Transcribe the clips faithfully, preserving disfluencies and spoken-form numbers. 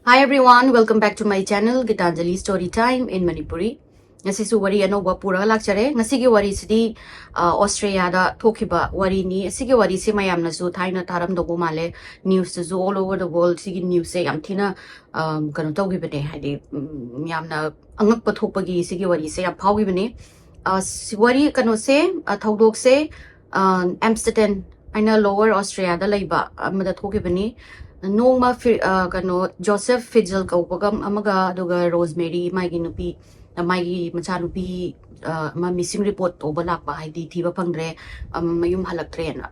Hi everyone, welcome back to my channel, Gitanjali Story Time in Manipuri. ꯉꯁꯤꯁꯨ ꯋꯥꯔꯤ ꯑꯅꯧꯕ ꯄꯨꯔꯒ ꯂꯥꯛꯆꯔꯦ꯫ ꯉꯁꯤꯒꯤ ꯋꯥꯔꯤꯁꯤꯗꯤ, ꯑ, ꯑꯣꯁꯇ꯭ꯔꯦꯂꯤꯌꯥꯗ ꯊꯣꯛꯈꯤꯕ ꯋꯥꯔꯤꯅꯤ꯫ ꯑꯁꯤꯒꯤ ꯋꯥꯔꯤꯁꯤ ꯃꯌꯥꯝꯅꯁꯨ ꯊꯥꯏꯅ ꯇꯥꯔꯝꯗꯧꯕ ꯃꯥꯜꯂꯦ꯫ Newsꯇꯁꯨ all over the world ꯁꯤꯒꯤ newsꯁꯦ ꯌꯥꯝ ꯊꯤꯅ, ꯑ, ꯀꯩꯅꯣ ꯇꯧꯈꯤꯕꯅꯦ, ꯍꯥꯏꯗꯤ, ꯎꯝ, ꯌꯥꯝꯅ ꯑꯉꯛꯄ ꯊꯣꯛꯄꯒꯤ ꯁꯤꯒꯤ ꯋꯥꯔꯤꯁꯦ ꯌꯥꯝ ꯐꯥꯎꯈꯤꯕꯅꯦ꯫ ꯑ, ꯁꯤ ꯋꯥꯔꯤ ꯀꯩꯅꯣꯁꯦ, ꯑ, ꯊꯧꯗꯣꯛꯁꯦ, ꯑ, ꯑꯦꯝꯁꯇꯔꯗꯦꯝ ꯍꯥꯏꯅ ꯂꯣꯋꯔ ꯑꯣꯁꯇ꯭ꯔꯤꯌꯥꯗ ꯂꯩꯕ ꯑꯃꯗ ꯊꯣꯛꯈꯤꯕꯅꯤ꯫ ꯅꯣꯡꯃ ꯐꯤ-, ꯑ, ꯀꯩꯅꯣ, ꯖꯣꯁꯦꯐ ꯐꯤꯠꯖꯦꯜ ꯀꯧꯕꯒ ꯑꯃꯒ, ꯑꯗꯨꯒ ꯔꯣꯖꯃꯦꯔꯤ, ꯃꯥꯒꯤ ꯅꯨꯄꯤ, ꯃꯥꯒꯤ ꯃꯆꯥꯅꯨꯄꯤ, ꯑ, ꯑꯃ ꯃꯤꯁꯤꯡ ꯔꯤꯄꯣꯔꯠ ꯇꯧꯕ ꯂꯥꯛꯄ, ꯍꯥꯏꯗꯤ ꯊꯤꯕ ꯐꯪꯗ꯭ꯔꯦ, ꯑꯝ, ꯃꯌꯨꯝ ꯍꯜꯂꯛꯇ꯭ꯔꯦꯅ꯫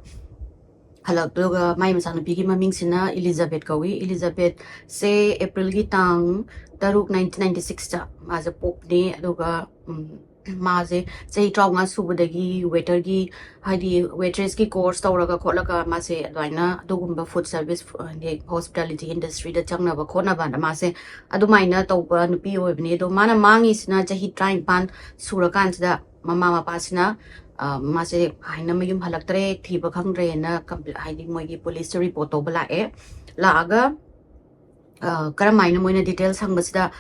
ꯍꯜꯂꯛ-, ꯑꯗꯨꯒ ꯃꯥꯏ ꯃꯆꯥꯅꯨꯄꯤꯒꯤ ꯃꯃꯤꯡꯁꯤꯅ ꯏꯂꯤꯖꯥꯕꯦꯠ ꯀꯧꯏ꯫ ꯏꯂꯤꯖꯥꯕꯦꯠꯁꯦ ꯑꯦꯄ꯭ꯔꯤꯜꯒꯤ ꯇꯥꯡ ꯇꯔꯨꯛ, ꯅꯥꯏꯟꯇꯤꯟ ꯅꯥꯏꯟꯇꯤ ꯁꯤꯛꯁꯇ ꯃꯥꯁꯦ ꯄꯣꯛꯄꯅꯦ꯫ ꯑꯗꯨꯒ, ꯎꯝ, ꯃꯥꯁꯦ ꯆꯍꯤ ꯇꯔꯥꯃꯉꯥ ꯁꯨꯕꯗꯒꯤ ꯋꯦꯇꯔꯒꯤ, ꯍꯥꯏꯗꯤ ꯋꯦꯇ꯭ꯔꯦꯁꯀꯤ ꯀꯣꯔꯁ ꯇꯧꯔꯒ ꯈꯣꯠꯂꯒ ꯃꯥꯁꯦ ꯑꯗꯨꯃꯥꯏꯅ ꯑꯗꯨꯒꯨꯝꯕ ꯐꯨꯗ ꯁꯔꯚꯤꯁ, ꯍꯥꯏꯗꯤ ꯍꯣꯁꯄꯤꯇꯥꯂꯤꯇꯤ ꯏꯟꯗꯁꯇ꯭ꯔꯤꯗ ꯆꯪꯅꯕ ꯈꯣꯠꯅꯕꯅ ꯃꯥꯁꯦ ꯑꯗꯨꯃꯥꯏꯅ ꯇꯧꯕ ꯅꯨꯄꯤ ꯑꯣꯏꯕꯅꯦ꯫ ꯑꯗꯣ ꯃꯥꯅ ꯃꯥꯡꯉꯤꯁꯤꯅ ꯆꯍꯤ ꯇꯔꯥꯅꯤꯄꯥꯟ ꯁꯨꯔꯀꯥꯟꯁꯤꯗ ꯃꯃꯥ ꯃꯄꯥꯁꯤꯅ, ꯑ, ꯃꯥꯁꯦ ꯍꯥꯏꯅ ꯃꯌꯨꯝ ꯍꯜꯂꯛꯇ꯭ꯔꯦ, ꯊꯤꯕ ꯈꯪꯗ꯭ꯔꯦꯅ ꯀꯝꯄ꯭ꯂꯦ-, ꯍꯥꯏꯗꯤ ꯃꯣꯏꯒꯤ ꯄꯨꯂꯤꯁꯇ ꯔꯤꯄꯣꯔꯠ ꯇꯧꯕ ꯂꯥꯛꯑꯦ꯫ ꯂꯥꯛꯑꯒ, ꯑ, ꯀꯔꯝꯍꯥꯏꯅ ꯃꯣꯏꯅ ꯗꯤꯇꯦꯜꯁ ꯍꯪꯕꯁꯤꯗ,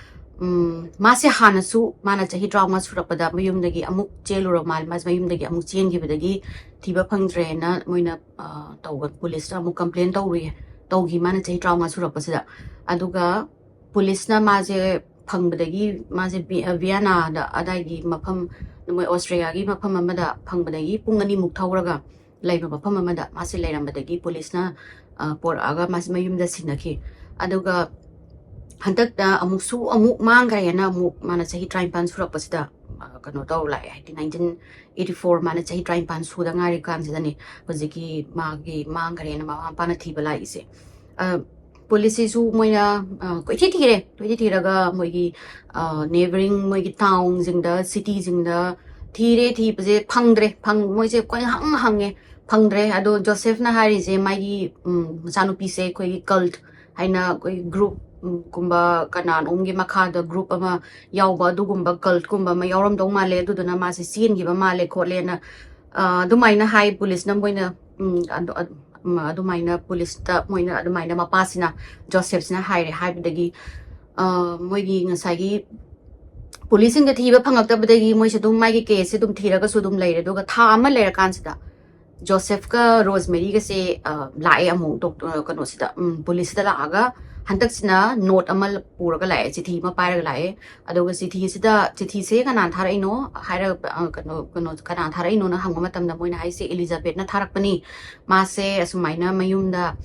ꯎꯝ, ꯃꯥꯁꯦ ꯍꯥꯟꯅꯁꯨ ꯃꯥꯅ ꯆꯍꯤ ꯇꯔꯥꯃꯉꯥ ꯁꯨꯔꯛꯄꯗ ꯃꯌꯨꯝꯗꯒꯤ ꯑꯃꯨꯛ ꯆꯦꯜꯂꯨꯔ ꯃꯥꯜꯂꯦ꯫ ꯃꯥꯁꯦ ꯃꯌꯨꯝꯗꯒꯤ ꯑꯃꯨꯛ ꯆꯦꯟꯈꯤꯕꯗꯒꯤ ꯊꯤꯕ ꯐꯪꯗ꯭ꯔꯦꯅ ꯃꯣꯏꯅ, ꯑ, ꯇꯧꯕ, ꯄꯨꯂꯤꯁꯇ ꯑꯃꯨꯛ ꯀꯝꯄ꯭ꯂꯦꯟ ꯇꯧꯔꯨꯏ, ꯇꯧꯈꯤ ꯃꯥꯅ ꯆꯍꯤ ꯇꯔꯥꯃꯉꯥ ꯁꯨꯔꯛꯄꯁꯤꯗ꯫ ꯑꯗꯨꯒ ꯄꯨꯂꯤꯁꯅ ꯃꯥꯁꯦ ꯐꯪꯕꯗꯒꯤ, ꯃꯥꯁꯦ ꯕꯤ-, ꯑ, ꯚꯤꯌꯥꯅꯥꯗ ꯑꯗꯥꯏꯒꯤ ꯃꯐꯝ, ꯃꯣꯏ ꯑꯣꯁꯇ꯭ꯔꯤꯌꯥꯒꯤ ꯃꯐꯝ ꯑꯃꯗ ꯐꯪꯕꯗꯒꯤ ꯄꯨꯡ ꯑꯅꯤꯃꯨꯛ ꯊꯧꯔꯒ ꯂꯩꯕ ꯃꯐꯝ ꯑꯃꯗ ꯃꯥꯁꯦ ꯂꯩꯔꯝꯕꯗꯒꯤ ꯄꯨꯂꯤꯁꯅ, ꯑ, ꯄꯣꯔꯛꯑꯒ ꯃꯥꯁꯦ ꯃꯌꯨꯝꯗ ꯁꯤꯟꯅꯈꯤ꯫ ꯑꯗꯨꯒ ꯍꯟꯗꯛꯇ ꯑꯃꯨꯛꯁꯨ ꯑꯃꯨꯛ ꯃꯥꯡꯈ꯭ꯔꯦꯅ ꯑꯃꯨꯛ ꯃꯥꯅ ꯆꯍꯤ ꯇꯔꯥꯅꯤꯄꯥꯟ ꯁꯨꯔꯛꯄꯁꯤꯗ, ꯑ, ꯀꯩꯅꯣ ꯇꯧ ꯂꯥꯛꯑꯦ, ꯍꯥꯏꯗꯤ ꯅꯥꯏꯟꯇꯤꯟ ꯑꯩꯠꯇꯤ ꯐꯣꯔ, ꯃꯥꯅ ꯆꯍꯤ ꯇꯔꯥꯅꯤꯄꯥꯟ ꯁꯨꯗ ꯉꯥꯏꯔꯤ ꯀꯥꯟꯁꯤꯗꯅꯦ ꯍꯧꯖꯤꯛꯀꯤ ꯃꯥꯒꯤ ꯃꯥꯡꯈ꯭ꯔꯦꯅ ꯃꯃꯥ ꯃꯄꯥꯅ ꯊꯤꯕ ꯂꯥꯛꯏꯁꯦ꯫ ꯑ, ꯄꯨꯂꯤꯁꯁꯤꯁꯨ ꯃꯣꯏꯅ, ꯑ, ꯀꯣꯏꯊꯤ ꯊꯤꯔꯦ꯫ ꯀꯣꯏꯊꯤ ꯊꯤꯔꯒ ꯃꯣꯏꯒꯤ, ꯑ, neighbouring ꯃꯣꯏꯒꯤ ꯇꯥꯎꯟꯁꯤꯡꯗ, ꯁꯤꯇꯤꯁꯤꯡꯗ ꯊꯤꯔꯦ꯫ ꯊꯤꯕꯁꯦ ꯐꯪꯗ꯭ꯔꯦ꯫ ꯐꯪ-, ꯃꯣꯏꯁꯦ ꯀꯣꯏꯍꯪ ꯍꯪꯉꯦ, ꯐꯪꯗ꯭ꯔꯦ꯫ ꯑꯗꯣ ꯖꯣꯁꯦꯐꯅ ꯍꯥꯏꯔꯤꯁꯦ ꯃꯥꯒꯤ, ꯎꯝ, ꯃꯆꯥꯅꯨꯄꯤꯁꯦ ꯑꯩꯈꯣꯏꯒꯤ cult ꯍꯥꯏꯅ ꯑꯩꯈꯣꯏ group, ꯎꯝ, ꯀꯨꯝꯕ ꯀꯅꯥꯅꯣꯝꯒꯤ ꯃꯈꯥꯗ group ꯑꯃ ꯌꯥꯎꯕ, ꯑꯗꯨꯒꯨꯝꯕ cult ꯀꯨꯝꯕ ꯑꯃ ꯌꯥꯎꯔꯝꯗꯧ ꯃꯥꯜꯂꯦ꯫ ꯑꯗꯨꯗꯨꯅ ꯃꯥꯁꯦ ꯆꯦꯟꯈꯤꯕ ꯃꯥꯜꯂꯦ ꯈꯣꯠꯂꯦꯅ, ꯑ, ꯑꯗꯨꯃꯥꯏꯅ ꯍꯥꯏ ꯄꯨꯂꯤꯁꯅ꯫ ꯃꯣꯏꯅ, ꯎꯝ, ꯑꯗꯨ, ꯑꯗꯨ, ꯎꯝ, ꯑꯗꯨꯃꯥꯏꯅ ꯄꯨꯂꯤꯁꯇ ꯃꯣꯏꯅ ꯑꯗꯨꯃꯥꯏꯅ ꯃꯄꯥꯁꯤꯅ, ꯖꯣꯁꯦꯐꯁꯤꯅ ꯍꯥꯏꯔꯦ ꯍꯥꯏꯕꯗꯒꯤ, ꯑ, ꯃꯣꯏꯒꯤ ꯉꯁꯥꯏꯒꯤ ꯄꯨꯂꯤꯁꯁꯤꯡꯗ ꯊꯤꯕ ꯐꯪꯉꯛꯇꯕꯗꯒꯤ ꯃꯣꯏꯁꯦ ꯑꯗꯨꯝ ꯃꯥꯒꯤ ꯀꯦꯁꯁꯦ ꯑꯗꯨꯝ ꯊꯤꯔꯒꯁꯨ ꯑꯗꯨꯝ ꯂꯩꯔꯦ꯫ ꯑꯗꯨꯒ ꯊꯥ ꯑꯃ ꯂꯩꯔꯀꯥꯟꯁꯤꯗ ꯖꯣꯁꯦꯐꯀ ꯔꯣꯁꯃꯦꯔꯤꯒꯁꯦ, ꯑ, ꯂꯥꯛꯑꯦ ꯑꯃꯨꯛ ꯗꯣꯛ-, ꯑ, ꯀꯩꯅꯣꯁꯤꯗ, ꯎꯝ, ꯄꯨꯂꯤꯁꯇ ꯂꯥꯛꯑꯒ ꯍꯟꯗꯛꯁꯤꯅ ꯅꯣꯠ ꯑꯃ ꯄꯨꯔꯒ ꯂꯥꯛꯑꯦ, ꯆꯤꯊꯤ ꯑꯃ ꯄꯥꯏꯔꯒ ꯂꯥꯛꯑꯦ꯫ ꯑꯗꯨꯒ ꯆꯤꯊꯤꯁꯤꯗ, ꯆꯤꯊꯤꯁꯦ ꯀꯅꯥꯅ ꯊꯥꯔꯛꯏꯅꯣ ꯍꯥꯏꯔꯒ, ꯑ, ꯀꯩꯅꯣ, ꯀꯩꯅꯣ, ꯀꯅꯥꯅ ꯊꯥꯔꯛꯏꯅꯣꯅ ꯍꯪꯕ ꯃꯇꯝꯗ ꯃꯣꯏꯅ ꯍꯥꯏꯁꯦ ꯑꯦꯂꯤꯖꯥꯕꯦꯠꯅ ꯊꯥꯔꯛꯄꯅꯤ, ꯃꯥꯁꯦ ꯑꯁꯨꯃꯥꯏꯅ ꯃꯌꯨꯝꯗ,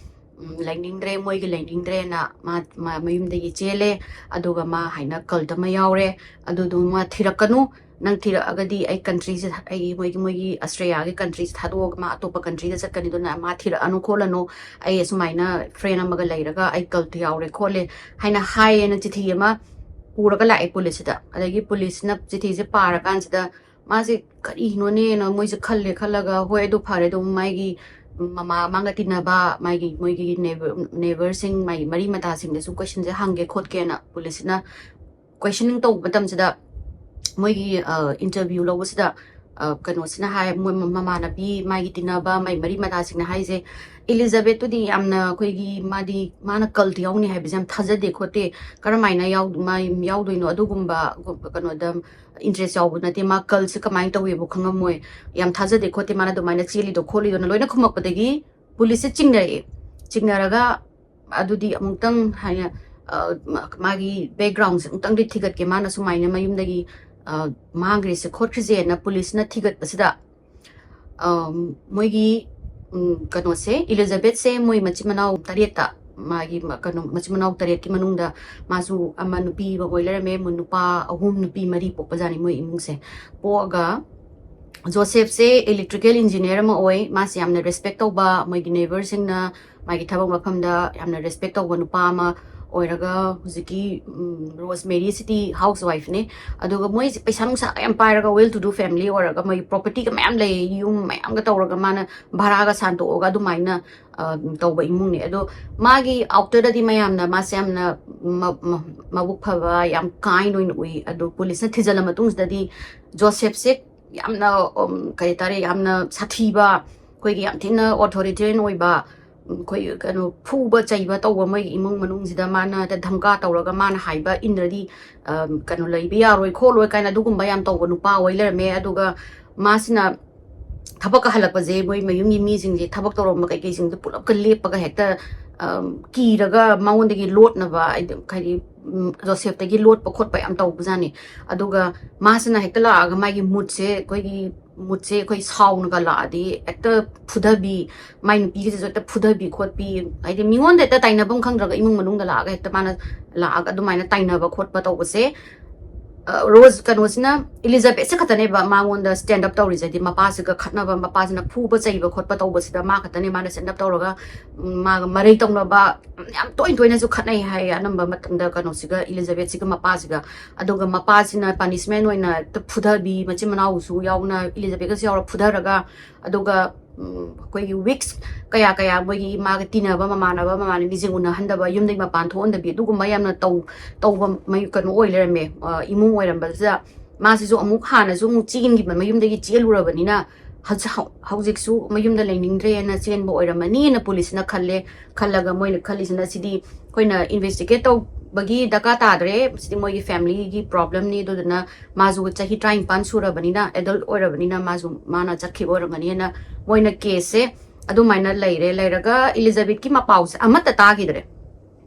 ꯎꯝ, ꯂꯩꯅꯤꯡꯗ꯭ꯔꯦ, ꯃꯣꯏꯒꯤ ꯂꯩꯅꯤꯡꯗ꯭ꯔꯦꯅ ꯃꯥ, ꯃꯥ ꯃꯌꯨꯝꯗꯒꯤ ꯆꯦꯜꯂꯦ꯫ ꯑꯗꯨꯒ ꯃꯥ ꯍꯥꯏꯅ ꯀꯜꯠ ꯑꯃ ꯌꯥꯎꯔꯦ, ꯑꯗꯨꯗꯨ ꯃꯥ ꯊꯤꯔꯛꯀꯅꯨ, ꯅꯪ ꯊꯤꯔꯛꯑꯒꯗꯤ ꯑꯩ ꯀꯟꯇ꯭ꯔꯤꯁꯦ, ꯑꯩꯒꯤ ꯃꯣꯏꯒꯤ, ꯃꯣꯏꯒꯤ ꯑꯁꯇ꯭ꯔꯦꯂꯤꯌꯥꯒꯤ ꯀꯟꯇ꯭ꯔꯤꯁꯦ ꯊꯥꯗꯣꯛꯑꯒ ꯃꯥ ꯑꯇꯣꯞꯄ ꯀꯟꯇ꯭ꯔꯤꯗ ꯆꯠꯀꯅꯤ, ꯑꯗꯨꯅ ꯃꯥ ꯊꯤꯔꯛꯑꯅꯨ ꯈꯣꯠꯂꯅꯨ, ꯑꯩ ꯑꯁꯨꯃꯥꯏꯅ ꯐ꯭ꯔꯦꯟ ꯑꯃꯒ ꯂꯩꯔꯒ ꯑꯩ ꯀꯜꯠ ꯌꯥꯎꯔꯦ ꯈꯣꯠꯂꯦ ꯍꯥꯏꯅ ꯍꯥꯏꯌꯦꯅ ꯆꯤꯊꯤ ꯑꯃ ꯄꯨꯔꯒ ꯂꯥꯛꯑꯦ ꯄꯨꯂꯤꯁꯁꯤꯗ꯫ ꯑꯗꯒꯤ ꯄꯨꯂꯤꯁꯅ ꯆꯤꯊꯤꯁꯦ ꯄꯥꯔꯀꯥꯟꯁꯤꯗ ꯃꯥꯁꯦ ꯀꯔꯤꯅꯣꯅꯦꯅ ꯃꯣꯏꯁꯦ ꯈꯜꯂꯦ, ꯈꯜꯂꯒ ꯍꯣꯏ ꯑꯗꯨ ꯐꯔꯦ, ꯑꯗꯨꯝ ꯃꯥꯒꯤ ꯃꯃꯥ, ꯃꯥꯒ ꯇꯤꯟꯅꯕ ꯃꯥꯒꯤ, ꯃꯣꯏꯒꯤ ꯅꯦꯕꯔꯁꯤꯡ, ꯃꯥꯒꯤ ꯃꯔꯤ ꯃꯇꯥꯁꯤꯡꯗꯁꯨ ꯀꯣꯏꯁꯟꯁꯦ ꯍꯪꯒꯦ ꯈꯣꯠꯀꯦꯅ ꯄꯨꯂꯤꯁꯁꯤꯅ ꯀꯣꯏꯁꯟꯅꯤꯡ ꯇꯧꯕ ꯃꯇꯝꯁꯤꯗ ꯃꯣꯏꯒꯤ, ꯑ, ꯏꯟꯇꯔꯚ꯭ꯌꯨ ꯂꯧꯕꯁꯤꯗ, ꯑ, ꯀꯩꯅꯣꯁꯤꯅ ꯍꯥꯏ, ꯃꯣꯏ ꯃ-, ꯃꯃꯥꯟꯅꯕꯤ, ꯃꯥꯒꯤ ꯇꯤꯟꯅꯕ, ꯃꯥꯒꯤ ꯃꯔꯤ ꯃꯇꯥꯁꯤꯡꯅ ꯍꯥꯏꯁꯦ, "ꯏꯂꯤꯖꯥꯕꯦꯠꯇꯨꯗꯤ ꯌꯥꯝꯅ ꯑꯩꯈꯣꯏꯒꯤ, ꯃꯥꯗꯤ, ꯃꯥꯅ ꯀꯜꯠ ꯌꯥꯎꯅꯤ ꯍꯥꯏꯕꯁꯦ ꯌꯥꯝ ꯊꯥꯖꯗꯦ ꯈꯣꯠꯇꯦ, ꯀꯔꯝꯍꯥꯏꯅ ꯌꯥꯎ-, ꯃꯥ ꯌꯥꯎꯗꯣꯏꯅꯣ? ꯑꯗꯨꯒꯨꯝꯕ ꯀꯩꯅꯣꯗ ꯏꯟꯇꯔꯦꯁ ꯌꯥꯎꯕ ꯅꯠꯇꯦ, ꯃꯥ ꯀꯜꯠꯁꯦ ꯀꯃꯥꯏꯅ ꯇꯧꯋꯦꯕꯨ ꯈꯪꯉꯝꯃꯣꯏ, ꯌꯥꯝ ꯊꯥꯖꯗꯦ ꯈꯣꯠꯇꯦ, ꯃꯥꯅ ꯑꯗꯨꯃꯥꯏꯅ ꯆꯦꯜꯂꯤꯗꯣ ꯈꯣꯠꯂꯤꯗꯣꯅ" ꯂꯣꯏꯅ ꯈꯨꯝꯃꯛꯄꯗꯒꯤ ꯄꯨꯂꯤꯁꯁꯦ ꯆꯤꯡꯅꯔꯛꯑꯦ꯫ ꯆꯤꯡꯅꯔꯒ ꯑꯗꯨꯗꯤ ꯑꯃꯨꯛꯇꯪ ꯍꯥꯏꯅ, ꯑ, ꯃꯥꯒꯤ ꯕꯦꯛꯒ꯭ꯔꯥꯎꯟꯁꯦ ꯑꯃꯨꯛꯇꯪꯗꯤ ꯊꯤꯒꯠꯀꯦ, ꯃꯥꯅ ꯁꯨꯃꯥꯏꯅ ꯃꯌꯨꯝꯗꯒꯤ, ꯑ, ꯃꯥꯡꯈ꯭ꯔꯤꯁꯦ ꯈꯣꯠꯈ꯭ꯔꯤꯁꯦꯅ ꯄꯨꯂꯤꯁꯅ ꯊꯤꯒꯠꯄꯁꯤꯗ, ꯑ, ꯃꯣꯏꯒꯤ, ꯎꯝ, ꯀꯩꯅꯣꯁꯦ, ꯏꯂꯤꯖꯥꯕꯦꯠꯁꯦ ꯃꯣꯏ ꯃꯆꯤꯟ ꯃꯅꯥꯎ ꯇꯔꯦꯠꯇ, ꯃꯥꯒꯤ ꯃ-, ꯀꯩꯅꯣ, ꯃꯆꯤꯟ ꯃꯅꯥꯎ ꯇꯔꯦꯠꯀꯤ ꯃꯅꯨꯡꯗ ꯃꯥꯁꯨ ꯑꯃ ꯅꯨꯄꯤ ꯑꯃ ꯑꯣꯏ ꯂꯩꯔꯝꯃꯦ, ꯃꯣꯏ ꯅꯨꯄꯥ ꯑꯍꯨꯝ, ꯅꯨꯄꯤ ꯃꯔꯤ ꯄꯣꯛꯄꯖꯥꯠꯅꯤ ꯃꯣꯏ ꯏꯃꯨꯡꯁꯦ꯫ ꯄꯣꯛꯑꯒ ꯖꯣꯁꯦꯐꯁꯦ ꯏꯂꯦꯛꯇ꯭ꯔꯤꯀꯦꯜ ꯏꯟꯖꯤꯅꯤꯌꯔ ꯑꯃ ꯑꯣꯏ, ꯃꯥꯁꯦ ꯌꯥꯝꯅ ꯔꯦꯁꯄꯦꯛ ꯇꯧꯕ, ꯃꯣꯏꯒꯤ ꯅꯦꯕꯔꯁꯤꯡꯅ ꯃꯥꯒꯤ ꯊꯕꯛ ꯃꯐꯝꯗ ꯌꯥꯝꯅ ꯔꯦꯁꯄꯦꯛ ꯇꯧꯕ ꯅꯨꯄꯥ ꯑꯃ ꯑꯣꯏꯔꯒ, ꯍꯧꯖꯤꯛꯀꯤ, ꯎꯝ, ꯔꯣꯁꯃꯦꯔꯤꯁꯤꯗꯤ ꯍꯥꯎꯁ ꯋꯥꯏꯐꯅꯦ꯫ ꯑꯗꯨꯒ ꯃꯣꯏꯁꯦ ꯄꯩꯁꯥ ꯅꯨꯡꯁꯥꯒ ꯌꯥꯝ ꯄꯥꯏꯔꯒ, well to do family ꯑꯣꯏꯔꯒ, ꯃꯣꯏꯒꯤ ꯄ꯭ꯔꯣꯄꯔꯇꯤꯒ ꯃꯌꯥꯝ ꯂꯩ, ꯌꯨꯝ ꯃꯌꯥꯝꯒ ꯇꯧꯔꯒ, ꯃꯥꯅ ꯚꯔꯥꯒ ꯁꯥꯟꯗꯣꯛꯑꯒ ꯑꯗꯨꯃꯥꯏꯅ, ꯑ, ꯇꯧꯕ ꯏꯃꯨꯡꯅꯦ꯫ ꯑꯗꯣ ꯃꯥꯒꯤ ꯑꯥꯎꯇꯔꯗꯗꯤ ꯃꯌꯥꯝꯅ ꯃꯥꯁꯦ ꯌꯥꯝꯅ ꯃ-, ꯃ-, ꯃꯕꯨꯛ ꯐꯕ, ꯌꯥꯝ ꯀꯥꯏꯟ ꯑꯣꯏꯅ ꯎꯏ꯫ ꯑꯗꯣ ꯄꯨꯂꯤꯁꯅ ꯊꯤꯖꯤꯜꯂ ꯃꯇꯨꯡꯁꯤꯗꯗꯤ ꯖꯣꯁꯦꯐꯁꯦ ꯌꯥꯝꯅ, ꯎꯝ, ꯀꯩ ꯍꯥꯏꯇꯥꯔꯦ, ꯌꯥꯝꯅ ꯁꯥꯊꯤꯕ, ꯑꯩꯈꯣꯏꯒꯤ ꯌꯥꯝ ꯊꯤꯅ authoritarian ꯑꯣꯏꯕ, ꯎꯝ, ꯑꯩꯈꯣꯏ ꯀꯩꯅꯣ ꯐꯨꯕ ꯆꯩꯕ ꯇꯧꯕ ꯃꯣꯏꯒꯤ ꯏꯃꯨꯡ ꯃꯅꯨꯡꯁꯤꯗ ꯃꯥꯅ ꯍꯦꯛꯇ ꯙꯝꯀꯥ ꯇꯧꯔꯒ ꯃꯥꯅ ꯍꯥꯏꯕ ꯏꯟꯗ꯭ꯔꯗꯤ, ꯑꯝ, ꯀꯩꯅꯣ ꯂꯩꯕ ꯌꯥꯔꯣꯏ ꯈꯣꯠꯂꯣꯏ ꯀꯥꯏꯅ ꯑꯗꯨꯒꯨꯝꯕ ꯌꯥꯝ ꯇꯧꯕ ꯅꯨꯄꯥ ꯑꯣꯏ ꯂꯩꯔꯝꯃꯦ꯫ ꯑꯗꯨꯒ ꯃꯥꯁꯤꯅ ꯊꯕꯛꯀ ꯍꯜꯂꯛꯄꯁꯦ ꯃꯣꯏ ꯃꯌꯨꯝꯒꯤ ꯃꯤꯁꯤꯡꯁꯦ, ꯊꯕꯛ ꯇꯧꯔꯝꯕ ꯀꯩꯀꯩꯁꯤꯡꯗꯣ ꯄꯨꯂꯞꯀ ꯂꯦꯞꯄꯒ ꯍꯦꯛꯇ, ꯑꯝ, ꯀꯤꯔꯒ ꯃꯉꯣꯟꯗꯒꯤ ꯂꯣꯠꯅꯕ, ꯍꯥꯏꯗꯤ, ꯍꯥꯏꯗꯤ, ꯎꯝ, ꯖꯣꯁꯦꯐꯇꯒꯤ ꯂꯣꯠꯄ ꯈꯣꯠꯄ ꯌꯥꯝ ꯇꯧꯕꯖꯥꯠꯅꯤ꯫ ꯑꯗꯨꯒ ꯃꯥꯁꯤꯅ ꯍꯦꯛꯇ ꯂꯥꯛꯑꯒ ꯃꯥꯒꯤ ꯃꯨꯠꯁꯦ ꯑꯩꯈꯣꯏꯒꯤ ꯃꯨꯠꯁꯦ ꯑꯩꯈꯣꯏ ꯁꯥꯎꯅꯒ ꯂꯥꯛꯑꯗꯤ ꯍꯦꯛꯇ ꯐꯨꯊꯕꯤ, ꯃꯥꯏ ꯅꯨꯄꯤꯒꯁꯤꯁꯨ ꯍꯦꯛꯇ ꯐꯨꯊꯕꯤ ꯈꯣꯠꯄꯤ, ꯍꯥꯏꯗꯤ ꯃꯤꯉꯣꯟꯗ ꯍꯦꯛꯇ ꯇꯥꯏꯅꯐꯝ ꯈꯪꯗ꯭ꯔꯒ ꯏꯃꯨꯡ ꯃꯅꯨꯡꯗ ꯂꯥꯛꯑꯒ ꯍꯦꯛꯇ ꯃꯥꯅ ꯂꯥꯛꯑꯒ ꯑꯗꯨꯃꯥꯏꯅ ꯇꯥꯏꯅꯕ ꯈꯣꯠꯄ ꯇꯧꯕꯁꯦ, ꯑ, ꯔꯣꯖ, ꯀꯩꯅꯣꯁꯤꯅ, ꯏꯂꯤꯖꯥꯕꯦꯠꯁꯦ ꯈꯛꯇꯅꯦꯕ ꯃꯉꯣꯟꯗ stand up ꯇꯧꯔꯤꯁꯦ, ꯍꯥꯏꯗꯤ ꯃꯄꯥꯁꯤꯒ ꯈꯠꯅꯕ, ꯃꯄꯥꯁꯤꯅ ꯐꯨꯕ ꯆꯩꯕ ꯈꯣꯠꯄ ꯇꯧꯕꯁꯤꯗ ꯃꯥ ꯈꯛꯇꯅꯦ ꯃꯥꯅ stand up ꯇꯧꯔꯒ, ꯎꯝ, ꯃꯥꯒ ꯃꯔꯩ ꯇꯧꯅꯕ ꯌꯥꯝ ꯇꯣꯏ ꯇꯣꯏꯅꯁꯨ ꯈꯠꯅꯩ ꯍꯥꯏꯌꯦ, ꯑꯅꯝꯕ ꯃꯇꯝꯗ ꯀꯩꯅꯣꯁꯤꯒ, ꯏꯂꯤꯖꯥꯕꯦꯠꯁꯤꯒ ꯃꯄꯥꯁꯤꯒ꯫ ꯑꯗꯨꯒ ꯃꯄꯥꯁꯤꯅ punishment ꯑꯣꯏꯅ ꯍꯦꯛꯇ ꯐꯨꯊꯕꯤ, ꯃꯆꯤꯟ ꯃꯅꯥꯎꯁꯨ ꯌꯥꯎꯅ ꯏꯂꯤꯖꯥꯕꯦꯠꯀꯁꯨ ꯌꯥꯎꯔ ꯐꯨꯊꯔꯒ, ꯑꯗꯨꯒ, ꯎꯝ, ꯑꯩꯈꯣꯏꯒꯤ weeks ꯀꯌꯥ ꯀꯌꯥ ꯃꯣꯏꯒꯤ ꯃꯥꯒ ꯇꯤꯟꯅꯕ ꯃꯃꯥꯟꯅꯕ ꯃꯃꯥꯟꯅꯕꯤꯁꯤꯡ ꯎꯅꯍꯟꯗꯕ, ꯌꯨꯝꯗꯒꯤ ꯃꯄꯥꯟ ꯊꯣꯛꯍꯟꯗꯕꯤ, ꯑꯗꯨꯒꯨꯝꯕ ꯌꯥꯝꯅ ꯇꯧ ꯇꯧꯕ ꯃꯌꯨ-, ꯀꯩꯅꯣ ꯑꯣꯏ ꯂꯩꯔꯝꯃꯦ꯫ ꯑ, ꯏꯃꯨꯡ ꯑꯣꯏꯔꯝꯕꯁꯤꯗ ꯃꯥꯁꯤꯁꯨ ꯑꯃꯨꯛ ꯍꯥꯟꯅꯁꯨ ꯑꯃꯨꯛ ꯆꯦꯟꯈꯤꯕ, ꯃꯌꯨꯝꯗꯒꯤ ꯆꯦꯜꯂꯨꯔꯕꯅꯤꯅ ꯍꯧꯖꯤꯛ-, ꯍꯧ-, ꯍꯧꯖꯤꯛꯁꯨ ꯃꯌꯨꯝꯗ ꯂꯩꯅꯤꯡꯗ꯭ꯔꯦꯅ ꯆꯦꯟꯕ ꯑꯣꯏꯔꯝꯃꯅꯤꯅ ꯄꯨꯂꯤꯁꯅ ꯈꯜꯂꯦ꯫ ꯈꯜꯂꯒ ꯃꯣꯏꯅ ꯈꯜꯂꯤꯁꯤꯅ ꯁꯤꯗꯤ ꯑꯩꯈꯣꯏꯅ investigate ꯇꯧꯕꯒꯤ ꯗꯔꯀꯥꯔ ꯇꯥꯗ꯭ꯔꯦ, ꯁꯤꯗꯤ ꯃꯣꯏꯒꯤ familyꯒꯤ problemꯅꯤ, ꯑꯗꯨꯗꯨꯅ ꯃꯥꯁꯨ ꯆꯍꯤ ꯇꯔꯥꯅꯤꯄꯥꯟ ꯁꯨꯔꯕꯅꯤꯅ, adult ꯑꯣꯏꯔꯕꯅꯤꯅ ꯃꯥꯁꯨ, ꯃꯥꯅ ꯆꯠꯈꯤꯕ ꯑꯣꯏꯔꯝꯒꯅꯤꯅ ꯃꯣꯏꯅ caseꯁꯦ ꯑꯗꯨꯃꯥꯏꯅ ꯂꯩꯔꯦ꯫ ꯂꯩꯔꯒ ꯏꯂꯤꯖꯥꯕꯦꯠꯀꯤ ꯃꯄꯥꯎꯁꯦ ꯑꯃꯠꯇ ꯇꯥꯈꯤꯗ꯭ꯔꯦ꯫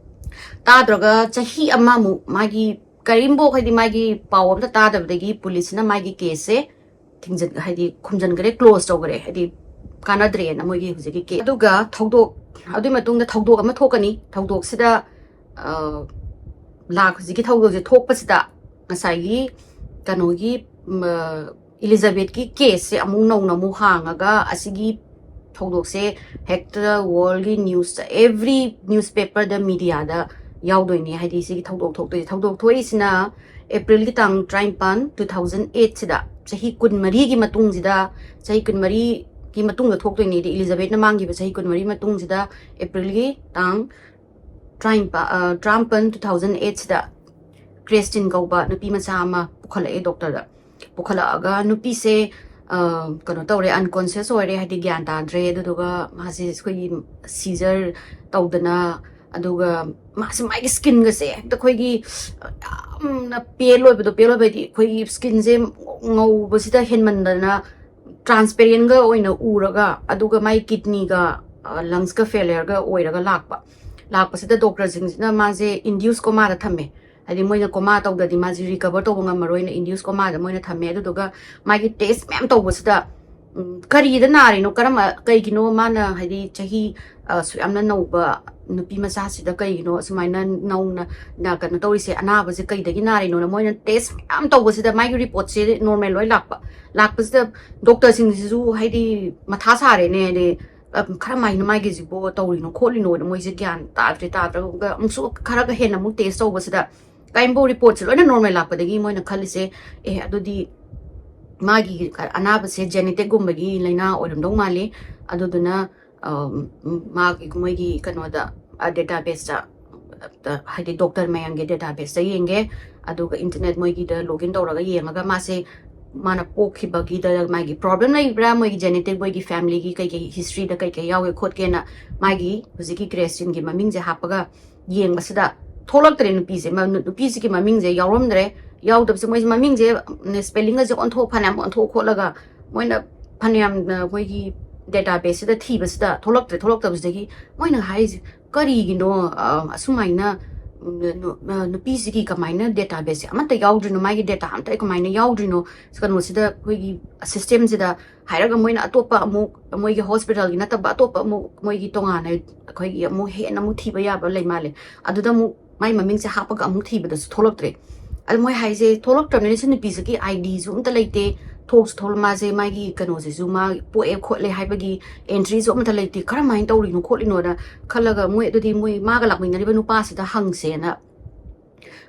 ꯇꯥꯗ꯭ꯔꯒ ꯆꯍꯤ ꯑꯃꯃꯨꯛ ꯃꯥꯒꯤ ꯀꯔꯤꯝꯐꯥꯎ, ꯍꯥꯏꯗꯤ ꯃꯥꯒꯤ ꯄꯥꯎ ꯑꯝꯇ ꯇꯥꯗꯕꯗꯒꯤ ꯄꯨꯂꯤꯁꯅ ꯃꯥꯒꯤ caseꯁꯦ ꯊꯤꯡꯖꯤꯟ-, ꯍꯥꯏꯗꯤ ꯈꯨꯝꯖꯤꯟꯈ꯭ꯔꯦ, close ꯇꯧꯈ꯭ꯔꯦ, ꯍꯥꯏꯗꯤ ꯀꯥꯟꯅꯗ꯭ꯔꯦꯅ ꯃꯣꯏꯒꯤ ꯍꯧꯖꯤꯛꯀꯤ case꯫ ꯑꯗꯨꯒ ꯊꯧꯗꯣꯛ, ꯑꯗꯨꯒꯤ ꯃꯇꯨꯡꯗ ꯊꯧꯗꯣꯛ ꯑꯃ ꯊꯣꯛꯀꯅꯤ꯫ ꯊꯧꯗꯣꯛꯁꯤꯗ, ꯑ, ꯂꯥꯛ-, ꯍꯧꯖꯤꯛꯀꯤ ꯊꯧꯗꯣꯛꯁꯦ ꯊꯣꯛꯄꯁꯤꯗ ꯉꯁꯥꯏꯒꯤ ꯀꯩꯅꯣꯒꯤ, ꯎꯝ, ꯑ, ꯏꯂꯤꯖꯥꯕꯦꯠꯀꯤ caseꯁꯦ ꯑꯃꯨꯛ ꯅꯧꯅ ꯑꯃꯨꯛ ꯍꯥꯡꯉꯒ ꯑꯁꯤꯒꯤ ꯊꯧꯗꯣꯛꯁꯦ ꯍꯦꯛꯇ worldꯒꯤ news, every newspaperꯗ, mediaꯗ ꯌꯥꯎꯗꯣꯏꯅꯦ꯫ ꯍꯥꯏꯗꯤ ꯁꯤꯒꯤ ꯊꯧꯗꯣꯛ ꯊꯣꯛꯇꯣꯏꯁꯦ, ꯊꯧꯗꯣꯛ ꯊꯣꯛꯏꯁꯤꯅ Aprilꯒꯤ ꯇꯥꯡ ꯇꯔꯥꯅꯤꯄꯥꯟ, two thousand eightꯁꯤꯗ, ꯆꯍꯤ ꯀꯨꯟꯃꯔꯤꯒꯤ ꯃꯇꯨꯡꯁꯤꯗ, ꯆꯍꯤ ꯀꯨꯟꯃꯔꯤꯒꯤ ꯃꯇꯨꯡꯗ ꯊꯣꯛꯇꯣꯏꯅꯦꯗꯤ, ꯏꯂꯤꯖꯥꯕꯦꯠꯅ ꯃꯥꯡꯈꯤꯕ ꯆꯍꯤ ꯀꯨꯟꯃꯔꯤ ꯃꯇꯨꯡꯁꯤꯗ Aprilꯒꯤ ꯇꯥꯡ ꯇꯔꯥꯅꯤꯄꯥꯟ, ꯑ, ꯇꯔꯥꯃꯥꯄꯟ, two thousand eightꯁꯤꯗ ꯀ꯭ꯔꯦꯁꯇꯤꯟ ꯀꯧꯕ ꯅꯨꯄꯤ ꯃꯆꯥ ꯑꯃ ꯄꯨꯈꯠꯂꯛꯑꯦ doctorꯗ꯫ ꯄꯨꯈꯠꯂꯛꯑꯒ ꯅꯨꯄꯤꯁꯦ, ꯀꯩꯅꯣ ꯇꯧꯔꯦ, ꯑꯟꯀꯣꯟꯁꯤꯌꯁ ꯑꯣꯏꯔꯦ, ꯍꯥꯏꯗꯤ ꯒ꯭ꯌꯥꯟ ꯇꯥꯗ꯭ꯔꯦ꯫ ꯑꯗꯨꯗꯨꯒ ꯃꯥꯁꯦ ꯑꯩꯈꯣꯏꯒꯤ ꯁꯤꯖꯔ ꯇꯧꯗꯅ, ꯑꯗꯨꯒ ꯃꯥꯁꯦ ꯃꯥꯒꯤ ꯁ꯭ꯀꯤꯟꯒꯁꯦ ꯍꯦꯛꯇ ꯑꯩꯈꯣꯏꯒꯤ ꯌꯥꯝꯅ ꯄꯦꯜ ꯑꯣꯏꯕꯗꯣ, ꯄꯦꯜ ꯑꯣꯏꯕ ꯍꯥꯏꯗꯤ ꯑꯩꯈꯣꯏꯒꯤ ꯁ꯭ꯀꯤꯟꯁꯦ ꯉꯧꯕꯁꯤꯗ ꯍꯦꯟꯃꯟꯗꯅ ꯇ꯭ꯔꯥꯟꯁꯄꯦꯔꯦꯟꯒ ꯑꯣꯏꯅ ꯎꯔꯒ, ꯑꯗꯨꯒ ꯃꯥꯒꯤ ꯀꯤꯗꯅꯤꯒ ꯂꯪꯁꯀ ꯐꯦꯂꯤꯌꯔꯒ ꯑꯣꯏꯔꯒ ꯂꯥꯛꯄ꯫ ꯂꯥꯛꯄꯁꯤꯗ ꯗꯣꯛꯇꯔꯁꯤꯡꯁꯤꯅ ꯃꯥꯁꯦ ꯏꯟꯗ꯭ꯌꯨꯁ ꯀꯣꯃꯥꯗ ꯊꯝꯃꯦ꯫ ꯍꯥꯏꯗꯤ ꯃꯣꯏꯅ ꯀꯣꯃꯥ ꯇꯧꯗ꯭ꯔꯗꯤ ꯃꯥꯁꯦ ꯔꯤꯀꯚꯔ ꯇꯧꯕ ꯉꯝꯃꯔꯣꯏꯅ ꯏꯟꯗ꯭ꯌꯨꯁ ꯀꯣꯃꯥꯗ ꯃꯣꯏꯅ ꯊꯝꯃꯦ꯫ ꯑꯗꯨꯗꯨꯒ ꯃꯥꯒꯤ ꯇꯦꯁ ꯃꯌꯥꯝ ꯇꯧꯕꯁꯤꯗ, ꯎꯝ, ꯀꯔꯤꯗ ꯅꯥꯔꯤꯅꯣ, ꯀꯔꯝꯕ, ꯀꯩꯒꯤꯅꯣ ꯃꯥꯅ, ꯍꯥꯏꯗꯤ ꯆꯍꯤ, ꯑ, ꯑꯁꯨꯛ ꯌꯥꯝꯅ ꯅꯧꯕ ꯅꯨꯄꯤ ꯃꯆꯥꯁꯤꯗ ꯀꯩꯒꯤꯅꯣ ꯑꯁꯨꯃꯥꯏꯅ ꯅꯧꯅ ꯅ-, ꯀꯩꯅꯣ ꯇꯧꯔꯤꯁꯦ, ꯑꯅꯥꯕꯁꯦ ꯀꯩꯗꯒꯤ ꯅꯥꯔꯤꯅꯣꯅ ꯃꯣꯏꯅ ꯇꯦꯁ ꯃꯌꯥꯝ ꯇꯧꯕꯁꯤꯗ ꯃꯥꯒꯤ ꯔꯤꯄꯣꯔꯠꯁꯦ ꯅꯣꯔꯃꯦꯜ ꯂꯣꯏ ꯂꯥꯛꯄ꯫ ꯂꯥꯛꯄꯁꯤꯗ ꯗꯣꯛꯇꯔꯁꯤꯡꯁꯤꯁꯨ ꯍꯥꯏꯗꯤ ꯃꯊꯥ ꯁꯥꯔꯦꯅꯦ, ꯍꯥꯏꯗꯤ, ꯑ, ꯀꯔꯝꯍꯥꯏꯅ ꯃꯥꯒꯤꯁꯤꯕꯨ ꯇꯧꯔꯤꯅꯣ ꯈꯣꯠꯂꯤꯅꯣꯅ ꯃꯣꯏꯁꯦ ꯒ꯭ꯌꯥꯟ ꯇꯥꯗ꯭ꯔꯦ꯫ ꯇꯥꯗ꯭ꯔꯒ ꯑꯃꯨꯛꯁꯨ ꯈꯔꯒ ꯍꯦꯟꯅ ꯑꯃꯨꯛ ꯇꯦꯁ ꯇꯧꯕꯁꯤꯗ ꯀꯔꯤꯝꯐꯥꯎ ꯔꯤꯄꯣꯔꯠꯁꯦ ꯂꯣꯏꯅ ꯅꯣꯔꯃꯦꯜ ꯂꯥꯛꯄꯗꯒꯤ ꯃꯣꯏꯅ ꯈꯜꯂꯤꯁꯦ, "ꯑꯦ, ꯑꯗꯨꯗꯤ ꯃꯥꯒꯤ ꯑꯅꯥꯕꯁꯦ ꯖꯦꯅꯦꯇꯤꯛꯒꯨꯝꯕꯒꯤ ꯂꯥꯏꯅꯥ ꯑꯣꯏꯔꯝꯗꯧ ꯃꯥꯜꯂꯤ꯫ ꯑꯗꯨꯗꯨꯅ, ꯑ, ꯃꯥꯒꯤ, ꯃꯣꯏꯒꯤ ꯀꯩꯅꯣꯗ, ꯑ, ꯗꯦꯇꯥꯕꯦꯁꯇ, ꯑ, ꯍꯥꯏꯗꯤ ꯗꯣꯛꯇꯔ ꯃꯌꯥꯝꯒꯤ ꯗꯦꯇꯥꯕꯦꯁꯇ ꯌꯦꯡꯒꯦ, ꯑꯗꯨꯒ ꯏꯟꯇꯔꯅꯦꯠ ꯃꯣꯏꯒꯤꯗ ꯂꯣꯒ ꯏꯟ ꯇꯧꯔꯒ ꯌꯦꯡꯉꯒ ꯃꯥꯁꯦ ꯃꯥꯅ ꯄꯣꯛꯈꯤꯕꯒꯤꯗ ꯃꯥꯒꯤ ꯄ꯭ꯔꯣꯕ꯭ꯂꯦꯝ ꯂꯩꯕ꯭ꯔꯥ, ꯃꯣꯏꯒꯤ ꯖꯦꯅꯦꯇꯤꯛ, ꯃꯣꯏꯒꯤ ꯐꯦꯃꯤꯂꯤꯒꯤ ꯀꯩꯀꯩ ꯍꯤꯁꯇ꯭ꯔꯤꯗ ꯀꯩꯀꯩ ꯌꯥꯎꯒꯦ ꯈꯣꯠꯀꯦꯅ ꯃꯥꯒꯤ ꯍꯧꯖꯤꯛꯀꯤ ꯀ꯭ꯔꯦꯁꯇꯤꯟꯒꯤ ꯃꯃꯤꯡꯁꯦ ꯍꯥꯞꯄꯒ ꯌꯦꯡꯕꯁꯤꯗ ꯊꯣꯛꯂꯛꯇ꯭ꯔꯦ ꯅꯨꯄꯤꯁꯦ꯫ ꯃ-, ꯅꯨ-, ꯅꯨꯄꯤꯁꯤꯒꯤ ꯃꯃꯤꯡꯁꯦ ꯌꯥꯎꯔꯝꯗ꯭ꯔꯦ꯫ ꯌꯥꯎꯗꯕꯁꯦ ꯃꯣꯏꯁꯦ ꯃꯃꯤꯡꯁꯦ, ꯎꯝ, ꯁ꯭ꯄꯦꯂꯤꯡꯒꯁꯦ ꯑꯣꯟꯊꯣꯛ, ꯐꯅꯌꯥꯝ ꯑꯣꯟꯊꯣꯛ ꯈꯣꯠꯂꯒ ꯃꯣꯏꯅ ꯐꯅꯌꯥꯝꯅ ꯃꯣꯏꯒꯤ ꯗꯦꯇꯥꯕꯦꯁꯁꯤꯗ ꯊꯤꯕꯁꯤꯗ ꯊꯣꯛꯂꯛꯇ꯭ꯔꯦ꯫ ꯊꯣꯛꯂꯛꯇꯕꯁꯤꯗꯒꯤ ꯃꯣꯏꯅ ꯍꯥꯏꯔꯤꯁꯦ, "ꯀꯔꯤꯒꯤꯅꯣ, ꯑ, ꯑꯁꯨꯃꯥꯏꯅ, ꯎꯝ, ꯅꯨ-, ꯑ, ꯅꯨꯄꯤꯁꯤꯒꯤ ꯀꯃꯥꯏꯅ ꯗꯦꯇꯥꯕꯦꯁꯁꯦ ꯑꯃꯠꯇ ꯌꯥꯎꯗ꯭ꯔꯤꯅꯣ? ꯃꯥꯒꯤ ꯗꯦꯇꯥ ꯑꯝꯇ ꯀꯃꯥꯏꯅ ꯌꯥꯎꯗ꯭ꯔꯤꯅꯣ?" ꯀꯩꯅꯣꯁꯤꯗ, ꯑꯩꯈꯣꯏꯒꯤ ꯁꯤꯁꯇꯦꯝꯁꯤꯗ ꯍꯥꯏꯔꯒ ꯃꯣꯏꯅ ꯑꯇꯣꯞꯄ ꯑꯃꯨꯛ, ꯃꯣꯏꯒꯤ ꯍꯣꯁꯄꯤꯇꯥꯜꯒꯤ ꯅꯠꯇꯕ ꯑꯇꯣꯞꯄ ꯑꯃꯨꯛ, ꯃꯣꯏꯒꯤ ꯇꯣꯉꯥꯟꯅ ꯑꯩꯈꯣꯏꯒꯤ ꯑꯃꯨꯛ ꯍꯦꯟꯅ ꯑꯃꯨꯛ ꯊꯤꯕ ꯌꯥꯕ ꯂꯩ ꯃꯥꯜꯂꯦ꯫ ꯑꯗꯨꯗ ꯑꯃꯨꯛ ꯃꯥꯏ ꯃꯃꯤꯡꯁꯦ ꯍꯥꯞꯄꯒ ꯑꯃꯨꯛ ꯊꯤꯕꯗꯁꯨ ꯊꯣꯛꯂꯛꯇ꯭ꯔꯦ꯫ ꯑꯗꯨ ꯃꯣꯏ ꯍꯥꯏꯁꯦ ꯊꯣꯛꯂꯛꯇ꯭ꯔꯕꯅꯤꯅ ꯁꯤ ꯅꯨꯄꯤꯁꯤꯒꯤ ꯑꯥꯏ ꯗꯤꯁꯨ ꯑꯝꯇ ꯂꯩꯇꯦ, ꯊꯣꯛꯁꯨ ꯊꯣꯛꯂ-, ꯃꯥꯁꯦ ꯃꯥꯒꯤ ꯀꯩꯅꯣꯁꯤꯁꯨ ꯃꯥ ꯄꯣꯛꯑꯦ ꯈꯣꯠꯂꯦ ꯍꯥꯏꯕꯒꯤ ꯑꯦꯟꯇ꯭ꯔꯤꯁꯨ ꯑꯃꯠꯇ ꯂꯩꯇꯦ, ꯀꯔꯝꯍꯥꯏꯅ ꯇꯧꯔꯤꯅꯣ ꯈꯣꯠꯂꯤꯅꯣꯅ ꯈꯜꯂꯒ ꯃꯣꯏ ꯑꯗꯨꯗꯤ ꯃꯣꯏ ꯃꯥꯒ ꯂꯥꯛꯃꯤꯟꯅꯔꯤꯕ ꯅꯨꯄꯥꯁꯤꯗ ꯍꯪꯁꯦꯅ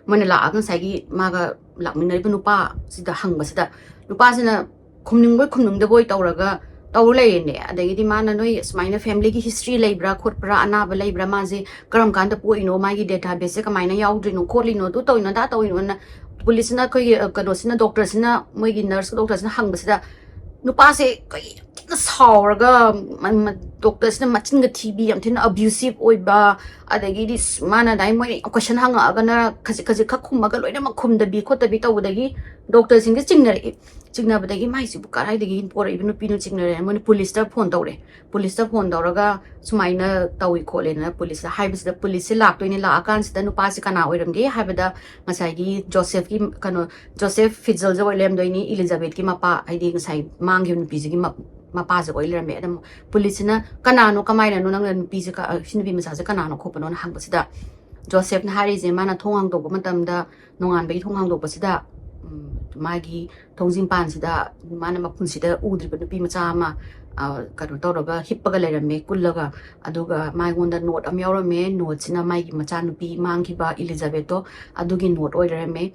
ꯃꯣꯏꯅ ꯂꯥꯛꯑꯒ ꯉꯁꯥꯏꯒꯤ ꯃꯥꯒ ꯂꯥꯛꯃꯤꯟꯅꯔꯤꯕ ꯅꯨꯄꯥꯁꯤꯗ ꯍꯪꯕꯁꯤꯗ ꯅꯨꯄꯥꯁꯤꯅ ꯈꯨꯝꯅꯤꯡꯕꯣꯏ ꯈꯨꯝꯅꯤꯡꯗꯕꯣꯏ ꯇꯧꯔꯒ ꯇꯧ ꯂꯩꯔꯦꯅꯦ꯫ ꯑꯗꯒꯤꯗꯤ ꯃꯥꯅ ꯅꯣꯏ ꯁꯨꯃꯥꯏꯅ ꯐꯦꯃꯤꯂꯤꯒꯤ ꯍꯤꯁꯇ꯭ꯔꯤ ꯂꯩꯕ꯭ꯔꯥ ꯈꯣꯠꯄ꯭ꯔꯥ, ꯑꯅꯥꯕ ꯂꯩꯕ꯭ꯔꯥ, ꯃꯥꯁꯦ ꯀꯔꯝ ꯀꯥꯟꯗ ꯄꯣꯛꯏꯅꯣ, ꯃꯥꯒꯤ ꯗꯦꯇꯥꯕꯦꯁꯁꯦ ꯀꯃꯥꯏꯅ ꯌꯥꯎꯗ꯭ꯔꯤꯅꯣ ꯈꯣꯠꯂꯤꯅꯣ, ꯑꯗꯨ ꯇꯧꯏꯅꯣ ꯑꯗꯥ ꯇꯧꯏꯅꯣꯅ ꯄꯨꯂꯤꯁꯁꯤꯅ ꯑꯩꯈꯣꯏꯒꯤ, ꯑ, ꯀꯩꯅꯣꯁꯤꯅ, ꯗꯣꯛꯇꯔꯁꯤꯅ, ꯃꯣꯏꯒꯤ ꯅꯔꯁ ꯗꯣꯛꯇꯔꯁꯤꯅ ꯍꯪꯕꯁꯤꯗ ꯅꯨꯄꯥꯁꯦ ꯀꯩ ꯌꯥꯝ ꯊꯤꯅ ꯁꯥꯎꯔꯒ, ꯗꯣꯛꯇꯔꯁꯤꯅ ꯃꯆꯤꯟꯒ ꯊꯤꯕꯤ, ꯌꯥꯝ ꯊꯤꯅ ꯑꯕ꯭ꯌꯨꯁꯤꯞ ꯑꯣꯏꯕ, ꯑꯗꯒꯤꯗꯤ ꯃꯥꯅ ꯑꯗꯥꯏ ꯃꯣꯏꯅ ꯀꯣꯏꯁꯟ ꯍꯪꯉꯛꯑꯒꯅ ꯈꯖꯤꯛ ꯈꯖꯤꯛ ꯈꯛ ꯈꯨꯝꯃꯒ ꯂꯣꯏꯅꯃꯛ ꯈꯨꯝꯗꯕꯤ ꯈꯣꯠꯇꯕꯤ ꯇꯧꯕꯗꯒꯤ ꯗꯣꯛꯇꯔꯁꯤꯡꯁꯦ ꯆꯤꯡꯅꯔꯛꯏ꯫ ꯆꯤꯡꯅꯕꯗꯒꯤ ꯃꯥꯏꯁꯤꯕꯨ ꯀꯗꯥꯏꯗꯒꯤ ꯄꯣꯔꯛꯏꯕ ꯅꯨꯄꯤꯅꯣ ꯆꯤꯡꯅꯔꯦ꯫ ꯃꯣꯏꯅ ꯄꯨꯂꯤꯁꯇ ꯐꯣꯟ ꯇꯧꯔꯦ꯫ ꯄꯨꯂꯤꯁꯇ ꯐꯣꯟ ꯇꯧꯔꯒ ꯁꯨꯃꯥꯏꯅ ꯇꯧꯏ ꯈꯣꯠꯂꯦꯅ ꯄꯨꯂꯤꯁꯇ ꯍꯥꯏꯕꯁꯤꯗ, ꯄꯨꯂꯤꯁꯁꯦ ꯂꯥꯛꯇꯣꯏꯅꯦ, ꯂꯥꯛꯑꯀꯥꯟꯁꯤꯗ ꯅꯨꯄꯥꯁꯦ ꯀꯅꯥ ꯑꯣꯏꯔꯝꯒꯦ ꯍꯥꯏꯕꯗ ꯉꯁꯥꯏꯒꯤ ꯖꯣꯁꯦꯐꯀꯤ ꯀꯩꯅꯣ, ꯖꯣꯁꯦꯐ ꯐꯤꯠꯖꯦꯜꯁꯦ ꯑꯣꯏ ꯂꯩꯔꯝꯗꯣꯏꯅꯤ, ꯏꯂꯤꯖꯥꯕꯦꯠꯀꯤ ꯃꯄꯥ, ꯍꯥꯏꯗꯤ ꯉꯁꯥꯏ ꯃꯥꯡꯈꯤꯕ ꯅꯨꯄꯤꯁꯤꯒꯤ ꯃ-, ꯃꯄꯥꯁꯦ ꯑꯣꯏ ꯂꯩꯔꯝꯃꯦ꯫ ꯑꯗꯨꯝ ꯄꯨꯂꯤꯁꯁꯤꯅ ꯀꯅꯥꯅꯣ, ꯀꯃꯥꯏꯅꯅꯣ ꯅꯪꯅ ꯅꯨꯄꯤꯁꯦ ꯀ-, ꯁꯤ ꯅꯨꯄꯤ ꯃꯆꯥꯁꯦ ꯀꯅꯥꯅꯣ ꯈꯣꯠꯄꯅꯣꯅ ꯍꯪꯕꯁꯤꯗ ꯖꯣꯁꯦꯐꯅ ꯍꯥꯏꯔꯤꯁꯦ, ꯃꯥꯅ ꯊꯣꯡ ꯍꯥꯡꯗꯣꯛꯄ ꯃꯇꯝꯗ, ꯅꯣꯡꯉꯥꯟꯕꯒꯤ ꯊꯣꯡ ꯍꯥꯡꯗꯣꯛꯄꯁꯤꯗ, ꯎꯝ, ꯃꯥꯒꯤ ꯊꯣꯡꯖꯤꯟ ꯄꯥꯟꯁꯤꯗ ꯃꯥꯅ ꯃꯄꯨꯟꯁꯤꯗ ꯎꯗ꯭ꯔꯤꯕ ꯅꯨꯄꯤ ꯃꯆꯥ ꯑꯃ, ꯑ, ꯀꯩꯅꯣ ꯇꯧꯔꯒ ꯍꯤꯞꯄꯒ ꯂꯩꯔꯝꯃꯦ, ꯀꯨꯜꯂꯒ꯫ ꯑꯗꯨꯒ ꯃꯉꯣꯟꯗ ꯅꯣꯠ ꯑꯃ ꯌꯥꯎꯔꯝꯃꯦ꯫ ꯅꯣꯠꯁꯤꯅ ꯃꯥꯒꯤ ꯃꯆꯥꯅꯨꯄꯤ ꯃꯥꯡꯈꯤꯕ ꯏꯂꯤꯖꯥꯕꯦꯠꯇꯣ, ꯑꯗꯨꯒꯤ ꯅꯣꯠ ꯑꯣꯏ ꯂꯩꯔꯝꯃꯦ꯫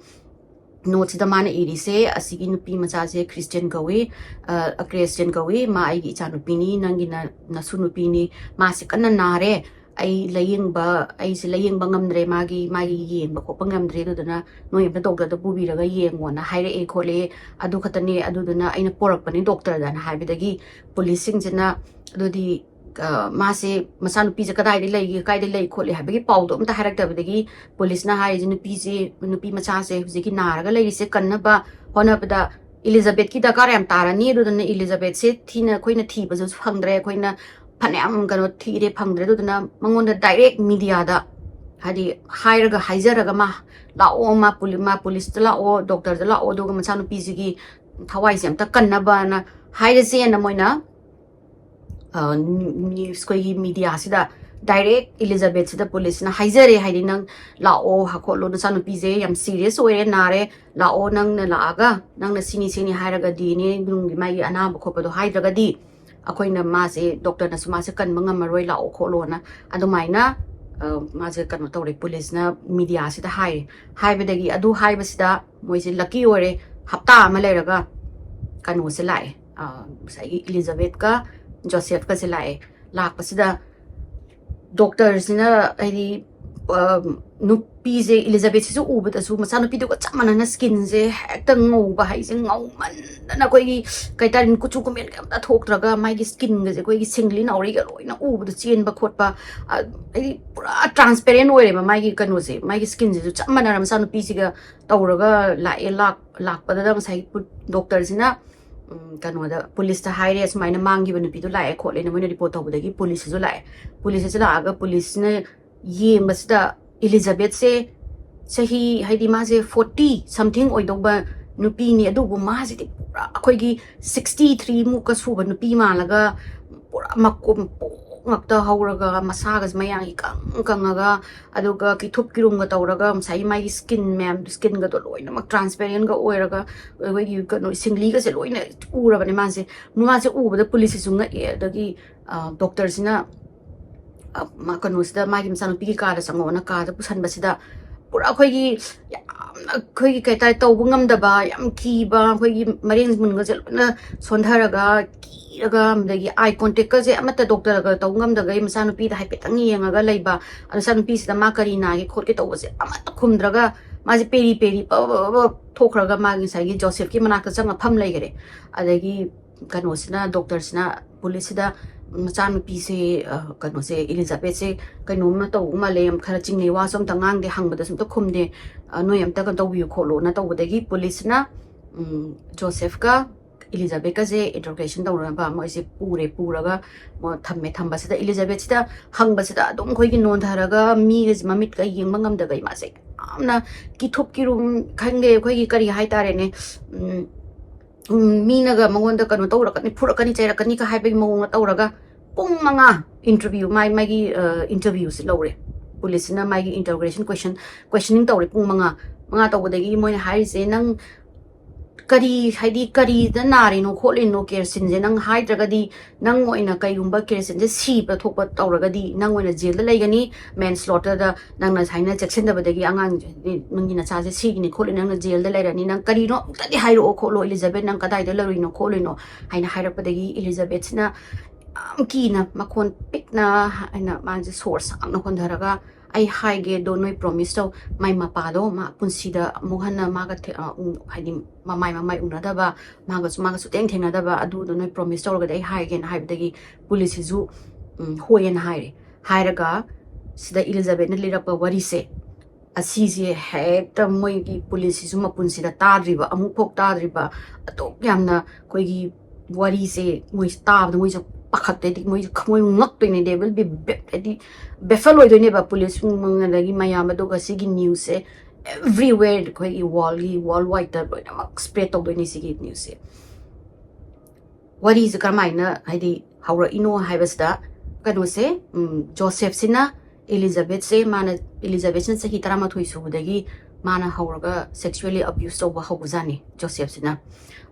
ꯅꯣꯠꯁꯤꯗ ꯃꯥꯅ ꯏꯔꯤꯁꯦ, "ꯑꯁꯤꯒꯤ ꯅꯨꯄꯤ ꯃꯆꯥꯁꯦ ꯈ꯭ꯔꯤꯁꯇꯤꯌꯟ ꯀꯧꯏ, ꯑ, ꯈ꯭ꯔꯤꯁꯇꯤꯌꯟ ꯀꯧꯏ, ꯃꯥ ꯑꯩꯒꯤ ꯏꯆꯥꯅꯨꯄꯤꯅꯤ, ꯅꯪꯒꯤ ꯅ-, ꯅꯁꯨ ꯅꯨꯄꯤꯅꯤ, ꯃꯥꯁꯦ ꯀꯟꯅ ꯅꯥꯔꯦ, ꯑꯩ ꯂꯥꯌꯦꯡꯕ, ꯑꯩꯁꯦ ꯂꯥꯌꯦꯡꯕ ꯉꯝꯗ꯭ꯔꯦ, ꯃꯥꯒꯤ, ꯃꯥꯒꯤ ꯌꯦꯡꯕ ꯈꯣꯠꯄ ꯉꯝꯗ꯭ꯔꯦ, ꯑꯗꯨꯗꯨꯅ ꯅꯣꯏ ꯑꯝꯇ ꯗꯣꯛꯇꯔꯗ ꯄꯨꯕꯤꯔꯒ ꯌꯦꯡꯉꯣꯅ ꯍꯥꯏꯔꯛꯑꯦ ꯈꯣꯠꯂꯦ, ꯑꯗꯨ ꯈꯛꯇꯅꯦ, ꯑꯗꯨꯗꯨꯅ ꯑꯩꯅ ꯄꯣꯔꯛꯄꯅꯤ ꯗꯣꯛꯇꯔꯗꯅ" ꯍꯥꯏꯕꯗꯒꯤ ꯄꯨꯂꯤꯁꯁꯤꯡꯁꯤꯅ, ꯑꯗꯨꯗꯤ, ꯑ, ꯃꯥꯁꯦ ꯃꯆꯥꯅꯨꯄꯤꯁꯦ ꯀꯗꯥꯏꯗ ꯂꯩꯒꯦ, ꯀꯥꯏꯗ ꯂꯩ ꯈꯣꯠꯂꯤ ꯍꯥꯏꯕꯒꯤ ꯄꯥꯎꯗꯣ ꯑꯝꯇ ꯍꯥꯏꯔꯛꯇꯕꯗꯒꯤ ꯄꯨꯂꯤꯁꯅ ꯍꯥꯏꯔꯤꯁꯦ, ꯅꯨꯄꯤꯁꯦ, ꯅꯨꯄꯤ ꯃꯆꯥꯁꯦ ꯍꯧꯖꯤꯛꯀꯤ ꯅꯥꯔꯒ ꯂꯩꯔꯤꯁꯦ ꯀꯟꯅꯕ ꯍꯣꯠꯅꯕꯗ ꯏꯂꯤꯖꯥꯕꯦꯠꯀꯤ ꯗꯔꯀꯥꯔ ꯌꯥꯝ ꯇꯥꯔꯅꯤ, ꯑꯗꯨꯗꯨꯅ ꯏꯂꯤꯖꯥꯕꯦꯠꯁꯦ ꯊꯤꯅ ꯑꯩꯈꯣꯏꯅ ꯊꯤꯕꯁꯨ ꯐꯪꯗ꯭ꯔꯦ, ꯑꯩꯈꯣꯏꯅ ꯐꯅꯌꯥꯝ ꯀꯩꯅꯣ ꯊꯤꯔꯦ ꯐꯪꯗ꯭ꯔꯦ, ꯑꯗꯨꯗꯨꯅ ꯃꯉꯣꯟꯗ ꯗꯥꯏꯔꯦꯛ ꯃꯤꯗꯤꯌꯥꯗ ꯍꯥꯏꯗꯤ ꯍꯥꯏꯔꯒ, ꯍꯥꯏꯖꯔꯒ, "ꯃꯥ ꯂꯥꯛꯑꯣ, ꯃꯥ ꯄꯨꯂꯤ-, ꯃꯥ ꯄꯨꯂꯤꯁꯇ ꯂꯥꯛꯑꯣ, ꯗꯣꯛꯇꯔꯗ ꯂꯥꯛꯑꯣ, ꯑꯗꯨꯒ ꯃꯆꯥꯅꯨꯄꯤꯁꯤꯒꯤ ꯊꯋꯥꯏꯁꯦ ꯑꯝꯇ ꯀꯟꯅꯕꯅ" ꯍꯥꯏꯔꯁꯦꯅ ꯃꯣꯏꯅ, ꯑ, ꯅ꯭ꯌꯨꯁ, ꯑꯩꯈꯣꯏꯒꯤ ꯃꯤꯗꯤꯌꯥꯁꯤꯗ ꯗꯥꯏꯔꯦꯛ ꯏꯂꯤꯖꯥꯕꯦꯠꯁꯤꯗ ꯄꯨꯂꯤꯁꯅ ꯍꯥꯏꯖꯔꯦ, ꯍꯥꯏꯗꯤ, "ꯅꯪ ꯂꯥꯛꯑꯣ, ꯍꯥ, ꯈꯣꯠꯂꯣ, ꯅꯆꯥꯅꯨꯄꯤꯁꯦ ꯌꯥꯝ ꯁꯤꯔꯤꯌꯁ ꯑꯣꯏꯔꯦ, ꯅꯥꯔꯦ, ꯂꯥꯛꯑꯣ, ꯅꯪꯅ ꯂꯥꯛꯑꯒ ꯅꯪꯅ ꯁꯤꯅꯤ ꯁꯤꯅꯤ ꯍꯥꯏꯔꯒ ꯗꯤ ꯑꯦꯟ ꯑꯦ ꯅꯨꯡꯒꯤ ꯃꯥꯒꯤ ꯑꯅꯥꯕ ꯈꯣꯠꯄꯗꯣ ꯍꯥꯏꯗ꯭ꯔꯒꯗꯤ ꯑꯩꯈꯣꯏꯅ ꯃꯥꯁꯦ, ꯗꯣꯛꯇꯔꯅꯁꯨ ꯃꯥꯁꯦ ꯀꯟꯕ ꯉꯝꯃꯔꯣꯏ, ꯂꯥꯛꯑꯣ ꯈꯣꯠꯂꯣꯅ" ꯑꯗꯨꯃꯥꯏꯅ, ꯑ, ꯃꯥꯁꯦ ꯀꯩꯅꯣ ꯇꯧꯔꯦ, ꯄꯨꯂꯤꯁꯅ ꯃꯤꯗꯤꯌꯥꯁꯤꯗ ꯍꯥꯏꯔꯦ꯫ ꯍꯥꯏꯕꯗꯒꯤ, ꯑꯗꯨ ꯍꯥꯏꯕꯁꯤꯗ ꯃꯣꯏꯁꯦ ꯂꯛꯀꯤ ꯑꯣꯏꯔꯦ, ꯍꯞꯇꯥ ꯑꯃ ꯂꯩꯔꯒ ꯀꯩꯅꯣꯁꯦ ꯂꯥꯛꯑꯦ, ꯑ, ꯉꯁꯥꯏꯒꯤ ꯏꯂꯤꯖꯥꯕꯦꯠꯀ ꯖꯣꯁꯦꯐꯀꯁꯦ ꯂꯥꯛꯑꯦ꯫ ꯂꯥꯛꯄꯁꯤꯗ ꯗꯣꯛꯇꯔꯁꯤꯅ, ꯍꯥꯏꯗꯤ, ꯑ, ꯅꯨꯄꯤꯁꯦ ꯏꯂꯤꯖꯥꯕꯦꯠꯁꯤꯁꯨ ꯎꯕꯗꯁꯨ ꯃꯆꯥꯅꯨꯄꯤꯗꯨꯒ ꯆꯞ ꯃꯥꯟꯅꯅ ꯁ꯭ꯀꯤꯟꯁꯦ ꯍꯦꯛꯇ ꯉꯧꯕ ꯍꯥꯏꯁꯦ, ꯉꯧꯃꯟꯗꯅ ꯑꯩꯈꯣꯏꯒꯤ ꯀꯩ ꯍꯥꯏꯇꯥꯔꯦ, ꯀꯨꯆꯨ ꯀꯨꯃꯦꯟ ꯀꯩꯝꯇ ꯊꯣꯛꯇ꯭ꯔꯒ ꯃꯥꯒꯤ ꯁ꯭ꯀꯤꯟꯒꯁꯦ ꯑꯩꯈꯣꯏꯒꯤ ꯁꯤꯡꯂꯤ ꯅꯥꯎꯔꯤꯒ ꯂꯣꯏꯅ ꯎꯕꯗꯣ, ꯆꯦꯟꯕ ꯈꯣꯠꯄ, ꯑ, ꯍꯥꯏꯗꯤ ꯄꯨꯔꯥ ꯇ꯭ꯔꯥꯟꯁꯄꯦꯔꯦꯟ ꯑꯣꯏꯔꯦꯕ ꯃꯥꯒꯤ ꯀꯩꯅꯣꯁꯦ, ꯃꯥꯒꯤ ꯁ꯭ꯀꯤꯟꯁꯤꯁꯨ ꯆꯞ ꯃꯥꯟꯅꯔ ꯃꯆꯥꯅꯨꯄꯤꯁꯤꯒ ꯇꯧꯔꯒ ꯂꯥꯛꯑꯦ꯫ ꯂꯥꯛ ꯂꯥꯛꯄꯗꯨꯗ ꯉꯁꯥꯏꯒꯤ ꯄꯨ- ꯗꯣꯛꯇꯔꯁꯤꯅ, ꯎꯝ, ꯀꯩꯅꯣꯗ, ꯄꯨꯂꯤꯁꯇ ꯍꯥꯏꯔꯦ, "ꯁꯨꯃꯥꯏꯅ ꯃꯥꯡꯈꯤꯕ ꯅꯨꯄꯤꯗꯣ ꯂꯥꯛꯑꯦ ꯈꯣꯠꯂꯦꯅ" ꯃꯣꯏꯅ ꯔꯤꯄꯣꯔꯠ ꯇꯧꯕꯗꯒꯤ ꯄꯨꯂꯤꯁꯁꯤꯁꯨ ꯂꯥꯛꯑꯦ꯫ ꯄꯨꯂꯤꯁꯁꯤꯁꯨ ꯂꯥꯛꯑꯒ ꯄꯨꯂꯤꯁꯁꯤꯅ ꯌꯦꯡꯕꯁꯤꯗ ꯏꯂꯤꯖꯥꯕꯦꯠꯁꯦ ꯆꯍꯤ, ꯍꯥꯏꯗꯤ ꯃꯥꯁꯦ ꯐꯣꯔꯇꯤ ꯁꯝꯊꯤꯡ ꯑꯣꯏꯗꯧꯕ ꯅꯨꯄꯤꯅꯤ, ꯑꯗꯨꯕꯨ ꯃꯥꯁꯤꯗꯤ ꯄꯨꯔꯥ ꯑꯩꯈꯣꯏꯒꯤ ꯁꯤꯛꯁꯇꯤ ꯊ꯭ꯔꯤ ꯃꯨꯛꯀ ꯁꯨꯕ ꯅꯨꯄꯤ ꯃꯥꯜꯂꯒ, ꯄꯨꯔꯥ ꯃꯀꯣꯝ ꯄꯣꯛ ꯉꯛꯇ ꯍꯧꯔꯒ, ꯃꯁꯥꯒꯁꯦ ꯃꯌꯥꯡ ꯏꯀꯪ ꯀꯪꯉꯒ, ꯑꯗꯨꯒ ꯀꯤꯊꯨꯞ ꯀꯤꯔꯨꯝꯒ ꯇꯧꯔꯒ, ꯉꯁꯥꯏꯒꯤ ꯃꯥꯒꯤ ꯁ꯭ꯀꯤꯟ ꯃꯌꯥꯝ, ꯁ꯭ꯀꯤꯟꯒꯗꯣ ꯂꯣꯏꯅꯃꯛ ꯇ꯭ꯔꯥꯟꯁꯄꯦꯔꯦꯟꯒ ꯑꯣꯏꯔꯒ, ꯑꯩꯈꯣꯏꯒꯤ ꯀꯩꯅꯣ, ꯁꯤꯡꯂꯤꯒꯁꯦ ꯂꯣꯏꯅ ꯎꯔꯕꯅꯦ ꯃꯥꯁꯦ꯫ ꯃꯥꯁꯦ ꯎꯕꯗ ꯄꯨꯂꯤꯁꯁꯤꯁꯨ ꯉꯛꯑꯦ꯫ ꯑꯗꯒꯤ, ꯑ, ꯗꯣꯛꯇꯔꯁꯤꯅ, ꯑ, ꯃꯥ-, ꯀꯩꯅꯣꯁꯤꯗ, ꯃꯥꯒꯤ ꯃꯆꯥꯅꯨꯄꯤꯒꯤ ꯀꯥꯗ ꯆꯪꯉꯛꯑꯣꯅ ꯀꯥꯗ ꯄꯨꯁꯟꯕꯁꯤꯗ, ꯄꯨꯔꯥ ꯑꯩꯈꯣꯏꯒꯤ ꯌꯥꯝꯅ, ꯑꯩꯈꯣꯏꯒꯤ ꯀꯩ ꯍꯥꯏꯇꯥꯔꯦ, ꯇꯧꯕ ꯉꯝꯗꯕ, ꯌꯥꯝ ꯀꯤꯕ, ꯑꯩꯈꯣꯏꯒꯤ ꯃꯔꯦꯡ ꯃꯨꯟꯒꯁꯦ ꯂꯣꯏꯅ ꯁꯣꯟꯊꯔꯒ, ꯀꯤꯔꯒ, ꯑꯗꯒꯤ ꯑꯥꯏ ꯀꯣꯟꯇꯦꯛꯀꯁꯦ ꯑꯃꯠꯇ ꯗꯣꯛꯇꯔꯒ ꯇꯧ ꯉꯝꯗꯈꯩ ꯃꯆꯥꯅꯨꯄꯤꯗ ꯍꯥꯏꯐꯦꯠꯇꯪ ꯌꯦꯡꯉꯒ ꯂꯩꯕ꯫ ꯑꯗꯣ ꯃꯆꯥꯅꯨꯄꯤꯁꯤꯗ ꯃꯥ ꯀꯔꯤ ꯅꯥꯒꯦ ꯈꯣꯠꯀꯦ ꯇꯧꯕꯁꯦ ꯑꯃꯠꯇ ꯈꯨꯝꯗ꯭ꯔꯒ, ꯃꯥꯁꯦ ꯄꯦꯔꯤ ꯄꯦꯔꯤ ꯄ-, ꯄ-, ꯄ-, ꯄ-, ꯊꯣꯛꯈ꯭ꯔꯒ, ꯃꯥꯒꯤ ꯉꯁꯥꯏꯒꯤ ꯖꯣꯁꯦꯐꯀꯤ ꯃꯅꯥꯛꯇ ꯆꯪꯉ ꯐꯝ ꯂꯩꯈꯔꯦ꯫ ꯑꯗꯒꯤ ꯀꯩꯅꯣꯁꯤꯅ, ꯗꯣꯛꯇꯔꯁꯤꯅ ꯄꯨꯂꯤꯁꯁꯤꯗ, "ꯃꯆꯥꯅꯨꯄꯤꯁꯦ, ꯑ, ꯀꯩꯅꯣꯁꯦ, ꯏꯂꯤꯖꯥꯕꯦꯠꯁꯦ ꯀꯩꯅꯣꯝꯃ ꯇꯧꯕ ꯃꯥꯜꯂꯦ, ꯌꯥꯝ ꯈꯔ ꯆꯤꯡꯅꯩ, ꯋꯥꯁꯨ ꯑꯝꯇ ꯉꯥꯡꯗꯦ, ꯍꯪꯕꯗꯁꯨ ꯑꯝꯇ ꯈꯨꯝꯗꯦ, ꯑ, ꯅꯣꯏ ꯑꯝꯇ ꯀꯩꯅꯣ ꯇꯧꯕꯤꯌꯨ ꯈꯣꯠꯂꯣꯅ" ꯇꯧꯕꯗꯒꯤ ꯄꯨꯂꯤꯁꯁꯤꯅ, ꯎꯝ, ꯖꯣꯁꯦꯐꯀ ꯏꯂꯤꯖꯥꯕꯦꯠꯀꯁꯦ ꯏꯟꯇꯔꯣꯒꯦꯁꯟ ꯇꯧꯅꯕ ꯃꯣꯏꯁꯦ ꯄꯨꯔꯦ꯫ ꯄꯨꯔꯒ ꯃꯣ-, ꯊꯝꯃꯦ꯫ ꯊꯝꯕꯁꯤꯗ ꯏꯂꯤꯖꯥꯕꯦꯠꯁꯤꯗ ꯍꯪꯕꯁꯤꯗ ꯑꯗꯨꯝ ꯑꯩꯈꯣꯏꯒꯤ ꯅꯣꯟꯊꯔꯒ, ꯃꯤꯒꯁꯦ ꯃꯃꯤꯠꯀ ꯌꯦꯡꯕ ꯉꯝꯗꯈꯩ ꯃꯥꯁꯦ ꯌꯥꯝꯅ ꯀꯤꯊꯨꯞ ꯀꯤꯔꯨꯝ, ꯈꯪꯗꯦ, ꯑꯩꯈꯣꯏꯒꯤ ꯀꯔꯤ ꯍꯥꯏꯇꯥꯔꯦꯅꯦ, ꯎꯝ, ꯎꯝ, ꯃꯤꯅꯒ ꯃꯉꯣꯟꯗ ꯀꯩꯅꯣ ꯇꯧꯔꯛꯀꯅꯤ, ꯐꯨꯔꯛꯀꯅꯤ, ꯆꯩꯔꯛꯀꯅꯤꯒ ꯍꯥꯏꯕꯒꯤ ꯃꯑꯣꯡꯗ ꯇꯧꯔꯒ ꯄꯨꯡ ꯃꯉꯥ ꯏꯟꯇꯔꯚ꯭ꯌꯨ, ꯃꯥꯏ-, ꯃꯥꯒꯤ, ꯑ, ꯏꯟꯇꯔꯚ꯭ꯌꯨꯁꯦ ꯂꯧꯔꯦ꯫ ꯄꯨꯂꯤꯁꯁꯤꯅ ꯃꯥꯒꯤ ꯏꯟꯇꯔꯣꯒꯦꯁꯟ ꯀꯣꯏꯁꯟ, ꯀꯣꯏꯁꯟꯅꯤꯡ ꯇꯧꯔꯦ ꯄꯨꯡ ꯃꯉꯥ꯫ ꯃꯉꯥ ꯇꯧꯕꯗꯒꯤ ꯃꯣꯏꯅ ꯍꯥꯏꯔꯤꯁꯦ, "ꯅꯪ ꯀꯔꯤ, ꯍꯥꯏꯗꯤ ꯀꯔꯤꯗ ꯅꯥꯔꯤꯅꯣ ꯈꯣꯠꯂꯤꯅꯣ ꯀꯦꯔꯣꯁꯤꯟꯁꯦ? ꯅꯪ ꯍꯥꯏꯗ꯭ꯔꯒꯗꯤ, ꯅꯪ ꯑꯣꯏꯅ ꯀꯩꯒꯨꯝꯕ ꯀꯦꯔꯣꯁꯤꯟꯁꯦ ꯁꯤꯕ ꯊꯣꯛꯄ ꯇꯧꯔꯒꯗꯤ, ꯅꯪ ꯑꯣꯏꯅ ꯖꯦꯜꯗ ꯂꯩꯒꯅꯤ, ꯃꯦꯟꯁ꯭ꯂꯣꯇꯔꯗ, ꯅꯪꯅ ꯁꯨꯃꯥꯏꯅ ꯆꯦꯛꯁꯤꯟꯗꯕꯗꯒꯤ ꯑꯉꯥꯡꯁꯦ, ꯅꯪꯒꯤ ꯅꯆꯥꯁꯦ ꯁꯤꯒꯅꯤ ꯈꯣꯠꯂꯅꯤ, ꯅꯪꯅ ꯖꯦꯜꯗ ꯂꯩꯔꯅꯤ, ꯅꯪ ꯀꯔꯤꯅꯣ ꯑꯝꯇꯗꯤ ꯍꯥꯏꯔꯛꯑꯣ ꯈꯣꯠꯂꯣ, ꯏꯂꯤꯖꯥꯕꯦꯠ, ꯅꯪ ꯀꯗꯥꯏꯗ ꯂꯩꯔꯨꯏꯅꯣ ꯈꯣꯠꯂꯨꯏꯅꯣ?" ꯍꯥꯏꯅ ꯍꯥꯏꯔꯛꯄꯗꯒꯤ ꯏꯂꯤꯖꯥꯕꯦꯠꯁꯤꯅ ꯌꯥꯝ ꯀꯤꯅ ꯃꯈꯣꯟ ꯄꯤꯛꯅ ꯍꯥꯏꯅ ꯃꯥꯁꯦ ꯁꯣꯔ ꯁꯥꯡꯅ ꯍꯣꯟꯊꯔꯒ, "ꯑꯩ ꯍꯥꯏꯒꯦ ꯑꯗꯣ ꯅꯣꯏ ꯄ꯭ꯔꯣꯃꯤꯁ ꯇꯧ, ꯃꯥꯏ ꯃꯄꯥꯗꯣ ꯃꯥ ꯄꯨꯟꯁꯤꯗ ꯑꯃꯨꯛ ꯍꯟꯅ ꯃꯥꯒ ꯊꯦ-, ꯑ, ꯎ-, ꯍꯥꯏꯗꯤ ꯃꯃꯥꯏ ꯃꯃꯥꯏ ꯎꯅꯗꯕ, ꯃꯥꯒꯁꯨ ꯃꯥꯒꯁꯨ ꯇꯦꯡ ꯊꯦꯡꯅꯗꯕ, ꯑꯗꯨꯗꯣ ꯅꯣꯏ ꯄ꯭ꯔꯣꯃꯤꯁ ꯇꯧꯔꯒꯗꯤ ꯑꯩ ꯍꯥꯏꯒꯦꯅ" ꯍꯥꯏꯕꯗꯒꯤ ꯄꯨꯂꯤꯁꯁꯤꯁꯨ, ꯎꯝ, ꯍꯣꯏꯌꯦꯅ ꯍꯥꯏꯔꯦ꯫ ꯍꯥꯏꯔꯒ ꯁꯤꯗ ꯏꯂꯤꯖꯥꯕꯦꯠꯅ ꯂꯤꯔꯛꯄ ꯋꯥꯔꯤꯁꯦ, ꯑꯁꯤꯁꯦ ꯍꯦꯛꯇ ꯃꯣꯏꯒꯤ ꯄꯨꯂꯤꯁꯁꯤꯁꯨ ꯃꯄꯨꯟꯁꯤꯗ ꯇꯥꯗ꯭ꯔꯤꯕ, ꯑꯃꯨꯛꯐꯥꯎ ꯇꯥꯗ꯭ꯔꯤꯕ, ꯑꯗꯨꯛ ꯌꯥꯝꯅ ꯑꯩꯈꯣꯏꯒꯤ ꯋꯥꯔꯤꯁꯦ ꯃꯣꯏꯁꯦ ꯇꯥꯕꯗ ꯃꯣꯏꯁꯦ ꯄꯥꯈꯠꯇꯣꯏꯅꯤ, ꯃꯣꯏꯁꯦ ꯃꯣꯏ ꯉꯛꯇꯣꯏꯅꯦ, they will be ꯕꯦ-, ꯍꯥꯏꯗꯤ ꯕꯦꯐꯜ ꯑꯣꯏꯗꯣꯏꯅꯦꯕ ꯄꯨꯂꯤꯁ ꯑꯗꯒꯤ ꯃꯌꯥꯝ꯫ ꯑꯗꯨꯒ ꯁꯤꯒꯤ ꯅ꯭ꯌꯨꯁꯁꯦ everywhere ꯑꯩꯈꯣꯏꯒꯤ ꯋꯥꯔꯜꯒꯤ, ꯋꯥꯔꯜ ꯋꯥꯏꯗꯇ ꯂꯣꯏꯅꯃꯛ ꯁ꯭ꯄ꯭ꯔꯦꯗ ꯇꯧꯗꯣꯏꯅꯦ ꯁꯤꯒꯤ ꯅ꯭ꯌꯨꯁꯁꯦ꯫ ꯋꯥꯔꯤꯁꯦ ꯀꯔꯝꯍꯥꯏꯅ ꯍꯥꯏꯗꯤ ꯍꯧꯔꯛꯏꯅꯣ ꯍꯥꯏꯕꯁꯤꯗ, ꯀꯩꯅꯣꯁꯦ, ꯎꯝ, ꯖꯣꯁꯦꯐꯁꯤꯅ ꯏꯂꯤꯖꯥꯕꯦꯠꯁꯦ, ꯃꯥꯅ, ꯏꯂꯤꯖꯥꯕꯦꯠꯁꯤꯅ ꯆꯍꯤ ꯇꯔꯥꯃꯥꯊꯣꯏ ꯁꯨꯕꯗꯒꯤ ꯃꯥꯅ ꯍꯧꯔꯒ sexually abuse ꯇꯧꯕ ꯍꯧꯕꯖꯥꯠꯅꯤ ꯖꯣꯁꯦꯐꯁꯤꯅ꯫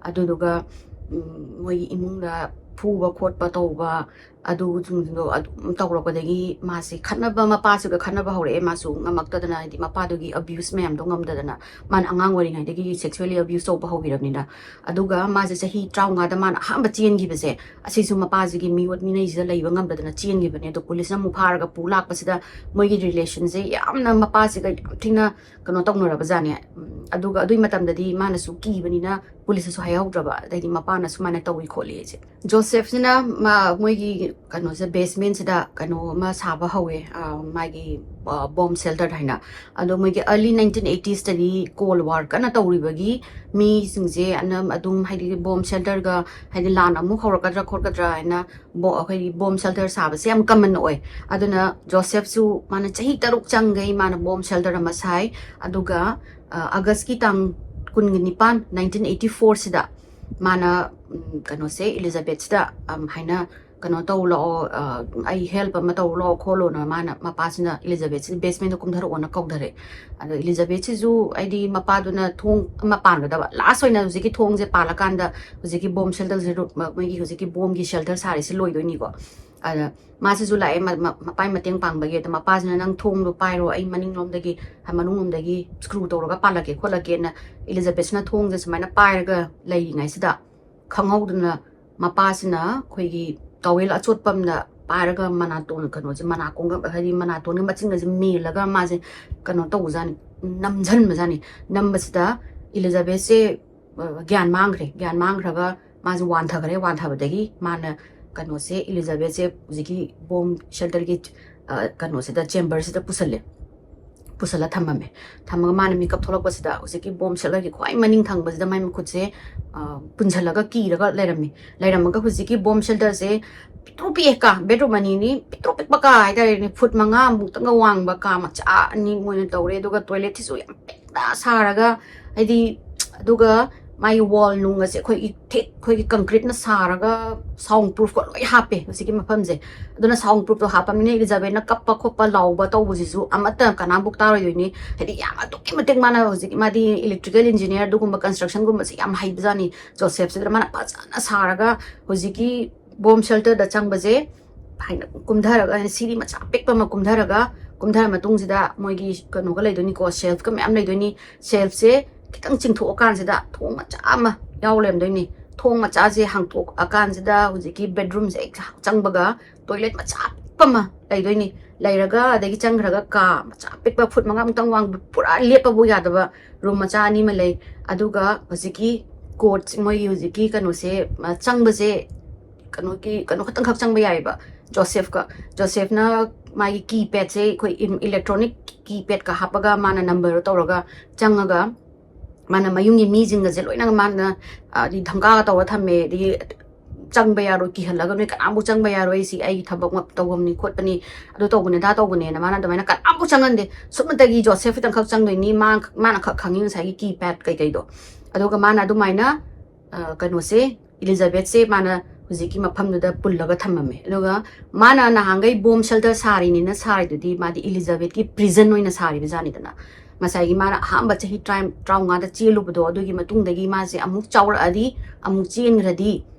ꯑꯗꯨꯗꯨꯒ, ꯎꯝ, ꯃꯣꯏꯒꯤ ꯏꯃꯨꯡꯗ ꯐꯨꯕ ꯈꯣꯠꯄ ꯇꯧꯕ, ꯑꯗꯨꯁꯤꯡꯗꯣ ꯑꯗꯨꯝ ꯇꯧꯔꯛꯄꯗꯒꯤ ꯃꯥꯁꯦ ꯈꯠꯅꯕ, ꯃꯄꯥꯁꯤꯒ ꯈꯠꯅꯕ ꯍꯧꯔꯛꯑꯦ꯫ ꯃꯥꯁꯨ ꯉꯝꯃꯛꯇꯗꯅ, ꯍꯥꯏꯗꯤ ꯃꯄꯥꯗꯨꯒꯤ ꯑꯕ꯭ꯌꯨꯁ ꯃꯌꯥꯝꯗꯣ ꯉꯝꯗꯗꯅ, ꯃꯥꯅ ꯑꯉꯥꯡ ꯑꯣꯏꯔꯤꯉꯩꯗꯒꯤ sexually abuse ꯇꯧꯕ ꯍꯧꯕꯤꯔꯕꯅꯤꯅ꯫ ꯑꯗꯨꯒ ꯃꯥꯁꯦ ꯆꯍꯤ ꯇꯔꯥꯃꯉꯥꯗ ꯃꯥꯅ ꯑꯍꯥꯟꯕ ꯆꯦꯟꯈꯤꯕꯁꯦ, ꯑꯁꯤꯁꯨ ꯃꯄꯥꯁꯤꯒꯤ ꯃꯤꯑꯣꯠ ꯃꯤꯅꯩꯁꯤꯗ ꯂꯩꯕ ꯉꯝꯗꯗꯅ ꯆꯦꯟꯈꯤꯕꯅꯦ꯫ ꯑꯗꯣ ꯄꯨꯂꯤꯁꯅ ꯑꯃꯨꯛ ꯐꯥꯔꯒ ꯄꯨ ꯂꯥꯛꯄꯁꯤꯗ ꯃꯣꯏꯒꯤ ꯔꯤꯂꯦꯁꯟꯁꯦ ꯌꯥꯝꯅ ꯃꯄꯥꯁꯤꯒ ꯌꯥꯝ ꯊꯤꯅ ꯀꯩꯅꯣ ꯇꯧꯅꯔꯕꯖꯥꯠꯅꯦ꯫ ꯎꯝ, ꯑꯗꯨꯒ ꯑꯗꯨꯒꯤ ꯃꯇꯝꯗꯗꯤ ꯃꯥꯅꯁꯨ ꯀꯤꯕꯅꯤꯅ ꯄꯨꯂꯤꯁꯇꯁꯨ ꯍꯥꯏꯍꯧꯗ꯭ꯔꯕ, ꯑꯗꯩꯗꯤ ꯃꯄꯥꯅ ꯁꯨꯃꯥꯏꯅ ꯇꯧꯏ ꯈꯣꯠꯂꯤ ꯍꯥꯏꯁꯦ꯫ ꯖꯣꯁꯦꯐꯁꯤꯅ ꯃꯥ-, ꯃꯣꯏꯒꯤ ꯀꯩꯅꯣꯁꯦ, ꯕꯦꯁꯃꯦꯟꯁꯤꯗ ꯀꯩꯅꯣ ꯑꯃ ꯁꯥꯕ ꯍꯧꯋꯦ, ꯑ, ꯃꯥꯒꯤ, ꯑ, ꯕꯣꯝ ꯁꯦꯜꯇꯔ ꯍꯥꯏꯅ꯫ ꯑꯗꯣ ꯃꯣꯏꯒꯤ early nineteen eightiesꯇꯗꯤ Cold War ꯀꯟꯅ ꯇꯧꯔꯤꯕꯒꯤ ꯃꯤꯁꯤꯡꯁꯦ ꯑꯅꯝ-, ꯑꯗꯨꯝ ꯍꯥꯏꯗꯤ ꯕꯣꯝ ꯁꯦꯜꯇꯔꯒ, ꯍꯥꯏꯗꯤ ꯂꯥꯟ ꯑꯃꯨꯛ ꯍꯧꯔꯛꯀꯗ꯭ꯔꯥ ꯈꯣꯠꯀꯗ꯭ꯔꯥ ꯍꯥꯏꯅ ꯕꯣ-, ꯑꯩꯈꯣꯏꯒꯤ ꯕꯣꯝ ꯁꯦꯜꯇꯔ ꯁꯥꯕꯁꯦ ꯌꯥꯝ ꯀꯃꯟ ꯑꯣꯏ꯫ ꯑꯗꯨꯅ ꯖꯣꯁꯦꯐꯁꯨ ꯃꯥꯅ ꯆꯍꯤ ꯇꯔꯨꯛ ꯆꯪꯈꯩ ꯃꯥꯅ ꯕꯣꯝ ꯁꯦꯜꯇꯔ ꯑꯃ ꯁꯥꯏ꯫ ꯑꯗꯨꯒ, ꯑ, ꯑꯥꯒꯁꯀꯤ ꯇꯥꯡ ꯀꯨꯟꯒ ꯅꯤꯄꯥꯟ, nineteen eighty fourꯁꯤꯗ ꯃꯥꯅ, ꯎꯝ, ꯀꯩꯅꯣꯁꯦ, ꯏꯂꯤꯖꯥꯕꯦꯠꯁꯤꯗ, ꯑꯝ, ꯍꯥꯏꯅ ꯀꯩꯅꯣ ꯇꯧ ꯂꯥꯛꯑꯣ, ꯑ, "ꯑꯩ ꯍꯦꯜꯞ ꯑꯃ ꯇꯧ ꯂꯥꯛꯑꯣ" ꯈꯣꯠꯂꯣꯅ ꯃꯥꯅ, ꯃꯄꯥꯁꯤꯅ ꯏꯂꯤꯖꯥꯕꯦꯠꯁꯤ ꯕꯦꯁꯃꯦꯟꯗ ꯀꯨꯝꯊꯔꯛꯑꯣꯅ ꯀꯧꯊꯔꯦ꯫ ꯑꯗꯣ ꯏꯂꯤꯖꯥꯕꯦꯠꯁꯤꯁꯨ, ꯍꯥꯏꯗꯤ, ꯃꯄꯥꯗꯨꯅ ꯊꯣꯡ ꯑꯃ ꯄꯥꯟꯒꯗꯕ, ꯂꯥꯁ ꯑꯣꯏꯅ ꯍꯧꯖꯤꯛꯀꯤ ꯊꯣꯡꯁꯦ ꯄꯥꯜꯂꯀꯥꯟꯗ ꯍꯧꯖꯤꯛꯀꯤ ꯕꯣꯝ ꯁꯦꯜꯇꯔꯁꯦ ꯔꯨ-, ꯃ-, ꯃꯣꯏꯒꯤ ꯍꯧꯖꯤꯛꯀꯤ ꯕꯣꯝꯒꯤ ꯁꯦꯜꯇꯔ ꯁꯥꯔꯤꯁꯦ ꯂꯣꯏꯗꯣꯏꯅꯤꯀꯣ꯫ ꯑꯗ ꯃꯥꯁꯤꯁꯨ ꯂꯥꯛꯑꯦ, ꯃ-, ꯃ-, ꯃꯄꯥꯏ ꯃꯇꯦꯡ ꯄꯥꯡꯕꯒꯤ꯫ ꯑꯗ ꯃꯄꯥꯁꯤꯅ, "ꯅꯪ ꯊꯣꯡꯗꯣ ꯄꯥꯏꯔꯣ, ꯑꯩ ꯃꯅꯤꯡꯂꯣꯝꯗꯒꯤ, ꯃꯅꯨꯡꯂꯣꯝꯗꯒꯤ ꯁ꯭ꯀ꯭ꯔꯨ ꯇꯧꯔꯒ ꯄꯥꯜꯂꯛꯀꯦ ꯈꯣꯠꯂꯛꯀꯦꯅ" ꯏꯂꯤꯖꯥꯕꯦꯠꯁꯤꯅ ꯊꯣꯡꯁꯦ ꯁꯨꯃꯥꯏꯅ ꯄꯥꯏꯔꯒ ꯂꯩꯔꯤꯉꯩꯁꯤꯗ, ꯈꯪꯍꯧꯗꯅ ꯃꯄꯥꯁꯤꯅ ꯑꯩꯈꯣꯏꯒꯤ ꯇꯥꯋꯦꯜ ꯑꯆꯣꯠꯄ ꯑꯃꯗ ꯄꯥꯏꯔꯒ ꯃꯅꯥꯇꯣꯟ ꯀꯩꯅꯣꯁꯦ, ꯃꯅꯥꯀꯣꯡꯒ ꯍꯥꯏꯗꯤ ꯃꯅꯥꯇꯣꯟꯒ ꯃꯆꯤꯟꯒꯁꯦ ꯃꯦꯜꯂꯒ ꯃꯥꯁꯦ ꯀꯩꯅꯣ ꯇꯧꯕꯖꯥꯠꯅꯤ, ꯅꯝꯁꯤꯟꯕꯖꯥꯠꯅꯤ꯫ ꯅꯝꯕꯁꯤꯗ ꯏꯂꯤꯖꯥꯕꯦꯠꯁꯦ ꯒ꯭ꯌꯥꯟ ꯃꯥꯡꯈ꯭ꯔꯦ꯫ ꯒ꯭ꯌꯥꯟ ꯃꯥꯡꯈ꯭ꯔꯒ ꯃꯥꯁꯦ ꯋꯥꯟꯊꯈ꯭ꯔꯦ꯫ ꯋꯥꯟꯊꯕꯗꯒꯤ ꯃꯥꯅ ꯀꯩꯅꯣꯁꯦ, ꯏꯂꯤꯖꯥꯕꯦꯠꯁꯦ ꯍꯧꯖꯤꯛꯀꯤ ꯕꯣꯝ ꯁꯦꯜꯇꯔꯒꯤ ꯀꯩꯅꯣꯁꯤꯗ, ꯆꯦꯝꯕꯔꯁꯤꯗ ꯄꯨꯁꯜꯂꯦ꯫ ꯄꯨꯁꯜꯂ ꯊꯝꯃꯝꯃꯦ꯫ ꯊꯝꯃꯒ ꯃꯥꯅ ꯃꯤꯀꯞ ꯊꯣꯛꯂꯛꯄꯁꯤꯗ ꯍꯧꯖꯤꯛꯀꯤ ꯕꯣꯝ ꯁꯦꯜꯇꯔꯒꯤ ꯈ꯭ꯋꯥꯏ ꯃꯅꯤꯡ ꯊꯪꯕꯁꯤꯗ ꯃꯥꯏ ꯃꯈꯨꯠꯁꯦ ꯄꯨꯟꯁꯤꯜꯂꯒ ꯀꯤꯔꯒ ꯂꯩꯔꯝꯃꯤ꯫ ꯂꯩꯔꯝꯃꯒ ꯍꯧꯖꯤꯛꯀꯤ ꯕꯣꯝ ꯁꯦꯜꯇꯔꯁꯦ ꯄꯤꯛꯇ꯭ꯔꯨ ꯄꯤꯛꯑꯦ꯫ ꯀꯥ, ꯕꯦꯗꯔꯨꯝ ꯑꯅꯤꯅꯤ, ꯄꯤꯛꯇ꯭ꯔꯨ ꯄꯤꯛꯄ ꯀꯥ ꯍꯥꯏꯇꯥꯔꯦꯅꯦ, ꯐꯨꯠ ꯃꯉꯥꯃꯨꯛꯇꯪꯒ ꯋꯥꯡꯕ ꯀꯥ ꯃꯆꯥ ꯑꯅꯤ ꯃꯣꯏꯅ ꯇꯧꯔꯦ꯫ ꯑꯗꯨꯒ ꯇꯣꯏꯂꯦꯠꯁꯤꯁꯨ ꯌꯥꯝ ꯄꯤꯛꯅ ꯁꯥꯔꯒ, ꯍꯥꯏꯗꯤ, ꯑꯗꯨꯒ ꯃꯥꯒꯤ ꯋꯥꯜ ꯅꯨꯡ ꯑꯁꯦ ꯑꯩꯈꯣꯏꯒꯤ ꯊꯤꯛ, ꯑꯩꯈꯣꯏꯒꯤ ꯀꯪꯀ꯭ꯔꯤꯠꯅ ꯁꯥꯔꯒ ꯁꯥꯎꯟ ꯄ꯭ꯔꯨꯐꯀ ꯂꯣꯏ ꯍꯥꯞꯄꯦ ꯍꯧꯖꯤꯛꯀꯤ ꯃꯐꯝꯁꯦ꯫ ꯑꯗꯨꯅ ꯁꯥꯎꯟ ꯄ꯭ꯔꯨꯐꯇꯣ ꯍꯥꯞꯄꯅꯤꯅ ꯏꯂꯤꯖꯥꯕꯦꯠꯅ ꯀꯞꯄ ꯈꯣꯠꯄ ꯂꯥꯎꯕ ꯇꯧꯕꯁꯤꯁꯨ ꯑꯃꯠꯇ ꯀꯅꯥꯝꯕꯨꯛ ꯇꯥꯔꯣꯏꯗꯣꯏꯅꯤ꯫ ꯍꯥꯏꯗꯤ ꯌꯥꯝ ꯑꯗꯨꯛꯀꯤ ꯃꯇꯤꯛ ꯃꯥꯅ ꯍꯧꯖꯤꯛ, ꯃꯥꯗꯤ ꯏꯂꯦꯛꯇ꯭ꯔꯤꯀꯦꯜ ꯏꯟꯖꯤꯅꯤꯌꯥꯔ, ꯑꯗꯨꯒꯨꯝꯕ ꯀꯟꯁꯇ꯭ꯔꯛꯁꯟꯒꯨꯝꯕꯁꯦ ꯌꯥꯝ ꯍꯩꯕꯖꯥꯠꯅꯤ꯫ ꯖꯣꯁꯦꯐꯁꯤꯗ ꯃꯥꯅ ꯐꯖꯅ ꯁꯥꯔꯒ ꯍꯧꯖꯤꯛꯀꯤ ꯕꯣꯝ ꯁꯦꯜꯇꯔꯗ ꯆꯪꯕꯁꯦ ꯍꯥꯏꯅ ꯀꯨꯝꯊꯔꯒ, ꯍꯥꯏꯅ ꯁꯤꯔꯤ ꯃꯆꯥ ꯑꯄꯤꯛꯄ ꯑꯃ ꯀꯨꯝꯊꯔꯒ, ꯀꯨꯝꯊꯔ ꯃꯇꯨꯡꯁꯤꯗ ꯃꯣꯏꯒꯤ ꯀꯩꯅꯣꯒ ꯂꯩꯗꯣꯏꯅꯤꯀꯣ, ꯁꯦꯜꯐꯀ ꯃꯌꯥꯝ ꯂꯩꯗꯣꯏꯅꯤ꯫ ꯁꯦꯜꯐꯁꯦ ꯈꯤꯇꯪ ꯆꯤꯡꯊꯣꯛꯑꯀꯥꯟꯁꯤꯗ ꯊꯣꯡ ꯃꯆꯥ ꯑꯃ ꯌꯥꯎ ꯂꯩꯔꯝꯗꯣꯏꯅꯤ꯫ ꯊꯣꯡ ꯃꯆꯥꯁꯦ ꯍꯥꯡꯇꯣꯛꯑꯀꯥꯟꯁꯤꯗ ꯍꯧꯖꯤꯛꯀꯤ ꯕꯦꯗꯔꯨꯝꯁꯦ ꯍꯦꯛ ꯆꯪꯕꯒ ꯇꯣꯏꯂꯦꯠ ꯃꯆꯥ ꯑꯄꯤꯛꯄ ꯑꯃ ꯂꯩꯗꯣꯏꯅꯤ꯫ ꯂꯩꯔꯒ ꯑꯗꯒꯤ ꯆꯪꯈ꯭ꯔꯒ ꯀꯥ ꯃꯆꯥ ꯑꯄꯤꯛꯄ ꯐꯨꯠ ꯃꯉꯥꯃꯨꯛꯇꯪ ꯋꯥꯡꯕ, ꯄꯨꯔꯥ ꯂꯦꯞꯄꯕꯨ ꯌꯥꯗꯕ ꯔꯨꯝ ꯃꯆꯥ ꯑꯅꯤ ꯑꯃ ꯂꯩ꯫ ꯑꯗꯨꯒ ꯍꯧꯖꯤꯛꯀꯤ ꯀꯣꯔꯠ, ꯃꯣꯏꯒꯤ ꯍꯧꯖꯤꯛꯀꯤ ꯀꯩꯅꯣꯁꯦ, ꯑ, ꯆꯪꯕꯁꯦ ꯀꯩꯅꯣꯒꯤ, ꯀꯩꯅꯣ ꯈꯛꯇꯪꯈꯛ ꯆꯪꯕ ꯌꯥꯏꯑꯕ꯫ ꯖꯣꯁꯦꯐꯀ, ꯖꯣꯁꯦꯐꯅ ꯃꯥꯒꯤ ꯀꯤ ꯄꯦꯗꯁꯦ ꯑꯩꯈꯣꯏ ꯏꯝ-, ꯏꯂꯦꯛꯇ꯭ꯔꯣꯅꯤꯛ ꯀꯤ ꯄꯦꯗꯀ ꯍꯥꯞꯄꯒ ꯃꯥꯅ ꯅꯝꯕꯔꯗꯣ ꯇꯧꯔꯒ ꯆꯪꯉꯒ ꯃꯥꯅ ꯃꯌꯨꯝꯒꯤ ꯃꯤꯁꯤꯡꯒꯁꯦ ꯂꯣꯏꯅ ꯃꯥꯅ, ꯑ, ꯍꯥꯏꯗꯤ ꯙꯝꯀꯥꯒ ꯇꯧꯔ ꯊꯝꯃꯦ꯫ ꯑꯗꯒꯤ ꯆꯪꯕ ꯌꯥꯔꯣꯏ, ꯀꯤꯍꯜꯂꯒ "ꯅꯣꯏ ꯀꯅꯥꯝꯕꯨ ꯆꯪꯕ ꯌꯥꯔꯣꯏ, ꯁꯤ ꯑꯩꯒꯤ ꯊꯕꯛ ꯃ-, ꯇꯧꯐꯝꯅꯤ ꯈꯣꯠꯄꯅꯤ, ꯑꯗꯨ ꯇꯧꯕꯅꯦ ꯑꯗꯥ ꯇꯧꯕꯅꯦꯅ" ꯃꯥꯅ ꯑꯗꯨꯃꯥꯏꯅ ꯀꯅꯥꯝꯕꯨ ꯆꯪꯍꯟꯗꯦ꯫ ꯁꯨꯞꯅꯇꯒꯤ ꯖꯣꯁꯦꯐ ꯈꯤꯇꯪꯈꯛ ꯆꯪꯗꯣꯏꯅꯤ, ꯃꯥ, ꯃꯥꯅ ꯈꯛ ꯈꯪꯉꯤ ꯉꯁꯥꯏꯒꯤ ꯀꯤ ꯄꯦꯗ ꯀꯩꯀꯩꯗꯣ꯫ ꯑꯗꯨꯒ ꯃꯥꯅ ꯑꯗꯨꯃꯥꯏꯅ, ꯑ, ꯀꯩꯅꯣꯁꯦ, ꯏꯂꯤꯖꯥꯕꯦꯠꯁꯦ ꯃꯥꯅ ꯍꯧꯖꯤꯛꯀꯤ ꯃꯐꯝꯗꯨꯗ ꯄꯨꯜꯂꯒ ꯊꯝꯃꯝꯃꯦ꯫ ꯑꯗꯨꯒ ꯃꯥꯅ ꯅꯍꯥꯟꯈꯩ ꯕꯣꯝ ꯁꯦꯜꯇꯔ ꯁꯥꯔꯤꯅꯤꯅ ꯁꯥꯔꯤꯗꯨꯗꯤ ꯃꯥꯗꯤ ꯏꯂꯤꯖꯥꯕꯦꯠꯀꯤ ꯄ꯭ꯔꯤꯖꯟ ꯑꯣꯏꯅ ꯁꯥꯔꯤꯕ ꯖꯥꯠꯅꯤꯗꯅ꯫ ꯉꯁꯥꯏꯒꯤ ꯃꯥꯅ ꯑꯍꯥꯟꯕ ꯆꯍꯤ ꯇꯔꯥ-, ꯇꯔꯥꯃꯉꯥꯗ ꯆꯦꯜꯂꯨꯕꯗꯣ, ꯑꯗꯨꯒꯤ ꯃꯇꯨꯡꯗꯒꯤ ꯃꯥꯁꯦ ꯑꯃꯨꯛ ꯆꯥꯎꯔꯛꯑꯗꯤ, ꯑꯃꯨꯛ ꯆꯦꯟꯈ꯭ꯔꯗꯤ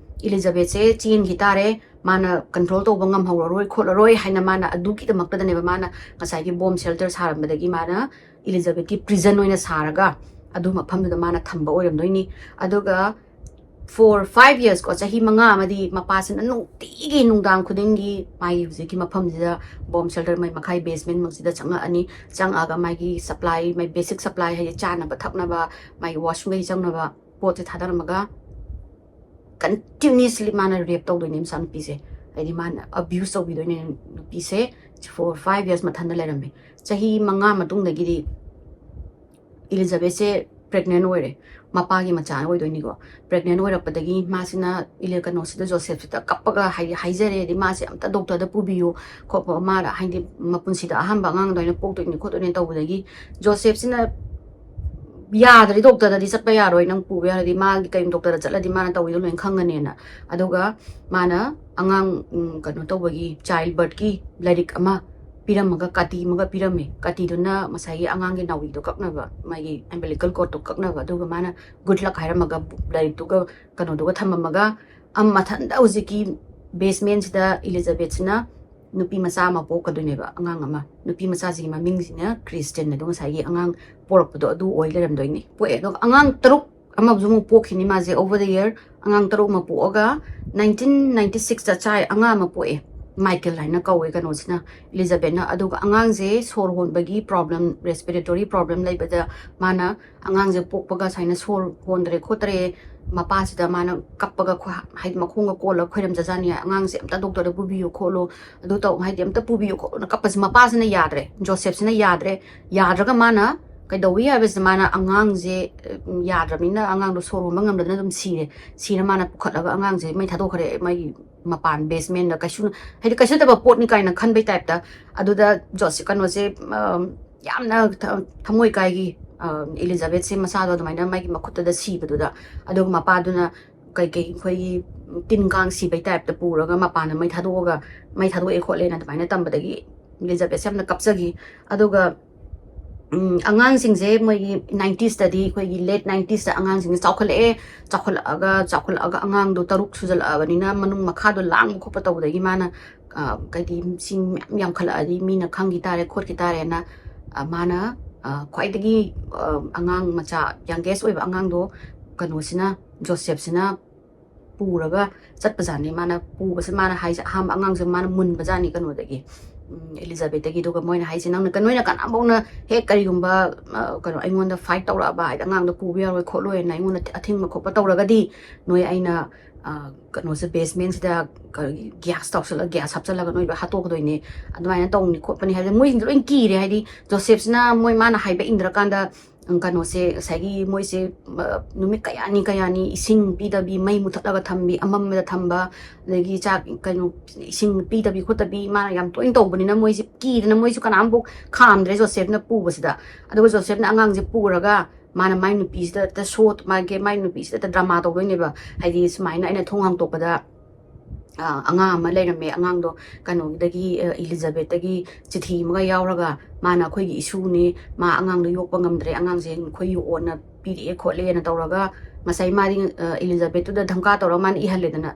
ꯏꯂꯤꯖꯥꯕꯦꯠꯁꯦ ꯆꯦꯟꯈꯤ ꯇꯥꯔꯦ, ꯃꯥꯅ ꯀꯟꯇ꯭ꯔꯣꯜ ꯇꯧꯕ ꯉꯝꯍꯧꯔꯔꯣꯏ ꯈꯣꯠꯂꯔꯣꯏ ꯍꯥꯏꯅ ꯃꯥꯅ ꯑꯗꯨꯒꯤꯗꯃꯛꯇꯗꯅꯦꯕ ꯃꯥꯅ ꯉꯁꯥꯏꯒꯤ ꯕꯣꯝ ꯁꯦꯜꯇꯔ ꯁꯥꯔꯝꯕꯗꯒꯤ ꯃꯥꯅ ꯏꯂꯤꯖꯥꯕꯦꯠꯀꯤ ꯄ꯭ꯔꯤꯖꯟ ꯑꯣꯏꯅ ꯁꯥꯔꯒ ꯑꯗꯨ ꯃꯐꯝꯗꯨꯗ ꯃꯥꯅ ꯊꯝꯕ ꯑꯣꯏꯔꯝꯗꯣꯏꯅꯤ꯫ ꯑꯗꯨꯒ for five years ꯀꯣ, ꯆꯍꯤ ꯃꯉꯥ ꯑꯃꯗꯤ ꯃꯄꯥꯁꯤꯅ ꯅꯨꯡꯇꯤꯒꯤ ꯅꯨꯡꯗꯥꯡ ꯈꯨꯗꯤꯡꯒꯤ ꯃꯥꯒꯤ ꯍꯧꯖꯤꯛꯀꯤ ꯃꯐꯝꯁꯤꯗ, bomb shelter ꯃꯥꯏ ꯃꯈꯥꯏ basement ꯃꯛꯁꯤꯗ ꯆꯪꯉꯛꯑꯅꯤ꯫ ꯆꯪꯉꯛꯑꯒ ꯃꯥꯒꯤ supply, ꯃꯥꯏ basic supply ꯍꯥꯏꯗꯤ ꯆꯥꯅꯕ ꯊꯛꯅꯕ, ꯃꯥꯒꯤ washroom ꯀꯩ ꯆꯪꯅꯕ ꯄꯣꯠꯁꯦ ꯊꯥꯗꯔꯝꯃꯒ continuously ꯃꯥꯅ rape ꯇꯧꯗꯣꯏꯅꯦ ꯃꯆꯥꯅꯨꯄꯤꯁꯦ꯫ ꯍꯥꯏꯗꯤ ꯃꯥꯅ abuse ꯇꯧꯕꯤꯗꯣꯏꯅꯦ ꯅꯨꯄꯤꯁꯦ꯫ For five years ꯃꯊꯟꯗ ꯂꯩꯔꯝꯃꯦ꯫ ꯆꯍꯤ ꯃꯉꯥ ꯃꯇꯨꯡꯗꯒꯤꯗꯤ ꯏꯂꯤꯖꯥꯕꯦꯊꯁꯦ pregnant ꯑꯣꯏꯔꯦ꯫ ꯃꯄꯥꯒꯤ ꯃꯆꯥ ꯑꯣꯏꯗꯣꯏꯅꯤꯀꯣ꯫ Pregnant ꯑꯣꯏꯔꯛꯄꯗꯒꯤ ꯃꯥꯁꯤꯅ ꯏꯂꯤ-, ꯀꯩꯅꯣꯁꯤꯗ, ꯖꯣꯁꯦꯐꯁꯤꯗ ꯀꯞꯄꯒ ꯍꯥꯏꯗꯤ ꯍꯥꯏꯖꯔꯦ, ꯍꯥꯏꯗꯤ ꯃꯥꯁꯦ ꯑꯝꯇ doctorꯗ ꯄꯨꯕꯤꯌꯨ ꯈꯣꯠꯄ, ꯃꯥꯅ ꯍꯥꯏꯗꯤ ꯃꯄꯨꯟꯁꯤꯗ ꯑꯍꯥꯟꯕ ꯑꯉꯥꯡ ꯑꯗꯨꯃꯥꯏꯅ ꯄꯣꯛꯇꯣꯏꯅꯤ ꯈꯣꯠꯇꯣꯏꯅꯤ ꯇꯧꯕꯗꯒꯤ ꯖꯣꯁꯦꯐꯁꯤꯅ ꯌꯥꯗ꯭ꯔꯗꯤ doctorꯗꯗꯤ ꯆꯠꯄ ꯌꯥꯔꯣꯏ, ꯅꯪ ꯄꯨꯕ ꯌꯥꯔꯗꯤ ꯃꯥꯒꯤ ꯀꯩ doctorꯗ ꯆꯠꯂꯗꯤ ꯃꯥꯅ ꯇꯧꯔꯤꯗꯣ ꯂꯣꯏꯅ ꯈꯪꯒꯅꯦꯅ꯫ ꯑꯗꯨꯒ ꯃꯥꯅ ꯑꯉꯥꯡ, ꯎꯝ, ꯀꯩꯅꯣ ꯇꯧꯕꯒꯤ, childbirthꯀꯤ ꯂꯥꯏꯔꯤꯛ ꯑꯃ ꯄꯤꯔꯝꯃꯒ, ꯀꯥꯇꯤ ꯑꯃꯒ ꯄꯤꯔꯝꯃꯦ꯫ ꯀꯥꯇꯤꯗꯨꯅ ꯉꯁꯥꯏꯒꯤ ꯑꯉꯥꯡꯒꯤ ꯅꯥꯎꯔꯤꯗꯣ ꯀꯛꯅꯕ, ꯃꯥꯒꯤ umbilical cordꯗꯣ ꯀꯛꯅꯕ, ꯑꯗꯨꯒ ꯃꯥꯅ good luck ꯍꯥꯏꯔꯝꯃꯒ ꯂꯥꯏꯔꯤꯛꯇꯨꯒ ꯀꯩꯅꯣꯗꯨꯒ ꯊꯝꯃꯝꯃꯒ, ꯑꯝ, ꯃꯊꯟꯇ ꯍꯧꯖꯤꯛꯀꯤ basementꯁꯤꯗ ꯏꯂꯤꯖꯥꯕꯦꯊꯁꯤꯅ ꯅꯨꯄꯤ ꯃꯆꯥ ꯑꯃ ꯄꯣꯛꯀꯗꯣꯏꯅꯦꯕ, ꯑꯉꯥꯡ ꯑꯃ꯫ ꯅꯨꯄꯤ ꯃꯆꯥꯁꯤꯒꯤ ꯃꯃꯤꯡꯁꯤꯅ ꯀ꯭ꯔꯤꯁꯇꯤꯟ, ꯑꯗꯣ ꯉꯁꯥꯏꯒꯤ ꯑꯉꯥꯡ ꯄꯣꯔꯛꯄꯗꯣ ꯑꯗꯨ ꯑꯣꯏ ꯂꯩꯔꯝꯗꯣꯏꯅꯤ꯫ ꯄꯣꯛꯑꯦ, ꯑꯗꯣ ꯑꯉꯥꯡ ꯇꯔꯨꯛ ꯑꯃꯁꯨ ꯑꯃꯨꯛ ꯄꯣꯛꯈꯤꯅꯤ ꯃꯥꯁꯦ, over the year ꯑꯉꯥꯡ ꯇꯔꯨꯛ ꯑꯃ ꯄꯣꯛꯑꯒ, nineteen ninety sixꯇ ꯆꯥꯏ ꯑꯉꯥꯡ ꯑꯃ ꯄꯣꯛꯑꯦ, ꯃꯥꯏꯀꯦꯜ ꯍꯥꯏꯅ ꯀꯧꯋꯦ ꯀꯩꯅꯣꯁꯤꯅ, ꯏꯂꯤꯖꯥꯕꯦꯊꯅ꯫ ꯑꯗꯨꯒ ꯑꯉꯥꯡꯁꯦ ꯁꯣꯔ ꯍꯣꯟꯕꯒꯤ problem, respiratory problem ꯂꯩꯕꯗ ꯃꯥꯅ ꯑꯉꯥꯡꯁꯦ ꯄꯣꯛꯄꯒ ꯁꯨꯃꯥꯏꯅ ꯁꯣꯔ ꯍꯣꯟꯗ꯭ꯔꯦ ꯈꯣꯠꯇ꯭ꯔꯦ, ꯃꯄꯥꯁꯤꯗ ꯃꯥꯅ ꯀꯞꯄꯒ ꯈꯣ-, ꯍꯥꯏꯗꯤ ꯃꯈꯣꯡꯒ ꯀꯣꯜꯂꯒ ꯈꯣꯏꯔꯝꯖꯖꯥꯅꯤ, "ꯑꯉꯥꯡꯁꯦ ꯑꯝꯇ doctorꯗ ꯄꯨꯕꯤꯌꯨ ꯈꯣꯠꯂꯨ, ꯑꯗꯨ ꯇꯧ", ꯍꯥꯏꯗꯤ "ꯑꯝꯇ ꯄꯨꯕꯤꯌꯨ ꯈꯣꯠꯂꯨꯅ" ꯀꯞꯄꯁꯦ ꯃꯄꯥꯁꯤꯅ ꯌꯥꯗ꯭ꯔꯦ, ꯖꯣꯁꯦꯐꯁꯤꯅ ꯌꯥꯗ꯭ꯔꯦ꯫ ꯌꯥꯗ꯭ꯔꯒ ꯃꯥꯅ ꯀꯩꯗꯧꯏ ꯍꯥꯏꯕꯁꯤꯗ ꯃꯥꯅ ꯑꯉꯥꯡꯁꯦ, ꯎꯝ, ꯌꯥꯗ꯭ꯔꯕꯅꯤꯅ ꯑꯉꯥꯡꯗꯣ ꯁꯣꯔ ꯍꯣꯟꯕ ꯉꯝꯗꯗꯅ ꯑꯗꯨꯝ ꯁꯤꯔꯦ꯫ ꯁꯤꯔ ꯃꯥꯅ ꯄꯨꯈꯠꯂꯒ ꯑꯉꯥꯡꯁꯦ ꯃꯩ ꯊꯥꯗꯣꯛꯈ꯭ꯔꯦ, ꯃꯩ ꯃꯄꯥꯟ basementꯗ꯫ ꯀꯩꯁꯨ, ꯍꯥꯏꯗꯤ ꯀꯩꯁꯨ ꯅꯠꯇꯕ ꯄꯣꯠꯅꯤ ꯀꯥꯏꯅ ꯈꯟꯕꯩ typeꯇ꯫ ꯑꯗꯨꯗ ꯖꯣꯁ-, ꯀꯩꯅꯣꯁꯦ, ꯑꯝ, ꯌꯥꯝꯅ ꯊ-, ꯊꯃꯣꯏ ꯀꯥꯏꯈꯤ, ꯑ, ꯏꯂꯤꯖꯥꯕꯦꯊꯁꯦ ꯃꯆꯥꯗꯣ ꯑꯗꯨꯃꯥꯏꯅ ꯃꯥꯒꯤ ꯃꯈꯨꯠꯇꯨꯗ ꯁꯤꯕꯗꯨꯗ꯫ ꯑꯗꯨꯒ ꯃꯄꯥꯗꯨꯅ ꯀꯩꯀꯩ ꯑꯩꯈꯣꯏꯒꯤ ꯇꯤꯟ ꯀꯥꯡ ꯁꯤꯕꯩ typeꯇ ꯄꯨꯔꯒ ꯃꯄꯥꯟꯗ ꯃꯩ ꯊꯥꯗꯣꯛꯑꯒ, ꯃꯩ ꯊꯥꯗꯣꯛꯑꯦ ꯈꯣꯠꯂꯦꯅ ꯑꯗꯨꯃꯥꯏꯅ ꯇꯝꯕꯗꯒꯤ ꯏꯂꯤꯖꯥꯕꯦꯊꯁꯦ ꯌꯥꯝꯅ ꯀꯞꯆꯈꯤ꯫ ꯑꯗꯨꯒ, ꯎꯝ, ꯑꯉꯥꯡꯁꯤꯡꯁꯦ ꯃꯣꯏꯒꯤ ninetiesꯇꯗꯤ, ꯑꯩꯈꯣꯏꯒꯤ late ninetiesꯇ ꯑꯉꯥꯡꯁꯤꯡꯁꯦ ꯆꯥꯎꯈꯠꯂꯛꯑꯦ꯫ ꯆꯥꯎꯈꯠꯂꯛꯑꯒ, ꯆꯥꯎꯈꯠꯂꯛꯑꯒ ꯑꯉꯥꯡꯗꯣ ꯇꯔꯨꯛ ꯁꯨꯖꯜꯂꯛꯑꯕꯅꯤꯅ ꯃꯅꯨꯡ ꯃꯈꯥꯗꯣ ꯂꯥꯡꯕ ꯈꯣꯠꯄ ꯇꯧꯕꯗꯒꯤ ꯃꯥꯅ, ꯑ, ꯀꯩꯗꯤ ꯁꯤ ꯃꯌꯥꯝ ꯌꯥꯝꯈꯠꯂꯛꯑꯗꯤ ꯃꯤꯅ ꯈꯪꯈꯤ ꯇꯥꯔꯦ, ꯈꯣꯠꯈꯤ ꯇꯥꯔꯦꯅ, ꯑ, ꯃꯥꯅ, ꯑ, ꯈ꯭ꯋꯥꯏꯗꯒꯤ, ꯑ, ꯑꯉꯥꯡ ꯃꯆꯥ, youngest ꯑꯣꯏꯕ ꯑꯉꯥꯡꯗꯣ ꯀꯩꯅꯣꯁꯤꯅ, ꯖꯣꯁꯦꯞꯁꯤꯅ ꯄꯨꯔꯒ ꯆꯠꯄꯖꯥꯠꯅꯤ꯫ ꯃꯥꯅ ꯄꯨꯕꯁꯦ, ꯃꯥꯅ ꯍꯥꯏꯁꯦ, ꯑꯍꯥꯟꯕ ꯑꯉꯥꯡꯁꯦ ꯃꯥꯅ ꯃꯨꯟꯕꯖꯥꯠꯅꯤ ꯀꯩꯅꯣꯗꯒꯤ, ꯎꯝ, ꯑꯦꯂꯤꯖꯥꯕꯦꯠꯇꯒꯤ꯫ ꯑꯗꯨꯒ ꯃꯣꯏꯅ ꯍꯥꯏꯁꯦ, "ꯅꯪꯅ, ꯅꯣꯏꯅ ꯀꯅꯥꯝꯐꯥꯎꯅ ꯍꯦꯛ ꯀꯔꯤꯒꯨꯝꯕ, ꯑ, ꯀꯩꯅꯣ, ꯑꯩꯉꯣꯟꯗ ꯐꯥꯏꯠ ꯇꯧꯔꯛꯑꯕ ꯍꯥꯏꯗꯤ, ꯑꯉꯥꯡꯗꯣ ꯄꯨꯕ ꯌꯥꯔꯣꯏ ꯈꯣꯠꯂꯣꯏꯅ ꯑꯩꯉꯣꯟꯗ ꯑꯊꯤꯡꯕ ꯈꯣꯠꯄ ꯇꯧꯔꯒꯗꯤ, ꯅꯣꯏ ꯑꯩꯅ, ꯑ, ꯀꯩꯅꯣꯁꯦ, ꯕꯦꯁꯃꯦꯟꯁꯤꯗ ꯒ꯭ꯌꯥꯁ ꯇꯧꯁꯜꯂ, ꯒ꯭ꯌꯥꯁ ꯍꯥꯞꯆꯜꯂꯒ ꯅꯣꯏ ꯂꯣꯏ ꯍꯥꯠꯇꯣꯛꯀꯗꯣꯏꯅꯦ, ꯑꯗꯨꯃꯥꯏꯅ ꯇꯧꯅꯤ ꯈꯣꯠꯄꯅꯤ" ꯍꯥꯏꯕꯗ ꯃꯣꯏꯁꯤꯡꯗꯣ ꯂꯣꯏ ꯀꯤꯔꯦ꯫ ꯍꯥꯏꯗꯤ ꯖꯣꯁꯦꯞꯁꯤꯅ ꯃꯣꯏ, ꯃꯥꯅ ꯍꯥꯏꯕ ꯏꯟꯗ꯭ꯔꯀꯥꯟꯗ, ꯎꯝ, ꯀꯩꯅꯣꯁꯦ, ꯉꯁꯥꯏꯒꯤ ꯃꯣꯏꯁꯦ, ꯑ, ꯅꯨꯃꯤꯠ ꯀꯌꯥꯅꯤ ꯀꯌꯥꯅꯤ ꯏꯁꯤꯡ ꯄꯤꯗꯕꯤ, ꯃꯩ ꯃꯨꯊꯠꯂꯒ ꯊꯝꯕꯤ, ꯑꯃꯝꯕꯗ ꯊꯝꯕ, ꯑꯗꯒꯤ ꯆꯥꯛ, ꯀꯩꯅꯣ, ꯏꯁꯤꯡ ꯄꯤꯗꯕꯤ ꯈꯣꯠꯇꯕꯤ, ꯃꯥꯅ ꯌꯥꯝ ꯇꯣꯏꯅ ꯇꯧꯕꯅꯤꯅ ꯃꯣꯏꯁꯦ ꯀꯤꯗꯅ ꯃꯣꯏꯁꯨ ꯀꯅꯥꯝꯐꯥꯎ ꯈꯥꯝꯗ꯭ꯔꯦ ꯖꯣꯁꯦꯞꯅ ꯄꯨꯕꯁꯤꯗ꯫ ꯑꯗꯨꯒ ꯖꯣꯁꯦꯞꯅ ꯑꯉꯥꯡꯁꯦ ꯄꯨꯔꯒ ꯃꯥꯅ ꯃꯥꯏ ꯅꯨꯄꯤꯁꯤꯗ ꯍꯦꯛꯇ ꯁꯣ, ꯃꯥꯒꯤ, ꯃꯥꯏ ꯅꯨꯄꯤꯁꯤꯗ ꯍꯦꯛꯇ ꯗ꯭ꯔꯃꯥ ꯇꯧꯗꯣꯏꯅꯦꯕ꯫ ꯍꯥꯏꯗꯤ ꯁꯨꯃꯥꯏꯅ ꯑꯩꯅ ꯊꯣꯡ ꯍꯥꯡꯇꯣꯛꯄꯗ, ꯑ, ꯑꯉꯥꯡ ꯑꯃ ꯂꯩꯔꯝꯃꯦ, ꯑꯉꯥꯡꯗꯣ ꯀꯩꯅꯣꯗꯒꯤ, ꯑ, ꯏꯂꯤꯖꯥꯕꯦꯠꯇꯒꯤ ꯆꯤꯊꯤ ꯑꯃꯒ ꯌꯥꯎꯔꯒ, ꯃꯥꯅ ꯑꯩꯈꯣꯏꯒꯤ ꯏꯁꯨꯅꯤ, ꯃꯥ ꯑꯉꯥꯡꯗꯣ ꯌꯣꯛꯄ ꯉꯝꯗ꯭ꯔꯦ, ꯑꯉꯥꯡꯁꯦ ꯑꯩꯈꯣꯏ ꯌꯣꯛꯑꯣꯅ ꯄꯤꯔꯛꯑꯦ ꯈꯣꯠꯂꯦꯅ ꯇꯧꯔꯒ, ꯉꯁꯥꯏ ꯃꯥꯗꯤ, ꯑ, ꯏꯂꯤꯖꯥꯕꯦꯠꯇꯨꯗ ꯙꯝꯀꯥ ꯇꯧꯔꯒ ꯃꯥꯅ ꯏꯍꯜꯂꯦꯗꯅ꯫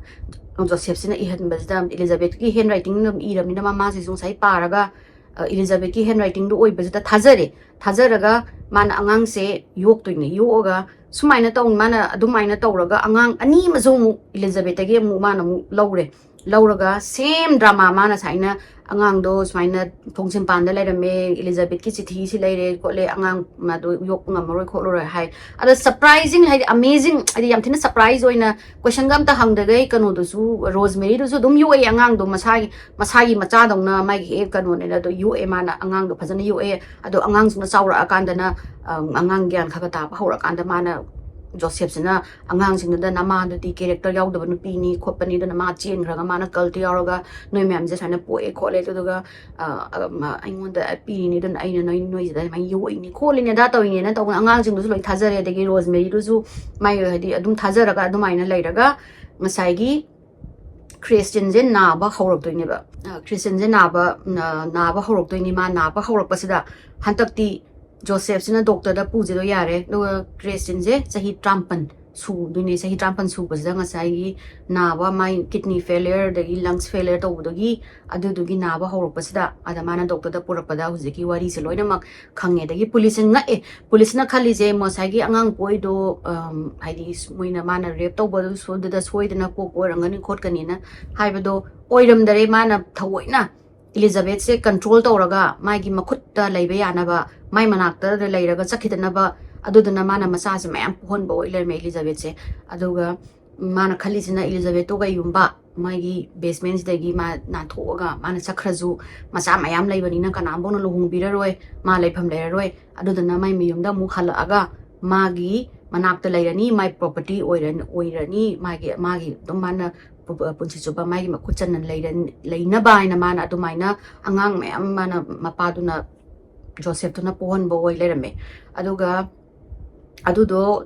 ꯖꯣꯁꯦꯞꯁꯤꯅ ꯏꯍꯟꯕꯁꯤꯗ, ꯏꯂꯤꯖꯥꯕꯦꯠꯀꯤ ꯍꯦꯟ ꯔꯥꯏꯇꯤꯡ ꯑꯗꯨꯝ ꯏꯔꯕꯅꯤꯅ, ꯃꯃꯥꯁꯤꯁꯨ ꯉꯁꯥꯏ ꯄꯥꯔꯒ, ꯑ, ꯏꯂꯤꯖꯥꯕꯦꯠꯀꯤ ꯍꯦꯟ ꯔꯥꯏꯇꯤꯡꯗꯨ ꯑꯣꯏꯕꯁꯤꯗ ꯊꯥꯖꯔꯦ꯫ ꯊꯥꯖꯔꯒ ꯃꯥꯅ ꯑꯉꯥꯡꯁꯦ ꯌꯣꯛꯇꯣꯏꯅꯦ꯫ ꯌꯣꯛꯑꯒ ꯁꯨꯃꯥꯏꯅ ꯇꯧ, ꯃꯥꯅ ꯑꯗꯨꯃꯥꯏꯅ ꯇꯧꯔꯒ ꯑꯉꯥꯡ ꯑꯅꯤ ꯑꯃꯁꯨ ꯑꯃꯨꯛ ꯏꯂꯤꯖꯥꯕꯦꯠꯇꯒꯤ ꯑꯃꯨꯛ ꯃꯥꯅ ꯑꯃꯨꯛ ꯂꯧꯔꯦ꯫ ꯂꯧꯔꯒ ꯁꯦꯝ ꯗ꯭ꯔꯃꯥ, ꯃꯥꯅ ꯁꯨꯃꯥꯏꯅ ꯑꯉꯥꯡꯗꯣ ꯁꯨꯃꯥꯏꯅ ꯊꯣꯡꯖꯤꯟꯄꯥꯟꯗ ꯂꯩꯔꯝꯃꯦ, ꯏꯂꯤꯖꯥꯕꯦꯠꯀꯤ ꯆꯤꯊꯤꯁꯤ ꯂꯩꯔꯦ ꯈꯣꯠꯂꯦ, ꯑꯉꯥꯡ ꯃꯥꯗꯣ ꯌꯣꯛꯄ ꯉꯝꯃꯔꯣꯏ ꯈꯣꯠꯂꯔꯣꯏ ꯍꯥꯏ꯫ ꯑꯗꯣ ꯁꯔꯄ꯭ꯔꯥꯏꯖꯤꯡ, ꯍꯥꯏꯗꯤ ꯑꯃꯦꯖꯤꯡ, ꯍꯥꯏꯗꯤ ꯌꯥꯝ ꯊꯤꯅ ꯁꯔꯄ꯭ꯔꯥꯏꯖ ꯑꯣꯏꯅ, ꯀꯣꯏꯁꯟꯒ ꯑꯝꯇ ꯍꯪꯗꯈꯩ ꯀꯩꯅꯣꯗꯨꯁꯨ, ꯔꯣꯁꯃꯦꯔꯤꯗꯨꯁꯨ ꯑꯗꯨꯝ ꯌꯣꯛꯑꯦ ꯑꯉꯥꯡꯗꯣ, ꯃꯁꯥꯒꯤ, ꯃꯁꯥꯒꯤ ꯃꯆꯥꯗꯧꯅ ꯃꯥꯒꯤ ꯍꯦꯛ ꯀꯩꯅꯣꯅꯦꯅ ꯑꯗꯣ ꯌꯣꯛꯑꯦ ꯃꯥꯅ, ꯑꯉꯥꯡꯗꯣ ꯐꯖꯅ ꯌꯣꯛꯑꯦ꯫ ꯑꯗꯣ ꯑꯉꯥꯡꯁꯤꯡꯗꯣ ꯆꯥꯎꯔꯛꯑꯀꯥꯟꯗꯅ, ꯑꯝ, ꯑꯉꯥꯡ ꯒ꯭ꯌꯥꯟ ꯈꯔ ꯈꯔ ꯇꯥꯕ ꯍꯧꯔꯀꯥꯟꯗ ꯃꯥꯅ, ꯖꯣꯁꯦꯞꯁꯤꯅ ꯑꯉꯥꯡꯁꯤꯡꯗꯨꯗ, "ꯅꯃꯥꯗꯨꯗꯤ ꯀꯦꯔꯦꯛꯇꯔ ꯌꯥꯎꯗꯕ ꯅꯨꯄꯤꯅꯤ ꯈꯣꯠꯄꯅꯤ, ꯑꯗꯨꯅ ꯃꯥ ꯆꯦꯟꯈ꯭ꯔꯒ ꯃꯥꯅ ꯀꯜꯇ ꯌꯥꯎꯔꯒ ꯅꯣꯏ ꯃꯌꯥꯝꯁꯦ ꯁꯨꯃꯥꯏꯅ ꯄꯣꯛꯑꯦ ꯈꯣꯠꯂꯦ, ꯑꯗꯨꯗꯨꯒ, ꯑ, ꯑ, ꯃ-, ꯑꯩꯉꯣꯟꯗ ꯄꯤꯔꯤꯅꯤ, ꯑꯗꯨꯅ ꯑꯩꯅ ꯅꯣꯏ, ꯅꯣꯏꯁꯤꯗ ꯑꯗꯨꯃꯥꯏꯅ ꯌꯣꯛꯏꯅꯤ ꯈꯣꯠꯂꯤꯅꯤ ꯑꯗꯥ ꯇꯧꯔꯤꯅꯦꯅ" ꯇꯧꯕꯅ ꯑꯉꯥꯡꯁꯤꯡꯗꯨꯁꯨ ꯂꯣꯏ ꯊꯥꯖꯔꯦ꯫ ꯑꯗꯒꯤ ꯔꯣꯁꯃꯦꯔꯤꯗꯨꯁꯨ ꯃꯥꯏ, ꯍꯥꯏꯗꯤ, ꯑꯗꯨꯝ ꯊꯥꯖꯔꯒ ꯑꯗꯨꯃꯥꯏꯅ ꯂꯩꯔꯒ ꯉꯁꯥꯏꯒꯤ ꯈ꯭ꯔꯤꯁꯇꯤꯟꯁꯦ ꯅꯥꯕ ꯍꯧꯔꯛꯇꯣꯏꯅꯦꯕ꯫ ꯑ, ꯈ꯭ꯔꯤꯁꯇꯤꯟꯁꯦ ꯅꯥꯕ, ꯅ-, ꯅꯥꯕ ꯍꯧꯔꯛꯇꯣꯏꯅꯤ꯫ ꯃꯥ ꯅꯥꯕ ꯍꯧꯔꯛꯄꯁꯤꯗ ꯍꯟꯗꯛꯇꯤ ꯖꯣꯁꯦꯞꯁꯤꯅ ꯗꯣꯛꯇꯔꯗ ꯄꯨꯁꯤꯗꯣ ꯌꯥꯔꯦ꯫ ꯑꯗꯨꯒ ꯈ꯭ꯔꯤꯁꯇꯤꯟꯁꯦ ꯆꯍꯤ ꯇꯔꯥꯃꯥꯄꯟ, ꯁꯨꯗꯣꯏꯅꯦ꯫ ꯆꯍꯤ ꯇꯔꯥꯃꯥꯄꯟ ꯁꯨꯕꯁꯤꯗ ꯉꯁꯥꯏꯒꯤ ꯅꯥꯕ, ꯃꯥꯏ kidney failure ꯑꯗꯒꯤ lungs failure ꯇꯧꯕꯗꯨꯒꯤ, ꯑꯗꯨꯗꯨꯒꯤ ꯅꯥꯕ ꯍꯧꯔꯛꯄꯁꯤꯗ, ꯑꯗ ꯃꯥꯅ ꯗꯣꯛꯇꯔꯗ ꯄꯨꯔꯛꯄꯗ ꯍꯧꯖꯤꯛꯀꯤ ꯋꯥꯔꯤꯁꯦ ꯂꯣꯏꯅꯃꯛ ꯈꯪꯉꯦ꯫ ꯑꯗꯒꯤ ꯄꯨꯂꯤꯁꯁꯦ ꯉꯛꯑꯦ꯫ ꯄꯨꯂꯤꯁꯅ ꯈꯜꯂꯤꯁꯦ ꯉꯁꯥꯏꯒꯤ ꯑꯉꯥꯡ ꯄꯣꯛꯏꯗꯣ, ꯑꯝ, ꯍꯥꯏꯗꯤ ꯃꯣꯏꯅ ꯃꯥꯅ rape ꯇꯧꯕꯗꯨ ꯁꯣꯏꯗꯅ, ꯁꯣꯏꯗꯅ ꯄꯣꯛꯄ ꯑꯣꯏꯔꯝꯒꯅꯤ ꯈꯣꯠꯀꯅꯤꯅ ꯍꯥꯏꯕꯗꯣ ꯑꯣꯏꯔꯝꯗꯔꯦ꯫ ꯃꯥꯅ ꯊꯑꯣꯏꯅ ꯏꯂꯤꯖꯥꯕꯦꯠꯁꯦ control ꯇꯧꯔꯒ ꯃꯥꯒꯤ ꯃꯈꯨꯠꯇ ꯂꯩꯕ ꯌꯥꯅꯕ, ꯃꯥꯏ ꯃꯅꯥꯛꯇ ꯂꯩꯔꯒ ꯆꯠꯈꯤꯗꯅꯕ, ꯑꯗꯨꯗꯨꯅ ꯃꯥꯅ ꯃꯆꯥꯁꯦ ꯃꯌꯥꯝ ꯄꯣꯛꯍꯟꯕ ꯑꯣꯏ ꯂꯩꯔꯝꯃꯦ ꯏꯂꯤꯖꯥꯕꯦꯠꯁꯦ꯫ ꯑꯗꯨꯒ ꯃꯥꯅ ꯈꯜꯂꯤꯁꯤꯅ ꯏꯂꯤꯖꯥꯕꯦꯠꯇꯣ ꯀꯩꯒꯨꯝꯕ ꯃꯥꯒꯤ basementꯁꯤꯗꯒꯤ ꯃꯥ ꯅꯥꯟꯊꯣꯛꯑꯒ ꯃꯥꯅ ꯆꯠꯈ꯭ꯔꯁꯨ ꯃꯆꯥ ꯃꯌꯥꯝ ꯂꯩꯕꯅꯤꯅ ꯀꯅꯥꯝꯐꯥꯎꯅ ꯂꯨꯍꯣꯡꯕꯤꯔꯔꯣꯏ, ꯃꯥ ꯂꯩꯐꯝ ꯂꯩꯔꯔꯣꯏ, ꯑꯗꯨꯗꯨꯅ ꯃꯥꯏ ꯃꯌꯨꯝꯗ ꯑꯃꯨꯛ ꯍꯜꯂꯛꯑꯒ ꯃꯥꯒꯤ ꯃꯅꯥꯛꯇ ꯂꯩꯔꯅꯤ, ꯃꯥꯏ property ꯑꯣꯏꯔꯅꯤ, ꯑꯣꯏꯔꯅꯤ, ꯃꯥꯒꯤ, ꯃꯥꯒꯤ ꯑꯗꯨꯝ ꯃꯥꯅ ꯄꯨ-, ꯄꯨꯟꯁꯤ ꯆꯨꯞꯄ ꯃꯥꯒꯤ ꯃꯈꯨꯠ ꯆꯟꯅ ꯂꯩꯔ-, ꯂꯩꯅꯕ ꯍꯥꯏꯅ ꯃꯥꯅ ꯑꯗꯨꯃꯥꯏꯅ ꯑꯉꯥꯡ ꯃꯌꯥꯝ ꯃꯥꯅ ꯃꯄꯥꯗꯨꯅ, ꯖꯣꯁꯦꯐꯇꯨꯅ ꯄꯣꯛꯍꯟꯕ ꯑꯣꯏ ꯂꯩꯔꯝꯃꯦ꯫ ꯑꯗꯨꯒ ꯑꯗꯨꯗꯣ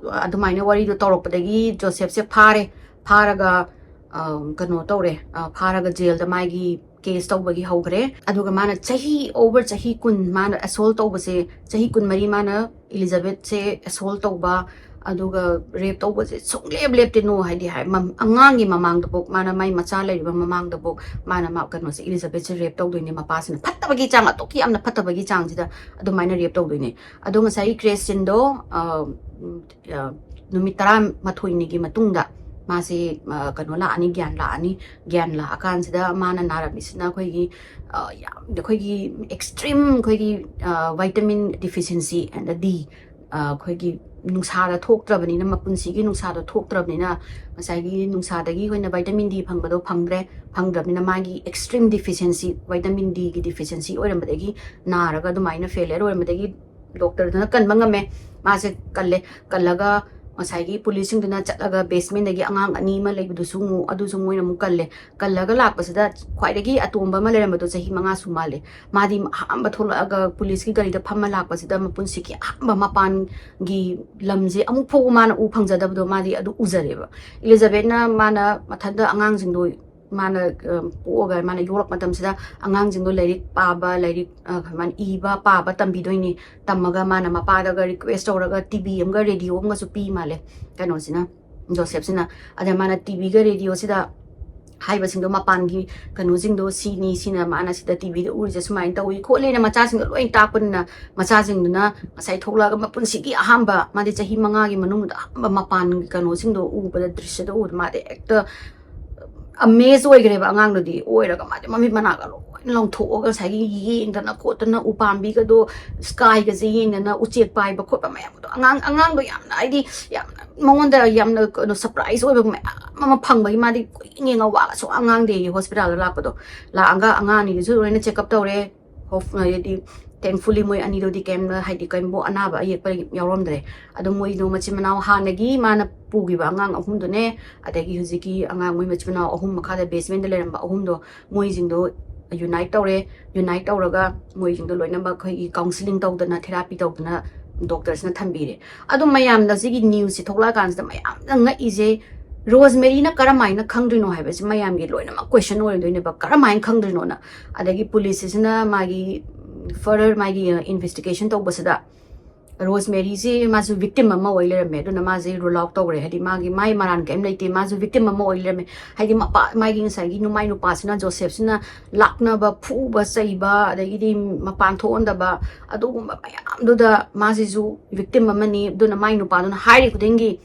ꯑꯗꯨꯃꯥꯏꯅ ꯋꯥꯔꯤꯗꯣ ꯇꯧꯔꯛꯄꯗꯒꯤ ꯖꯣꯁꯦꯐꯁꯦ ꯐꯥꯔꯦ꯫ ꯐꯥꯔꯒ, ꯑ, ꯀꯩꯅꯣ ꯇꯧꯔꯦ, ꯑ, ꯐꯥꯔꯒ ꯖꯦꯜꯗ ꯃꯥꯒꯤ case ꯇꯧꯕꯒꯤ ꯍꯧꯈ꯭ꯔꯦ꯫ ꯑꯗꯨꯒ ꯃꯥꯅ ꯆꯍꯤ, over ꯆꯍꯤ ꯀꯨꯟ ꯃꯥꯅ assault ꯇꯧꯕꯁꯦ, ꯆꯍꯤ ꯀꯨꯟꯃꯔꯤ ꯃꯥꯅ ꯏꯂꯤꯖꯥꯕꯦꯠꯁꯦ assault ꯇꯧꯕ, ꯑꯗꯨꯒ rape ꯇꯧꯕꯁꯦ ꯁꯨꯡꯂꯦꯞ ꯂꯦꯞꯇꯦ꯫ No ꯍꯥꯏꯗꯤ ꯍꯥꯏ, ꯃꯝ-, ꯑꯉꯥꯡꯒꯤ ꯃꯃꯥꯡꯗꯐꯥꯎ, ꯃꯥꯅ ꯃꯥꯏ ꯃꯆꯥ ꯂꯩꯔꯤꯕ ꯃꯃꯥꯡꯗꯐꯥꯎ ꯃꯥꯅ ꯃꯥ, ꯀꯩꯅꯣꯁꯦ, ꯏꯂꯤꯖꯥꯕꯦꯠꯁꯦ rape ꯇꯧꯗꯣꯏꯅꯦ꯫ ꯃꯄꯥꯁꯤꯅ ꯐꯠꯇꯕꯒꯤ ꯆꯥꯡ, ꯑꯗꯨꯛꯀꯤ ꯌꯥꯝꯅ ꯐꯠꯇꯕꯒꯤ ꯆꯥꯡꯁꯤꯗ ꯑꯗꯨꯃꯥꯏꯅ rape ꯇꯧꯗꯣꯏꯅꯦ꯫ ꯑꯗꯣ ꯉꯁꯥꯏꯒꯤ ꯀ꯭ꯔꯦꯁꯇꯤꯟꯗꯣ, ꯑ, ꯎꯝ, ꯑ, ꯅꯨꯃꯤꯠ ꯇꯔꯥꯃꯥꯊꯣꯏꯅꯤꯒꯤ ꯃꯇꯨꯡꯗ ꯃꯥꯁꯦ, ꯑ, ꯀꯩꯅꯣ ꯂꯥꯛꯑꯅꯤ, ꯒ꯭ꯌꯥꯟ ꯂꯥꯛꯑꯅꯤ꯫ ꯒ꯭ꯌꯥꯟ ꯂꯥꯛꯑꯀꯥꯟꯁꯤꯗ ꯃꯥꯅ ꯅꯥꯔꯝꯃꯤꯁꯤꯅ ꯑꯩꯈꯣꯏꯒꯤ, ꯑ, ꯌꯥꯝ, ꯑꯩꯈꯣꯏꯒꯤ extreme, ꯑꯩꯈꯣꯏꯒꯤ, ꯑ, vitamin deficiency and D, ꯑ, ꯑꯩꯈꯣꯏꯒꯤ ꯅꯨꯡꯁꯥꯗ ꯊꯣꯛꯇ꯭ꯔꯕꯅꯤꯅ, ꯃꯄꯨꯟꯁꯤꯒꯤ ꯅꯨꯡꯁꯥꯗ ꯊꯣꯛꯇ꯭ꯔꯕꯅꯤꯅ, ꯉꯁꯥꯏꯒꯤ ꯅꯨꯡꯁꯥꯗꯒꯤ ꯑꯩꯈꯣꯏꯅ vitamin D ꯐꯪꯕꯗꯣ ꯐꯪꯗ꯭ꯔꯦ꯫ ꯐꯪꯗ꯭ꯔꯕꯅꯤꯅ ꯃꯥꯒꯤ extreme deficiency, vitamin Dꯒꯤ deficiency ꯑꯣꯏꯔꯝꯕꯗꯒꯤ ꯅꯥꯔꯒ ꯑꯗꯨꯃꯥꯏꯅ failure ꯑꯣꯏꯔꯝꯕꯗꯒꯤ ꯗꯣꯛꯇꯔꯗꯨꯅ ꯀꯟꯕ ꯉꯝꯃꯦ꯫ ꯃꯥꯁꯦ ꯀꯜꯂꯦ꯫ ꯀꯜꯂꯒ ꯉꯁꯥꯏꯒꯤ ꯄꯨꯂꯤꯁꯁꯤꯡꯗꯨꯅ ꯆꯠꯂꯒ basementꯗꯒꯤ ꯑꯉꯥꯡ ꯑꯅꯤ ꯑꯃ ꯂꯩꯕꯗꯨꯁꯨ ꯑꯃꯨꯛ, ꯑꯗꯨꯁꯨ ꯃꯣꯏꯅ ꯑꯃꯨꯛ ꯀꯜꯂꯦ꯫ ꯀꯜꯂꯒ ꯂꯥꯛꯄꯁꯤꯗ ꯈ꯭ꯋꯥꯏꯗꯒꯤ ꯑꯇꯣꯝꯕ ꯑꯃ ꯂꯩꯔꯝꯕꯗꯣ ꯆꯍꯤ ꯃꯉꯥ ꯁꯨ ꯃꯥꯜꯂꯦ꯫ ꯃꯥꯗꯤ ꯑꯍꯥꯟꯕ ꯊꯣꯛꯂꯛꯑꯒ ꯄꯨꯂꯤꯁꯀꯤ ꯒꯥꯔꯤꯗ ꯐꯝꯃ ꯂꯥꯛꯄꯁꯤꯗ ꯃꯄꯨꯟꯁꯤꯒꯤ ꯑꯍꯥꯟꯕ ꯃꯄꯥꯟꯒꯤ ꯂꯝꯁꯦ ꯑꯃꯨꯛ ꯐꯥꯎꯕ ꯃꯥꯅ ꯎ ꯐꯪꯖꯗꯕꯗꯣ ꯃꯥꯗꯤ ꯑꯗꯨ ꯎꯖꯔꯦꯕ꯫ ꯏꯂꯤꯖꯥꯕꯦꯠꯅ ꯃꯥꯅ ꯃꯊꯟꯇ ꯑꯉꯥꯡꯁꯤꯡꯗꯣ ꯃꯥꯅ ꯑ, ꯄꯣꯛꯑꯒ ꯃꯥꯅ ꯌꯣꯛꯂꯛꯄ ꯃꯇꯝꯁꯤꯗ ꯑꯉꯥꯡꯁꯤꯡꯗꯣ ꯂꯥꯏꯔꯤꯛ ꯄꯥꯕ, ꯂꯥꯏꯔꯤꯛ ꯑ, ꯃꯥꯅ ꯏꯕ ꯄꯥꯕ ꯇꯝꯕꯤꯗꯣꯏꯅꯤ꯫ ꯇꯝꯃꯒ ꯃꯥꯅ ꯃꯄꯥꯗꯒ ꯔꯤꯀ꯭ꯋꯦꯁ ꯇꯧꯔꯒ ꯇꯤꯚꯤ ꯑꯃꯒ ꯔꯦꯗꯤꯑꯣ ꯑꯃꯒꯁꯨ ꯄꯤ ꯃꯥꯜꯂꯦ ꯀꯩꯅꯣꯁꯤꯅ, ꯖꯣꯁꯦꯞꯁꯤꯅ꯫ ꯑꯗ ꯃꯥꯅ ꯇꯤꯚꯤꯒ ꯔꯦꯗꯤꯑꯣꯁꯤꯗ ꯍꯥꯏꯕꯁꯤꯡꯗꯣ, ꯃꯄꯥꯟꯒꯤ ꯀꯩꯅꯣꯁꯤꯡꯗꯣ, "ꯁꯤꯅꯤ, ꯁꯤꯅ ꯃꯥꯅ ꯁꯤꯗ ꯇꯤꯚꯤꯗ ꯎꯔꯤꯁꯦ ꯁꯨꯃꯥꯏꯅ ꯇꯧꯏ ꯈꯣꯠꯂꯤꯅ" ꯃꯆꯥꯁꯤꯡꯗꯣ ꯂꯣꯏ ꯇꯥꯛꯄꯅꯤꯅ, ꯃꯆꯥꯁꯤꯡꯗꯨꯅ ꯉꯁꯥꯏ ꯊꯣꯛꯂꯛꯑꯒ ꯃꯄꯨꯟꯁꯤꯒꯤ ꯑꯍꯥꯟꯕ, ꯃꯥꯗꯤ ꯆꯍꯤ ꯃꯉꯥꯒꯤ ꯃꯅꯨꯡꯗ ꯑꯍꯥꯟꯕ ꯃꯄꯥꯟꯒꯤ ꯀꯩꯅꯣꯁꯤꯡꯗꯣ ꯎꯕꯗ, ꯗ꯭ꯔꯤꯁ꯭ꯌꯗꯣ ꯎꯕꯗ ꯃꯥꯗꯤ ꯍꯦꯛꯇ ꯑꯃꯦꯖ ꯑꯣꯏꯈ꯭ꯔꯦꯕ꯫ ꯑꯉꯥꯡꯗꯨꯗꯤ ꯑꯣꯏꯔꯒ ꯃꯥꯗꯤ ꯃꯃꯤꯠ ꯃꯅꯥꯒ ꯂꯣꯏꯅ ꯂꯪꯊꯣꯛꯑꯒ ꯉꯁꯥꯏꯒꯤ ꯌꯦꯡꯗꯅ ꯈꯣꯠꯇꯅ, ꯎꯄꯥꯝꯕꯤꯒꯗꯣ, ꯁ꯭ꯀꯥꯏꯒꯁꯦ ꯌꯦꯡꯗꯅ, ꯎꯆꯦꯛ ꯄꯥꯏꯕ ꯈꯣꯠꯄ ꯃꯌꯥꯝꯗꯣ, ꯑꯉꯥꯡ ꯑꯉꯥꯡꯗꯣ ꯌꯥꯝꯅ, ꯍꯥꯏꯗꯤ, ꯌꯥꯝꯅ ꯃꯉꯣꯟꯗ ꯌꯥꯝꯅ ꯀꯩꯅꯣ ꯁꯔꯄ꯭ꯔꯥꯏꯖ ꯑꯣꯏꯕ ꯃꯌꯥꯝ ꯑꯃ ꯐꯪꯕꯒꯤ ꯃꯥꯗꯤ ꯀꯨꯏꯅ ꯌꯦꯡꯉ ꯋꯥꯒ ꯁꯨꯡꯉꯥꯡ ꯉꯥꯡꯗꯦ꯫ ꯍꯣꯁꯄꯤꯇꯥꯜꯗ ꯂꯥꯛꯄꯗꯣ, ꯂꯥꯛꯑꯒ ꯑꯉꯥꯡ ꯑꯅꯤꯗꯨꯁꯨ ꯂꯣꯏꯅ ꯆꯦꯛꯑꯞ ꯇꯧꯔꯦ꯫ ꯍꯣꯞ-, ꯍꯥꯏꯗꯤ, ꯊꯦꯡꯐꯨꯂꯤ ꯃꯣꯏ ꯑꯅꯤꯗꯨꯗꯤ ꯀꯩꯝ, ꯍꯥꯏꯗꯤ, ꯀꯩꯝꯕꯨ ꯑꯅꯥꯕ ꯑꯌꯦꯛꯄ ꯌꯥꯎꯔꯝꯗ꯭ꯔꯦ꯫ ꯑꯗꯣ ꯃꯣꯏꯗꯣ ꯃꯆꯤꯟ ꯃꯅꯥꯎ, ꯍꯥꯟꯅꯒꯤ ꯃꯥꯅ ꯄꯨꯈꯤꯕ ꯑꯉꯥꯡ ꯑꯍꯨꯝꯗꯨꯅꯦ, ꯑꯗꯒꯤ ꯍꯧꯖꯤꯛꯀꯤ ꯑꯉꯥꯡ, ꯃꯣꯏ ꯃꯆꯤꯟ ꯃꯅꯥꯎ ꯑꯍꯨꯝ ꯃꯈꯥꯗ ꯕꯦꯁꯃꯦꯟꯗ ꯂꯩꯔꯝꯕ ꯑꯍꯨꯝꯗꯣ, ꯃꯣꯏꯁꯤꯡꯗꯣ ꯌꯨꯅꯥꯏꯠ ꯇꯧꯔꯦ꯫ ꯌꯨꯅꯥꯏꯠ ꯇꯧꯔꯒ ꯃꯣꯏꯁꯤꯡꯗꯣ ꯂꯣꯏꯅꯃꯛ ꯑꯩꯈꯣꯏꯒꯤ ꯀꯥꯎꯟꯁꯤꯂꯤꯡ ꯇꯧꯗꯅ, ꯊꯦꯔꯥꯄꯤ ꯇꯧꯗꯅ ꯗꯣꯛꯇꯔꯁꯤꯅ ꯊꯝꯕꯤꯔꯦ꯫ ꯑꯗꯨꯝ ꯃꯌꯥꯝꯅ ꯁꯤꯒꯤ ꯅ꯭ꯌꯨꯁꯁꯦ ꯊꯣꯛꯂꯛꯑꯀꯥꯟꯁꯤꯗ ꯃꯌꯥꯝꯅ ꯉꯛꯏꯁꯦ, ꯔꯣꯁꯃꯦꯔꯤꯅ ꯀꯔꯝꯍꯥꯏꯅ ꯈꯪꯗ꯭ꯔꯤꯅꯣ ꯍꯥꯏꯕꯁꯤ ꯃꯌꯥꯝꯒꯤ ꯂꯣꯏꯅꯃꯛ ꯀꯣꯏꯁꯟ ꯑꯣꯏꯔꯗꯣꯏꯅꯦꯕ, ꯀꯔꯝꯍꯥꯏꯅ ꯈꯪꯗ꯭ꯔꯤꯅꯣꯅ꯫ ꯑꯗꯒꯤ ꯄꯨꯂꯤꯁꯁꯤꯅ ꯃꯥꯒꯤ ꯐꯔꯗꯔ ꯃꯥꯒꯤ ꯏꯟꯚꯦꯁꯇꯤꯒꯦꯁꯟ ꯇꯧꯕꯁꯤꯗ, ꯔꯣꯁꯃꯦꯔꯤꯁꯦ ꯃꯥꯁꯨ ꯚꯤꯛꯇꯤꯝ ꯑꯃ ꯑꯣꯏ ꯂꯩꯔꯝꯃꯦ꯫ ꯑꯗꯨꯅ ꯃꯥꯁꯦ ꯔꯨꯜ ꯑꯥꯎꯠ ꯇꯧꯔꯦ, ꯍꯥꯏꯗꯤ ꯃꯥꯒꯤ, ꯃꯥꯏ ꯃꯔꯥꯟ ꯀꯔꯤꯝ ꯂꯩꯇꯦ, ꯃꯥꯁꯨ ꯚꯤꯛꯇꯤꯝ ꯑꯃ ꯑꯣꯏ ꯂꯩꯔꯝꯃꯦ꯫ ꯍꯥꯏꯗꯤ ꯃꯄꯥ, ꯃꯥꯒꯤ ꯉꯁꯥꯏꯒꯤ ꯅꯨꯃꯥꯏ ꯅꯨꯄꯥꯁꯤꯅ, ꯖꯣꯁꯦꯐꯁꯤꯅ ꯂꯥꯛꯅꯕ, ꯐꯨꯕ ꯆꯩꯕ, ꯑꯗꯒꯤꯗꯤ ꯃꯄꯥꯟ ꯊꯣꯛꯍꯟꯗꯕ, ꯑꯗꯨꯒꯨꯝꯕ ꯃꯌꯥꯝꯗꯨꯗ ꯃꯥꯁꯤꯁꯨ ꯚꯤꯛꯇꯤꯝ ꯑꯃꯅꯤ꯫ ꯑꯗꯨꯅ ꯃꯥꯏ ꯅꯨꯄꯥꯗꯨꯅ ꯍꯥꯏꯔꯤ ꯈꯨꯗꯤꯡꯒꯤ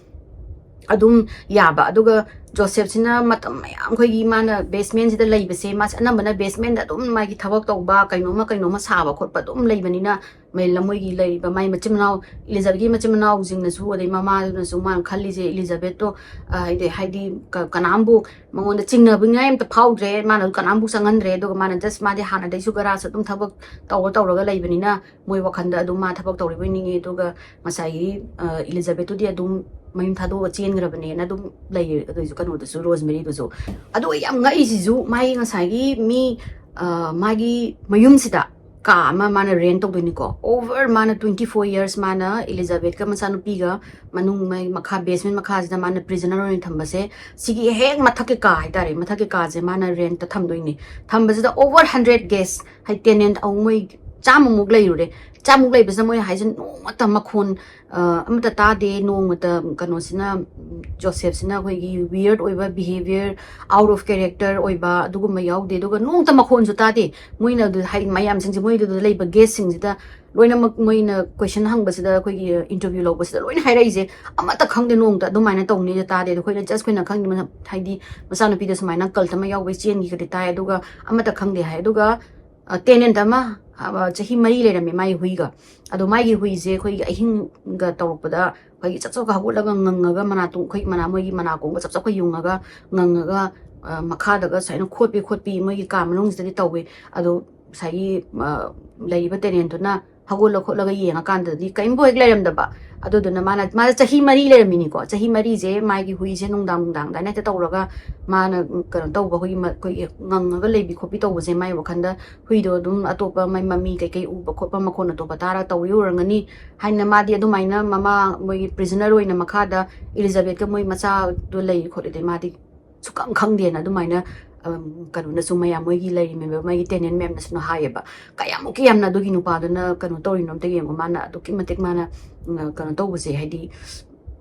ꯑꯗꯨꯝ ꯌꯥꯕ꯫ ꯑꯗꯨꯒ ꯖꯣꯁꯦꯐꯁꯤꯅ ꯃꯇꯝ ꯃꯌꯥꯝ ꯑꯩꯈꯣꯏꯒꯤ ꯃꯥꯅ ꯕꯦꯁꯃꯦꯟꯁꯤꯗ ꯂꯩꯕꯁꯦ, ꯃꯥꯁꯦ ꯑꯅꯝꯕꯅ ꯕꯦꯁꯃꯦꯟꯗ ꯑꯗꯨꯝ ꯃꯥꯒꯤ ꯊꯕꯛ ꯇꯧꯕ, ꯀꯩꯅꯣꯝꯃ ꯀꯩꯅꯣꯝꯃ ꯁꯥꯕ ꯈꯣꯠꯄ ꯑꯗꯨꯝ ꯂꯩꯕꯅꯤꯅ, ꯃꯩ-, ꯃꯣꯏꯒꯤ ꯂꯩꯔꯤꯕ ꯃꯥꯏ ꯃꯆꯤꯟ ꯃꯅꯥꯎ, ꯏꯂꯤꯖꯥꯕꯦꯠꯀꯤ ꯃꯆꯤꯟ ꯃꯅꯥꯎꯁꯤꯡꯅꯁꯨ, ꯑꯗꯩ ꯃꯃꯥꯗꯨꯅꯁꯨ ꯃꯥꯅ ꯈꯜꯂꯤꯁꯦ, ꯏꯂꯤꯖꯥꯕꯦꯠꯇꯣ, ꯑ, ꯍꯥꯏꯗꯤ, ꯍꯥꯏꯗꯤ ꯀ-, ꯀꯅꯥꯝꯕꯨ ꯃꯉꯣꯟꯗ ꯆꯤꯡꯅꯕꯅꯤꯡꯉꯥꯏ ꯑꯝꯇ ꯐꯥꯎꯗ꯭ꯔꯦ, ꯃꯥꯅꯁꯨ ꯀꯅꯥꯝꯕꯨ ꯆꯪꯍꯟꯗ꯭ꯔꯦ꯫ ꯑꯗꯨꯒ ꯃꯥꯅ ꯖꯁ, ꯃꯥꯗꯤ ꯍꯥꯟꯅꯗꯩꯁꯨ ꯒꯔꯥꯁ ꯑꯗꯨꯝ ꯊꯕꯛ ꯇꯧꯔ ꯇꯧꯔꯒ ꯂꯩꯕꯅꯤꯅ, ꯃꯣꯏ ꯋꯥꯈꯜꯗ ꯑꯗꯨꯝ ꯃꯥ ꯊꯕꯛ ꯇꯧꯔꯤꯕꯣꯏ ꯅꯤꯡꯉꯤ꯫ ꯑꯗꯨꯒ ꯉꯁꯥꯏꯒꯤ, ꯑ, ꯏꯂꯤꯖꯥꯕꯦꯠꯇꯨꯗꯤ ꯑꯗꯨꯝ ꯃꯌꯨꯝ ꯊꯥꯗꯣꯛꯑ ꯆꯦꯟꯈ꯭ꯔꯕꯅꯦꯅ ꯑꯗꯨꯝ ꯂꯩꯔꯦ꯫ ꯑꯗꯨꯏꯁꯨ ꯀꯩꯅꯣꯗꯨꯁꯨ, ꯔꯣꯁꯃꯦꯔꯤꯗꯨꯁꯨ꯫ ꯑꯗꯨꯒ ꯌꯥꯝ ꯉꯛꯏꯁꯤꯁꯨ, ꯃꯥꯒꯤ ꯉꯁꯥꯏꯒꯤ ꯃꯤ, ꯑ, ꯃꯥꯒꯤ ꯃꯌꯨꯝꯁꯤꯗ ꯀꯥ ꯑꯃ ꯃꯥꯅ rent ꯇꯧꯗꯣꯏꯅꯤꯀꯣ꯫ Over ꯃꯥꯅ twenty four years ꯃꯥꯅ ꯏꯂꯤꯖꯥꯕꯦꯠꯀ ꯃꯆꯥꯅꯨꯄꯤꯒ ꯃꯅꯨꯡ ꯃꯩ ꯃꯈꯥ basement ꯃꯈꯥꯁꯤꯗ ꯃꯥꯅ prisoner ꯑꯣꯏꯅ ꯊꯝꯕꯁꯦ, ꯁꯤꯒꯤ ꯍꯦꯛ ꯃꯊꯛꯀꯤ ꯀꯥ ꯍꯥꯏꯇꯥꯔꯦ, ꯃꯊꯛꯀꯤ ꯀꯥꯁꯦ ꯃꯥꯅ rent ꯇ ꯊꯝꯗꯣꯏꯅꯤ꯫ ꯊꯝꯕꯁꯤꯗ over hundred guest, ꯍꯥꯏꯗꯤ tenant ꯑꯃꯨꯛ ꯃꯣꯏ ꯆꯥꯝꯃꯃꯨꯛ ꯂꯩꯔꯨꯔꯦ꯫ ꯆꯥꯝꯃꯨꯛ ꯂꯩꯕꯁꯤꯗ ꯃꯣꯏ ꯍꯥꯏꯁꯦ ꯅꯣꯡꯃꯇ ꯃꯈꯣꯟ ꯑ, ꯑꯃꯠꯇ ꯇꯥꯗꯦ꯫ ꯅꯣꯡꯃꯇ ꯀꯩꯅꯣꯁꯤꯅ, ꯎꯝ, ꯖꯣꯁꯦꯐꯁꯤꯅ ꯑꯩꯈꯣꯏꯒꯤ weird ꯑꯣꯏꯕ behaviour, out of character ꯑꯣꯏꯕ ꯑꯗꯨꯒꯨꯝꯕ ꯌꯥꯎꯗꯦ꯫ ꯑꯗꯨꯒ ꯅꯣꯡꯃꯇ ꯃꯈꯣꯟꯁꯨ ꯇꯥꯗꯦ꯫ ꯃꯣꯏꯅ ꯑꯗꯨ ꯍꯥꯏ-, ꯃꯌꯥꯝꯁꯤꯡꯁꯦ, ꯃꯣꯏꯗꯨꯗ ꯂꯩꯕ guest ꯁꯤꯡꯁꯤꯗ ꯂꯣꯏꯅꯃꯛ ꯃꯣꯏꯅ question ꯍꯪꯕꯁꯤꯗ, ꯑꯩꯈꯣꯏꯒꯤ interview ꯂꯧꯕꯁꯤꯗ ꯂꯣꯏꯅ ꯍꯥꯏꯔꯛꯏꯁꯦ, "ꯑꯃꯠꯇ ꯈꯪꯗꯦ, ꯅꯣꯡꯃꯇ ꯑꯗꯨꯃꯥꯏꯅ ꯇꯧꯅꯤꯁꯦ ꯇꯥꯗꯦ"꯫ ꯑꯗꯣ ꯑꯩꯈꯣꯏꯅ just ꯑꯩꯈꯣꯏꯅ ꯈꯪꯉꯤꯕ, ꯍꯥꯏꯗꯤ ꯃꯆꯥꯅꯨꯄꯤꯗ ꯁꯨꯃꯥꯏꯅ cult ꯑꯃ ꯌꯥꯎꯕꯩ ꯆꯦꯟꯈꯤꯒꯗꯤ ꯇꯥꯏ, ꯑꯗꯨꯒ ꯑꯃꯠꯇ ꯈꯪꯗꯦ ꯍꯥꯏ꯫ ꯑꯗꯨꯒ ꯑ, tenant ꯑꯃ, ꯑ, ꯆꯍꯤ ꯃꯔꯤ ꯂꯩꯔꯝꯃꯦ ꯃꯥꯒꯤ ꯍꯨꯏꯒ꯫ ꯑꯗꯣ ꯃꯥꯒꯤ ꯍꯨꯏꯁꯦ ꯑꯩꯈꯣꯏꯒꯤ ꯑꯍꯤꯡꯒ ꯇꯧꯔꯛꯄꯗ ꯑꯩꯈꯣꯏꯒꯤ ꯆꯞ ꯆꯞꯀ ꯍꯧꯒꯠꯂꯒ ꯉꯪꯉꯒ ꯃꯅꯥꯇꯣꯟ, ꯑꯩꯈꯣꯏꯒꯤ ꯃꯅꯥ, ꯃꯣꯏꯒꯤ ꯃꯅꯥꯀꯣꯡꯒ ꯆꯞ ꯆꯞꯀ ꯌꯨꯡꯉꯒ ꯉꯪꯉꯒ, ꯑ, ꯃꯈꯥꯗꯒ ꯁꯨꯃꯥꯏꯅ ꯈꯣꯠꯄꯤ ꯈꯣꯠꯄꯤ ꯃꯣꯏꯒꯤ ꯀꯥ ꯃꯅꯨꯡꯁꯤꯗꯗꯤ ꯇꯧꯋꯦ꯫ ꯑꯗꯣ ꯉꯁꯥꯏꯒꯤ, ꯑ, ꯂꯩꯔꯤꯕ tenant ꯇꯨꯅ ꯍꯧꯒꯠꯂ ꯈꯣꯠꯂꯒ ꯌꯦꯡꯉꯀꯥꯟꯗꯗꯤ ꯀꯔꯤꯝꯕꯨ ꯍꯦꯛ ꯂꯩꯔꯝꯗꯕ꯫ ꯑꯗꯨꯗꯨꯅ ꯃꯥꯅ, ꯃꯥꯁꯦ ꯆꯍꯤ ꯃꯔꯤ ꯂꯩꯔꯝꯃꯤꯅꯤꯀꯣ꯫ ꯆꯍꯤ ꯃꯔꯤꯁꯦ ꯃꯥꯒꯤ ꯍꯨꯏꯁꯦ ꯅꯨꯡꯗꯥꯡ ꯅꯨꯡꯗꯥꯡ ꯑꯗꯨꯃꯥꯏꯅ ꯍꯦꯛꯇ ꯇꯧꯔꯒ ꯃꯥꯅ, ꯎꯝ, ꯀꯩꯅꯣ ꯇꯧꯕ, ꯑꯩꯈꯣꯏꯒꯤ ꯃ-, ꯑꯩꯈꯣꯏꯒꯤ ꯉꯪꯉꯒ ꯂꯩꯕꯤ ꯈꯣꯠꯄꯤ ꯇꯧꯕꯁꯦ ꯃꯥꯏ ꯋꯥꯈꯟꯗ ꯍꯨꯏꯗꯣ ꯑꯗꯨꯝ ꯑꯇꯣꯞꯄ ꯃꯥꯏ ꯃꯃꯤ ꯀꯩꯀꯩ ꯎꯕ ꯈꯣꯠꯄ ꯃꯈꯣꯟ ꯑꯇꯣꯞꯄ ꯇꯥꯔ ꯇꯧꯔꯤ ꯑꯣꯏꯔꯝꯒꯅꯤ ꯍꯥꯏꯅ ꯃꯥꯗꯤ ꯑꯗꯨꯃꯥꯏꯅ ꯃꯃꯥ ꯃꯣꯏꯒꯤ prisoner ꯑꯣꯏꯅ ꯃꯈꯥꯗ ꯏꯂꯤꯖꯥꯕꯦꯠꯀ ꯃꯣꯏ ꯃꯆꯥꯗꯣ ꯂꯩ ꯈꯣꯠꯂꯤꯗꯤ ꯃꯥꯗꯤ ꯁꯨꯛꯈꯪ ꯈꯪꯗꯦꯅ ꯑꯗꯨꯃꯥꯏꯅ, ꯑꯝ, ꯀꯩꯅꯣꯅꯁꯨ ꯃꯌꯥꯝ ꯃꯣꯏꯒꯤ ꯂꯩꯔꯤꯕ ꯃꯣꯏꯒꯤ tenant ꯃꯌꯥꯝꯅꯁꯨ ꯍꯥꯏꯌꯦꯕ꯫ ꯀꯌꯥꯃꯨꯛꯀꯤ ꯌꯥꯝꯅ ꯑꯗꯨꯒꯤ ꯅꯨꯄꯥꯗꯨꯅ ꯀꯩꯅꯣ ꯇꯧꯔꯤꯅꯣ ꯑꯝꯇ ꯌꯦꯡꯉꯣ꯫ ꯃꯥꯅ ꯑꯗꯨꯛꯀꯤ ꯃꯇꯤꯛ ꯃꯥꯅ, ꯎꯝ, ꯀꯩꯅꯣ ꯇꯧꯕꯁꯦ, ꯍꯥꯏꯗꯤ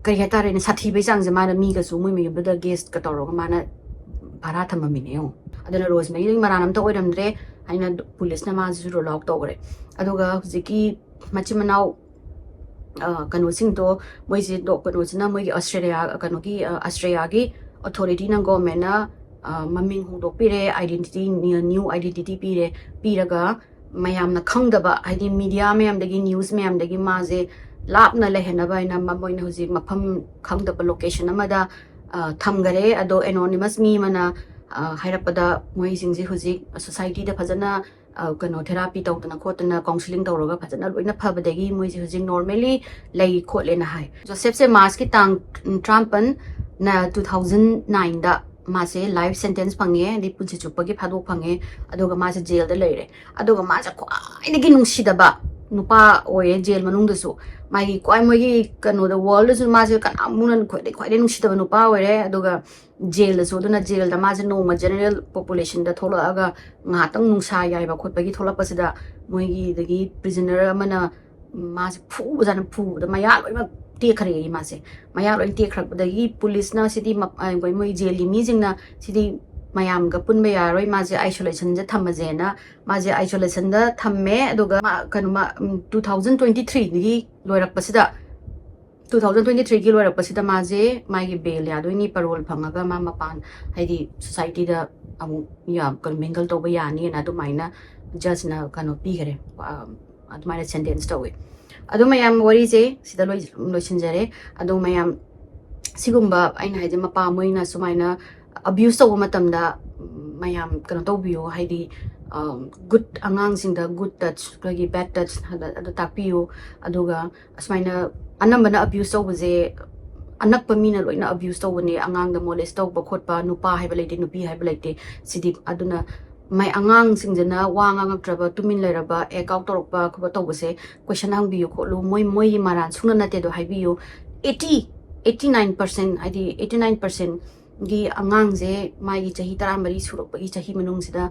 ꯀꯔꯤ ꯍꯥꯏꯇꯥꯔꯦꯅꯦ, ꯁꯥꯊꯤꯕꯩ ꯆꯥꯡꯁꯦ ꯃꯥꯅ ꯃꯤꯒꯁꯨ ꯃꯣꯏ ꯃꯌꯨꯝꯗꯨꯗ guest ꯀ ꯇꯧꯔꯒ ꯃꯥꯅ ꯚꯔꯥ ꯊꯝꯃꯝꯃꯤꯅꯦ ꯌꯦꯡꯉꯣ꯫ ꯑꯗꯨꯅ ꯔꯣꯁꯃꯦꯔꯤꯗꯨꯒꯤ ꯃꯔꯥꯟ ꯑꯝꯇ ꯑꯣꯏꯔꯝꯗ꯭ꯔꯦ ꯍꯥꯏꯅ ꯗꯨ-, ꯄꯨꯂꯤꯁꯅ ꯃꯥꯁꯤꯁꯨ rule out ꯇꯧꯈ꯭ꯔꯦ꯫ ꯑꯗꯨꯒ ꯍꯧꯖꯤꯛꯀꯤ ꯃꯆꯤꯟ ꯃꯅꯥꯎ, ꯑ, ꯀꯩꯅꯣꯁꯤꯡꯗꯣ, ꯃꯣꯏꯁꯦ ꯗꯣ-, ꯀꯩꯅꯣꯁꯤꯅ ꯃꯣꯏꯒꯤ ꯑꯁꯇ꯭ꯔꯦꯂꯤꯌꯥ, ꯀꯩꯅꯣꯒꯤ, ꯑ, ꯑꯁꯇ꯭ꯔꯦꯂꯤꯌꯥꯒꯤ authority ꯅ, government ꯅ, ꯑ, ꯃꯃꯤꯡ ꯍꯣꯡꯗꯣꯛꯄꯤꯔꯦ, identity, new identity ꯄꯤꯔꯦ, ꯄꯤꯔꯒ ꯃꯌꯥꯝꯅ ꯈꯪꯗꯕ, ꯍꯥꯏꯗꯤ media ꯃꯌꯥꯝꯗꯒꯤ, news ꯃꯌꯥꯝꯗꯒꯤ ꯃꯥꯁꯦ ꯂꯥꯞꯅ ꯂꯩꯍꯟꯅꯕ ꯍꯥꯏꯅ ꯃ-, ꯃꯣꯏꯅ ꯍꯧꯖꯤꯛ ꯃꯐꯝ ꯈꯪꯗꯕ location ꯑꯃꯗ, ꯑ, ꯊꯝꯈꯔꯦ꯫ ꯑꯗꯣ anonymous ꯃꯤ ꯑꯃꯅ, ꯑ, ꯍꯥꯏꯔꯛꯄꯗ ꯃꯣꯏꯁꯤꯡꯁꯦ ꯍꯧꯖꯤꯛ society ꯗ ꯐꯖꯅ, ꯑ, ꯀꯩꯅꯣ, therapy ꯇꯧꯗꯅ ꯈꯣꯠꯇꯅ, counselling ꯇꯧꯔꯒ ꯐꯖꯅ ꯂꯣꯏꯅ ꯐꯕꯗꯒꯤ ꯃꯣꯏꯁꯦ ꯍꯧꯖꯤꯛ normally ꯂꯩ ꯈꯣꯠꯂꯦꯅ ꯍꯥꯏ꯫ ꯖꯣꯁꯦꯐꯁꯦ March ꯀꯤ ꯇꯥꯡ, ꯎꯝ, ꯇꯔꯥꯃꯥꯄꯟ ꯅ two thousand nine ꯗ ꯃꯥꯁꯦ life sentence ꯐꯪꯉꯦ, ꯍꯥꯏꯗꯤ ꯄꯨꯟꯁꯤ ꯆꯨꯞꯄꯒꯤ ꯐꯥꯗꯣꯛ ꯐꯪꯉꯦ꯫ ꯑꯗꯨꯒ ꯃꯥꯁꯦ ꯖꯦꯜꯗ ꯂꯩꯔꯦ꯫ ꯑꯗꯨꯒ ꯃꯥꯁꯦ ꯈ꯭ꯋꯥꯏꯗꯒꯤ ꯅꯨꯡꯁꯤꯗꯕ ꯅꯨꯄꯥ ꯑꯣꯏꯔꯦ ꯖꯦꯜ ꯃꯅꯨꯡꯗꯁꯨ꯫ ꯃꯥꯒꯤ ꯈ꯭ꯋꯥꯏ ꯃꯣꯏꯒꯤ ꯀꯩꯅꯣꯗ, ꯋꯥꯔꯜꯗꯁꯨ ꯃꯥꯁꯦ ꯀꯅꯥꯃꯨꯛꯅ ꯈ꯭ꯋꯥꯏꯗꯒꯤ ꯈ꯭ꯋꯥꯏꯗꯒꯤ ꯅꯨꯡꯁꯤꯗꯕ ꯅꯨꯄꯥ ꯑꯣꯏꯔꯦ꯫ ꯑꯗꯨꯒ ꯖꯦꯜꯗꯁꯨ, ꯑꯗꯨꯅ ꯖꯦꯜꯗ ꯃꯥꯁꯦ ꯅꯣꯡꯃ ꯖꯦꯅꯔꯦꯜ ꯄꯣꯄꯨꯂꯦꯁꯟꯗ ꯊꯣꯛꯂꯛꯑꯒ ꯉꯥꯏꯍꯥꯛꯇꯪ ꯅꯨꯡꯁꯥ ꯌꯥꯏꯕ ꯈꯣꯠꯄꯒꯤ ꯊꯣꯛꯂꯛꯄꯁꯤꯗ, ꯃꯣꯏꯒꯤꯗꯒꯤ ꯄ꯭ꯔꯤꯖꯅꯔ ꯑꯃꯅ ꯃꯥꯁꯦ ꯐꯨꯕꯖꯥꯠꯅ, ꯐꯨꯕꯗ ꯃꯌꯥ ꯂꯣꯏꯅꯃꯛ ꯇꯦꯛꯈ꯭ꯔꯦ ꯃꯥꯁꯦ꯫ ꯃꯌꯥ ꯂꯣꯏꯅ ꯇꯦꯛꯈ꯭ꯔꯛꯄꯗꯒꯤ ꯄꯨꯂꯤꯁꯅ ꯁꯤꯗꯤ ꯃ-, ꯑ, ꯃꯣꯏ ꯖꯦꯜꯒꯤ ꯃꯤꯁꯤꯡꯅ ꯁꯤꯗꯤ ꯃꯌꯥꯝꯒ ꯄꯨꯟꯕ ꯌꯥꯔꯔꯣꯏ, ꯃꯥꯁꯦ ꯑꯥꯏꯁꯣꯂꯦꯁꯟꯗ ꯊꯝꯃꯁꯦꯅ ꯃꯥꯁꯦ ꯑꯥꯏꯁꯣꯂꯦꯁꯟꯗ ꯊꯝꯃꯦ꯫ ꯑꯗꯨꯒ ꯃꯥ, ꯀꯩꯅꯣ, ꯃꯥ, ꯎꯝ, two thousand twenty threeꯗꯒꯤ ꯂꯣꯏꯔꯛꯄꯁꯤꯗ, two thousand twenty threeꯒꯤ ꯂꯣꯏꯔꯛꯄꯁꯤꯗ ꯃꯥꯁꯦ, ꯃꯥꯒꯤ ꯕꯦꯜ ꯌꯥꯗꯣꯏꯅꯤ, ꯄꯔꯣꯜ ꯐꯪꯉꯒ ꯃꯥ ꯃꯄꯥꯟ, ꯍꯥꯏꯗꯤ ꯁꯣꯁꯥꯏꯇꯤꯗ ꯑꯃꯨꯛ ꯌꯥ-, ꯀꯩꯅꯣ, ꯃꯤꯡꯒꯜ ꯇꯧꯕ ꯌꯥꯅꯤꯅ ꯑꯗꯨꯃꯥꯏꯅ ꯖꯖꯅ ꯀꯩꯅꯣ ꯄꯤꯈꯔꯦ, ꯑ, ꯑꯗꯨꯃꯥꯏꯅ ꯁꯦꯟꯇꯦꯟꯁ ꯇꯧꯋꯦ꯫ ꯑꯗꯣ ꯃꯌꯥꯝ, ꯋꯥꯔꯤꯁꯦ ꯁꯤꯗ ꯂꯣꯏ-, ꯂꯣꯏꯁꯤꯟꯖꯔꯦ꯫ ꯑꯗꯣ ꯃꯌꯥꯝ, ꯁꯤꯒꯨꯝꯕ ꯑꯩꯅ ꯍꯥꯏꯁꯦ, ꯃꯄꯥ ꯃꯣꯏꯅ ꯁꯨꯃꯥꯏꯅ ꯑꯕ꯭ꯌꯨꯁ ꯇꯧꯕ ꯃꯇꯝꯗ, ꯎꯝ, ꯃꯌꯥꯝ ꯀꯩꯅꯣ ꯇꯧꯕꯤꯌꯨ, ꯍꯥꯏꯗꯤ, ꯑ, ꯒꯨꯗ ꯑꯉꯥꯡꯁꯤꯡꯗ ꯒꯨꯗ ꯇꯆ, ꯑꯩꯈꯣꯏꯒꯤ ꯕꯦꯗ ꯇꯆ ꯑꯗ, ꯑꯗꯨ ꯇꯥꯛꯄꯤꯌꯨ꯫ ꯑꯗꯨꯒ ꯑꯁꯨꯃꯥꯏꯅ ꯑꯅꯝꯕꯅ ꯑꯕ꯭ꯌꯨꯁ ꯇꯧꯕꯁꯦ ꯑꯅꯛꯄ ꯃꯤꯅ ꯂꯣꯏꯅ ꯑꯕ꯭ꯌꯨꯁ ꯇꯧꯕꯅꯦ꯫ ꯑꯉꯥꯡꯗ ꯃꯣꯂꯦꯁ ꯇꯧꯕ ꯈꯣꯠꯄ, ꯅꯨꯄꯥ ꯍꯥꯏꯕ ꯂꯩꯇꯦ, ꯅꯨꯄꯤ ꯍꯥꯏꯕ ꯂꯩꯇꯦ꯫ ꯁꯤꯗꯤ ꯑꯗꯨꯅ ꯃꯥꯏ ꯑꯉꯥꯡꯁꯤꯡꯁꯤꯅ ꯋꯥ ꯉꯥꯡꯉꯛꯇ꯭ꯔꯕ, ꯇꯨꯃꯤꯟ ꯂꯩꯔꯕ, ꯑꯦꯛ ꯑꯥꯎꯠ ꯇꯧꯔꯛꯄ ꯈꯣꯠꯄ ꯇꯧꯕꯁꯦ ꯀꯣꯏꯁꯟ ꯍꯪꯕꯤꯌꯨ ꯈꯣꯠꯂꯨ, ꯃꯣꯏ, ꯃꯣꯏꯒꯤ ꯃꯔꯥꯟ ꯁꯨꯡꯅ ꯅꯠꯇꯦ ꯑꯗꯣ ꯍꯥꯏꯕꯤꯌꯨ꯫ Eighty, eighty nine percent, ꯍꯥꯏꯗꯤ eighty nine percentꯒꯤ ꯑꯉꯥꯡꯁꯦ ꯃꯥꯒꯤ ꯆꯍꯤ ꯇꯔꯥꯃꯔꯤ ꯁꯨꯔꯛꯄꯒꯤ ꯆꯍꯤ ꯃꯅꯨꯡꯁꯤꯗ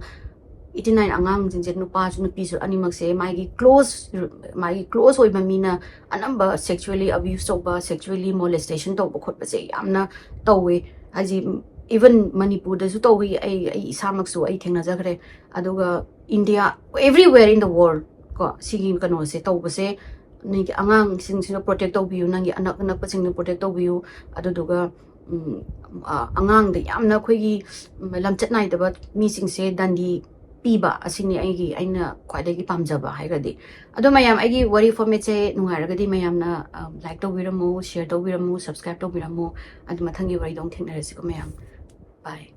eighty nine ꯑꯉꯥꯡꯁꯤꯡꯁꯦ, ꯅꯨꯄꯥꯁꯨ ꯅꯨꯄꯤꯁꯨ ꯑꯅꯤꯃꯛꯁꯦ, ꯃꯥꯒꯤ ꯀ꯭ꯂꯣꯁ, ꯃꯥꯒꯤ ꯀ꯭ꯂꯣꯁ ꯑꯣꯏꯕ ꯃꯤꯅ ꯑꯅꯝꯕ ꯁꯦꯛꯁꯨꯋꯦꯂꯤ ꯑꯕ꯭ꯌꯨꯁ ꯇꯧꯕ, ꯁꯦꯛꯁꯨꯋꯦꯂꯤ ꯃꯣꯂꯦꯁꯇꯦꯁꯟ ꯇꯧꯕ ꯈꯣꯠꯄꯁꯦ ꯌꯥꯝꯅ ꯇꯧꯋꯦ꯫ ꯍꯥꯏꯗꯤ, ꯏꯚꯟ ꯃꯅꯤꯄꯨꯔꯗꯁꯨ ꯇꯧꯋꯤ, ꯑꯩ, ꯑꯩ ꯏꯁꯥꯃꯛꯁꯨ ꯑꯩ ꯊꯦꯡꯅꯖꯈ꯭ꯔꯦ꯫ ꯑꯗꯨꯒ India, everywhere in the world ꯀꯣ, ꯁꯤꯒꯤ ꯀꯩꯅꯣꯁꯦ ꯇꯧꯕꯁꯦ, ꯅꯣꯏꯒꯤ ꯑꯉꯥꯡꯁꯤꯡꯁꯤꯅ ꯄ꯭ꯔꯣꯇꯦꯛ ꯇꯧꯕꯤꯌꯨ, ꯅꯪꯒꯤ ꯑꯅꯛ ꯑꯅꯛꯄꯁꯤꯡꯅ ꯄ꯭ꯔꯣꯇꯦꯛ ꯇꯧꯕꯤꯌꯨ꯫ ꯑꯗꯨꯗꯨꯒ, ꯎꯝ, ꯑ, ꯑꯉꯥꯡꯗ ꯌꯥꯝꯅ ꯑꯩꯈꯣꯏꯒꯤ, ꯎꯝ, ꯂꯝꯆꯠ ꯅꯥꯏꯗꯕ ꯃꯤꯁꯤꯡꯁꯦ ꯗꯟꯗꯤ ꯄꯤꯕ, ꯑꯁꯤꯅꯤ ꯑꯩꯒꯤ, ꯑꯩꯅ ꯈ꯭ꯋꯥꯏꯗꯒꯤ ꯄꯥꯝꯖꯕ ꯍꯥꯏꯔꯒꯗꯤ꯫ ꯑꯗꯣ ꯃꯌꯥꯝ, ꯑꯩꯒꯤ ꯋꯥꯔꯤ ꯐꯣꯔꯃꯦꯠꯁꯦ ꯅꯨꯡꯉꯥꯏꯔꯒꯗꯤ ꯃꯌꯥꯝꯅ, ꯑ, ꯂꯥꯏꯛ ꯇꯧꯕꯤꯔꯝꯃꯨ, ꯁꯤꯌꯔ ꯇꯧꯕꯤꯔꯝꯃꯨ, ꯁꯕꯁꯀ꯭ꯔꯥꯏꯕ ꯇꯧꯕꯤꯔꯝꯃꯨ꯫ ꯑꯗꯨ ꯃꯊꯪꯒꯤ ꯋꯥꯔꯤꯗ ꯑꯃꯨꯛ ꯊꯦꯡꯅꯔꯁꯤꯀꯣ ꯃꯌꯥꯝ꯫ ꯕꯥꯏ꯫